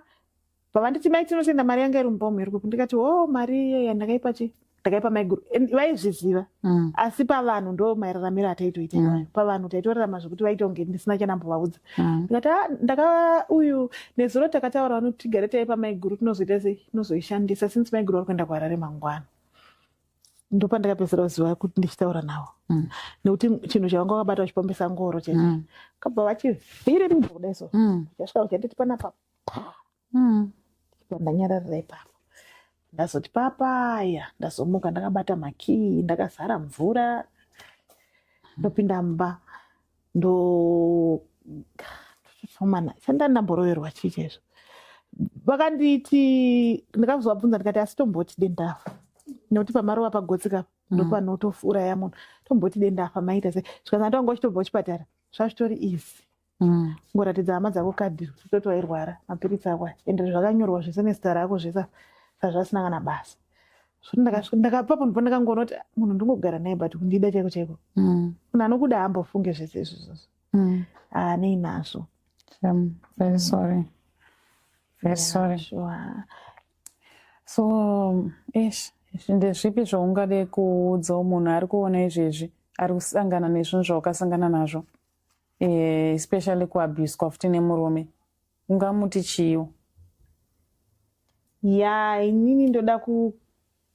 pavanditi, "Mai Tinotenda, mari yanga iri mumba umu iri kupi?" Ndikati, "O, mari iyoya ndakaipa chi ndakaipa maiguru." And vaizviziva. Asi pavanhu ndo mairaramiro ataitoita iwayo. Pavanhu taitorarama zvekuti vaitonge ndisina chanambovaudza. Ndikati, "Ah, ndaka uyu nezuro takataura vanoti tigare taipa maiguru, tinozoita sei, tinozoishandisa since maiguru vari kuenda kuHarare mangwana." Ndopandakapedzisira kuziva kuti ndichitaura navo, nekuti chinhu chavanga vakabata vachipombesa ngoro cheche, kabva vachivhiringwa kudai so, chasvika kuchanditi panapa pa. Ndanyararira ipapo. Ndazoti papaya ndazomuka ndakabata makii, ndakazara mvura, ndopinda mumba, ndo mana chandandamboroverwa chii chaizvo. Vakanditi, ndakazovabvunza ndikati, "Asi tomboti dendafa, nekuti pamarova pagotsi kapa ndopanotouraya munhu, tomboti dendafa, maita sei?" Zvikanzi, "Andanga uchitobva kuchipatara, zvazvitori easy ngoratidza hama dzako kadhi toti wairwara, mapiritsi ako aya, ende zvakanyorwa zvese nezita rako zvese, sazvasina kana basa." Zvoti ndakasvika ndakapapo ndipo ndakangoona kuti munhu ndingogara naye, but kundida chaiko chaiko. Munhu anokuda haambofunge zvese izvozvo. Haanei nazvo. Very sorry, very sorry. Sure. So ish, ndezvipi zvaungade kuudzawo munhu ari kuona izvezvi, ari kusangana nezvinhu zvawakasangana nazvo, especially kuabuswa futi nemurume? Ungamuti chiyo? Ya, inini ndoda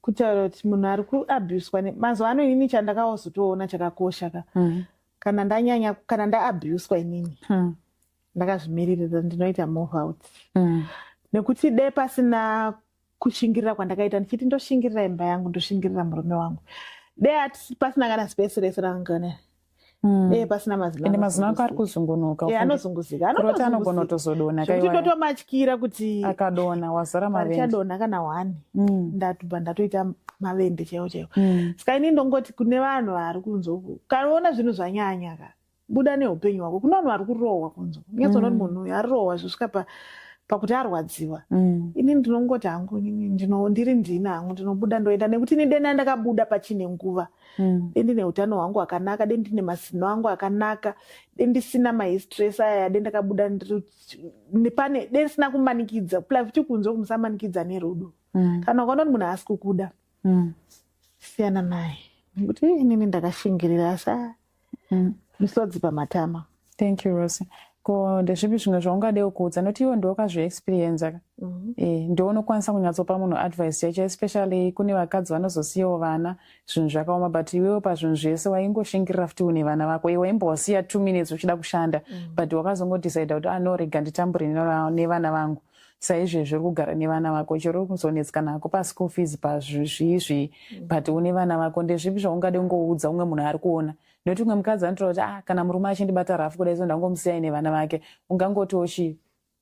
kutaura kuti munhu ari kuabuswa mazuva ano, inini chandakazotoona chakakosha ka, kana ndanyanya, kana ndaabuswa inini, ndakazvimiririra, ndinoita move out, nekuti de pasina kushingirira kwandakaita ndichiti ndoshingirira imba yangu, ndoshingirira murume wangu, de ati pasina kana space rese rangana, de pasina mazino. Ende mazino ako ari kuzungunuka. Eh, anozunguzika. Kuroti anogona kutozodonha. Zvekuti ndotomatyira kuti akadonha wazara mavende. Richadonha kana one, ndatobva ndatoita mavende chaiwo chaiwo. Saka ini ndongoti kune vanhu vari kunze uku, kanoona zvinhu zvanyanya ka, buda neupenyu hwako. Kune vanhu vari kurohwa kunze, unyatsoona kuti munhu uyu arirohwa zvisvika pakuti arwadziwa. Ini ndinongoti hangu, inini ndiri ndina hangu, ndinobuda ndoenda, nekuti ini dena ndakabuda pachine nguva, de ndine utano hwangu hwakanaka, de ndine mazino angu akanaka, de ndisina mastress aya, de ndakabuda nepane, de ndisina kumanikidza. Plus futi kunze musamanikidzane nerudo. Kana ukaona kuti munhu haasi kukuda, siyana naye, nekuti inini ndakashingirira, asi misodzi pamatama. Thank you, Rose. Ko ndezvipi zvimwe zvaungadewo kuudza, nokuti iwe ndowakazviexperienza ka? Ndo unokwanisa kunyatsopa munhu advice yacho, especially kune vakadzi vanozosiyawo vana, zvinhu zvakaoma, but iwewe pazvinhu zvese waingoshingirira futi une vana vako. Iwe waimbowasiya 2 minutes uchida kushanda, but wakazongodecida kuti, "Ah, no, rega nditambure nevana vangu." Saizvezvi uri kugara nevana vako, chero uri kuzonetseka nako paschool fees, pazvizvi, but une vana vako. Ndezvipi zvaungade kungoudza umwe munhu ari kuona? Nekuti umwe mukadzi anotaura kuti, "Ah, kana murume achindibata rafu kudai so, ndangomusiyai nevana vake." Ungangotiwo chii?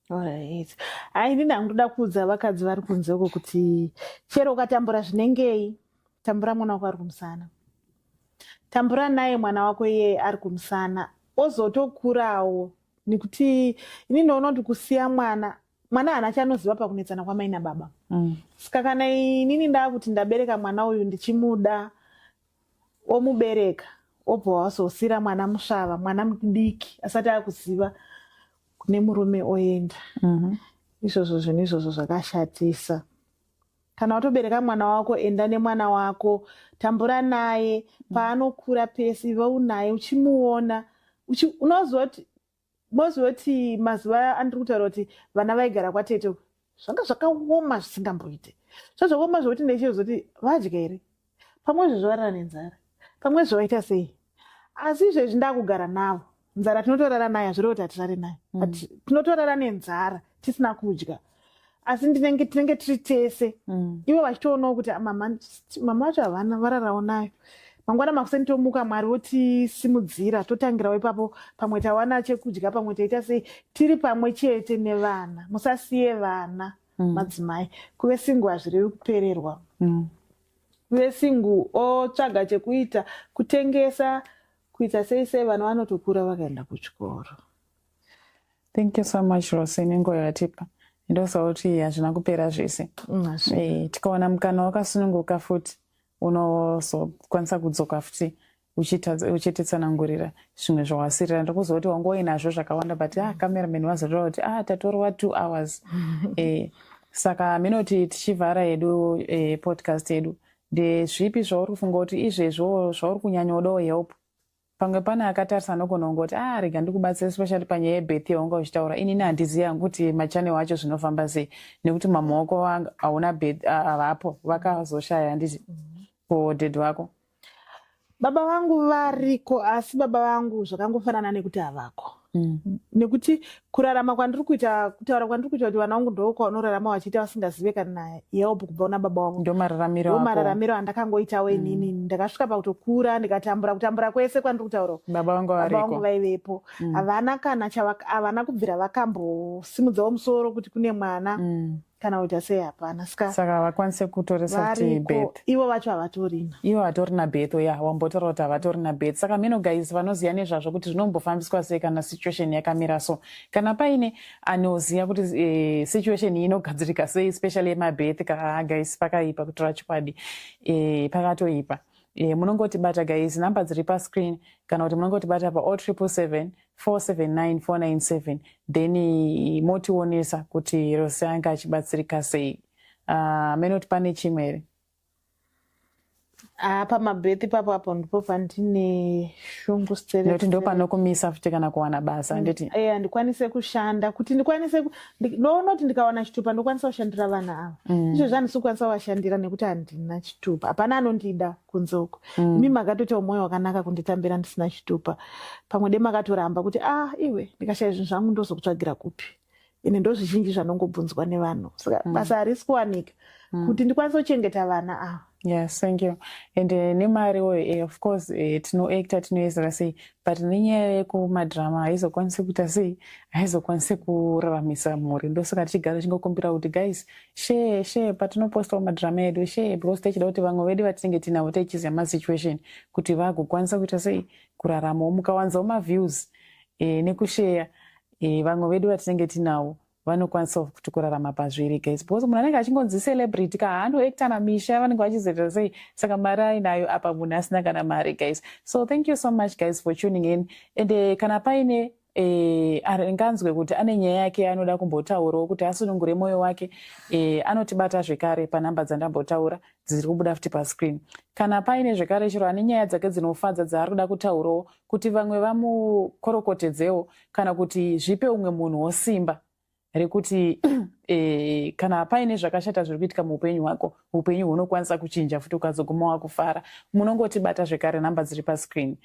Alright, hai, ini ndangoda kuudza vakadzi vari kunze uko kuti chero ukatambura zvinengei, tambura mwana wako ari kumusana, tambura naye mwana wako iyeye ari kumusana, ozotokurawo. Nekuti ini ndinoona kuti kusiya mwana, mwana haana chaanoziva pakunetsana kwamai nababa. Saka kana inini ndaakuti ndabereka mwana uyu ndichimuda, omubereka, obva wazosira mwana musvava, mwana mudiki asati akuziva kune murume, oenda, izvozvo zvinhu izvozvo zvakashatisa. Kana watobereka mwana wako, enda nemwana wako, tambura naye paanokura pesi, ive unaye uchimuona. Unozoti mozoti mazuva andiri kutaura kuti vana vaigara kwatete uku, zvanga zvakaoma zvisingamboite, zvazvakaoma zvokuti ndechizoti vadya here, pamwe izvozvo varara nenzara, pamwe izvo vaita sei. Asi izvezvi ndakugara navo, nzara tinotorara nayo, hazvirevo kuti hatirare nayo, but tinotorara nenzara tisina kudya, asi tinenge tiri tese, ivo vachitoonawo kuti, "Ah, mama, mama vacho havana, vararawo nayo." Mangwana makuseni tomuka, Mwari votisimudzira, totangirawo ipapo, pamwe tawana chekudya, pamwe taita sei, tiri pamwe chete nevana. Musasiye vana, madzimai. Kuve single hazvirevi kupererwa. Kuve single, otsvaga chekuita, kutengesa, kuita sei sei, vana vanotokura vakaenda kuchikoro. Thank you so much, Rose, nenguva yatipa. Ndoziva kuti hazvina kupera zvese. Tikawana mukana wakasununguka futi, unozokwanisa kudzoka futi uchititsanangurira zvimwe zvawasirira. Ndikuziva kuti wanga uinazvo zvakawanda, but ah, cameraman vazotaura kuti, "Ah, tatorwa 2 hours." Saka minoti tichivhara hedu podcast yedu, ndezvipi zvauri kufunga kuti izvezvo zvauri kunyanyodawo help? Pamwe pane akatarisa anogona kungoti, "Ah, rega ndikubatsire," especially panyaya yebirth yaunga uchitaura. Inini handizivi hangu kuti machannel acho zvinofamba sei, nekuti mama wako hauna birth, havapo, vakazoshaya, handiti? Ko daddy wako? Baba vangu variko, asi baba vangu zvakangofanana nekuti havako, nekuti kurarama kwandiri kuita, kutaura kwandiri kuita kuti vana vangu ndokwanorarama vachiita vasingazive kana help kubva kuna baba vavo. Ndo mararamiro Ndo ako. Mararamiro andakangoitawo inini. Ndakasvika pakutokura, ndikatambura, kutambura kwese kwandiri kutaura uku. Baba vangu Baba vangu variko? Vaivepo. Havana kana havana kubvira vakambosimudzao musoro kuti kune mwana kana kuita sei, hapana. Saka Saka havakwanise kutoresa kuti variko birth? Ivo vacho havatorina. Ivo hatorina birth. Ya, wambotaura kuti havatorina birth. Saka mino guys vanoziva nezvazvo kuti zvinombofambiswa sei kana situation yakamira so, kana paine anoziva kuti situation iyi inogadzirika sei, especially yemabirth ka, ah, guys, pakaipa. Kutora chokwadi, pakatoipa. Munongotibata guys, namba dziri pascreen, kana kuti munongotibata pa 0777 479 497, then motionesa kuti Rose anga achibatsirika sei. Menoti pane chimwe here? Ah, pamabirth ipapo apo ndipo pandine shungu. Nekuti ndo panokumisa futi kana kuwana basa, handiti? Eh, handikwanise kushanda kuti ndikwanise ndoona kuti ndikawana chitupa ndokwanisa kushandira vana ava. Izvezvi handisi kukwanisa kuvashandira nekuti handina chitupa, hapana anondida kunze uko. Imi makatoitawo mwoyo wakanaka kunditambira ndisina chitupa. Pamwe de makatoramba kuti, "Ah, iwe, ndikashaya zvinhu zvangu ndozokutsvagira kupi?" Ine ndo zvizhinji zvanongobvunzwa nevanhu, saka basa harisi kuwanika kuti ndikwanise kuchengeta vana ava. Yes, thank you. And nemariwo, of course, tinoacta, tinoezera sei, but nenyaya yekumadrama haizokwanisi kuita sei, haizokwanisi kuraramisa mhuri. Ndosaka tichigara tichingokumbira kuti, guys, share, share patinopostawo madrama edu, share, because tichida kuti vamwe vedu vatinenge tinavo tichiziva masituation kuti vagokwanisa kuita sei, kuraramawo. Mukawanzawo maviews nekushare, vamwe vedu vatinenge tinavo vanokwanisa kuti kurarama pazviri, guys, because munhu anenge achingonzi celebrity ka, haanoacta namisha, vanenge vachizoita sei? Saka mari ainayo, apa munhu asina kana mari, guys. So thank you so much, guys, for tuning in. And kana paine anganzwe kuti ane nyaya yake anoda kumbotaurawo kuti asunungure mwoyo wake, anotibata zvekare panhamba dzandambotaura dziri kubuda futi pascreen. Kana paine zvekare chiro ane nyaya dzake dzinofadza dzaari kuda kutaurawo kuti vamwe vamukorokotedzewo, kana kuti zvipe umwe munhu wosimba rekuti kana paine zvakashata zviri kuitika muupenyu hwako, upenyu hunokwanisa kuchinja futi ukazoguma wakufara, munongotibata zvekare, nhamba dziri pascreen.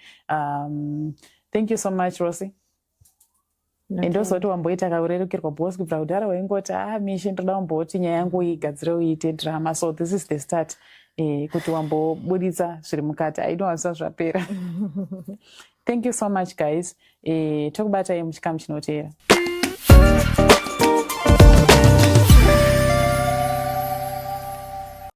Thank you so much, Rosi. Ndozoti wamboita kaurerukirwa because kubva kudhara waingoti, "A ah, mishe, ndoda kumboti nyaya yangu igadzire uiite drama." So this is the start, kuti wambobuditsa zviri mukati, ainowanisa zvapera. Thank you so much, guys. Tokubatai muchikamu chinoteera.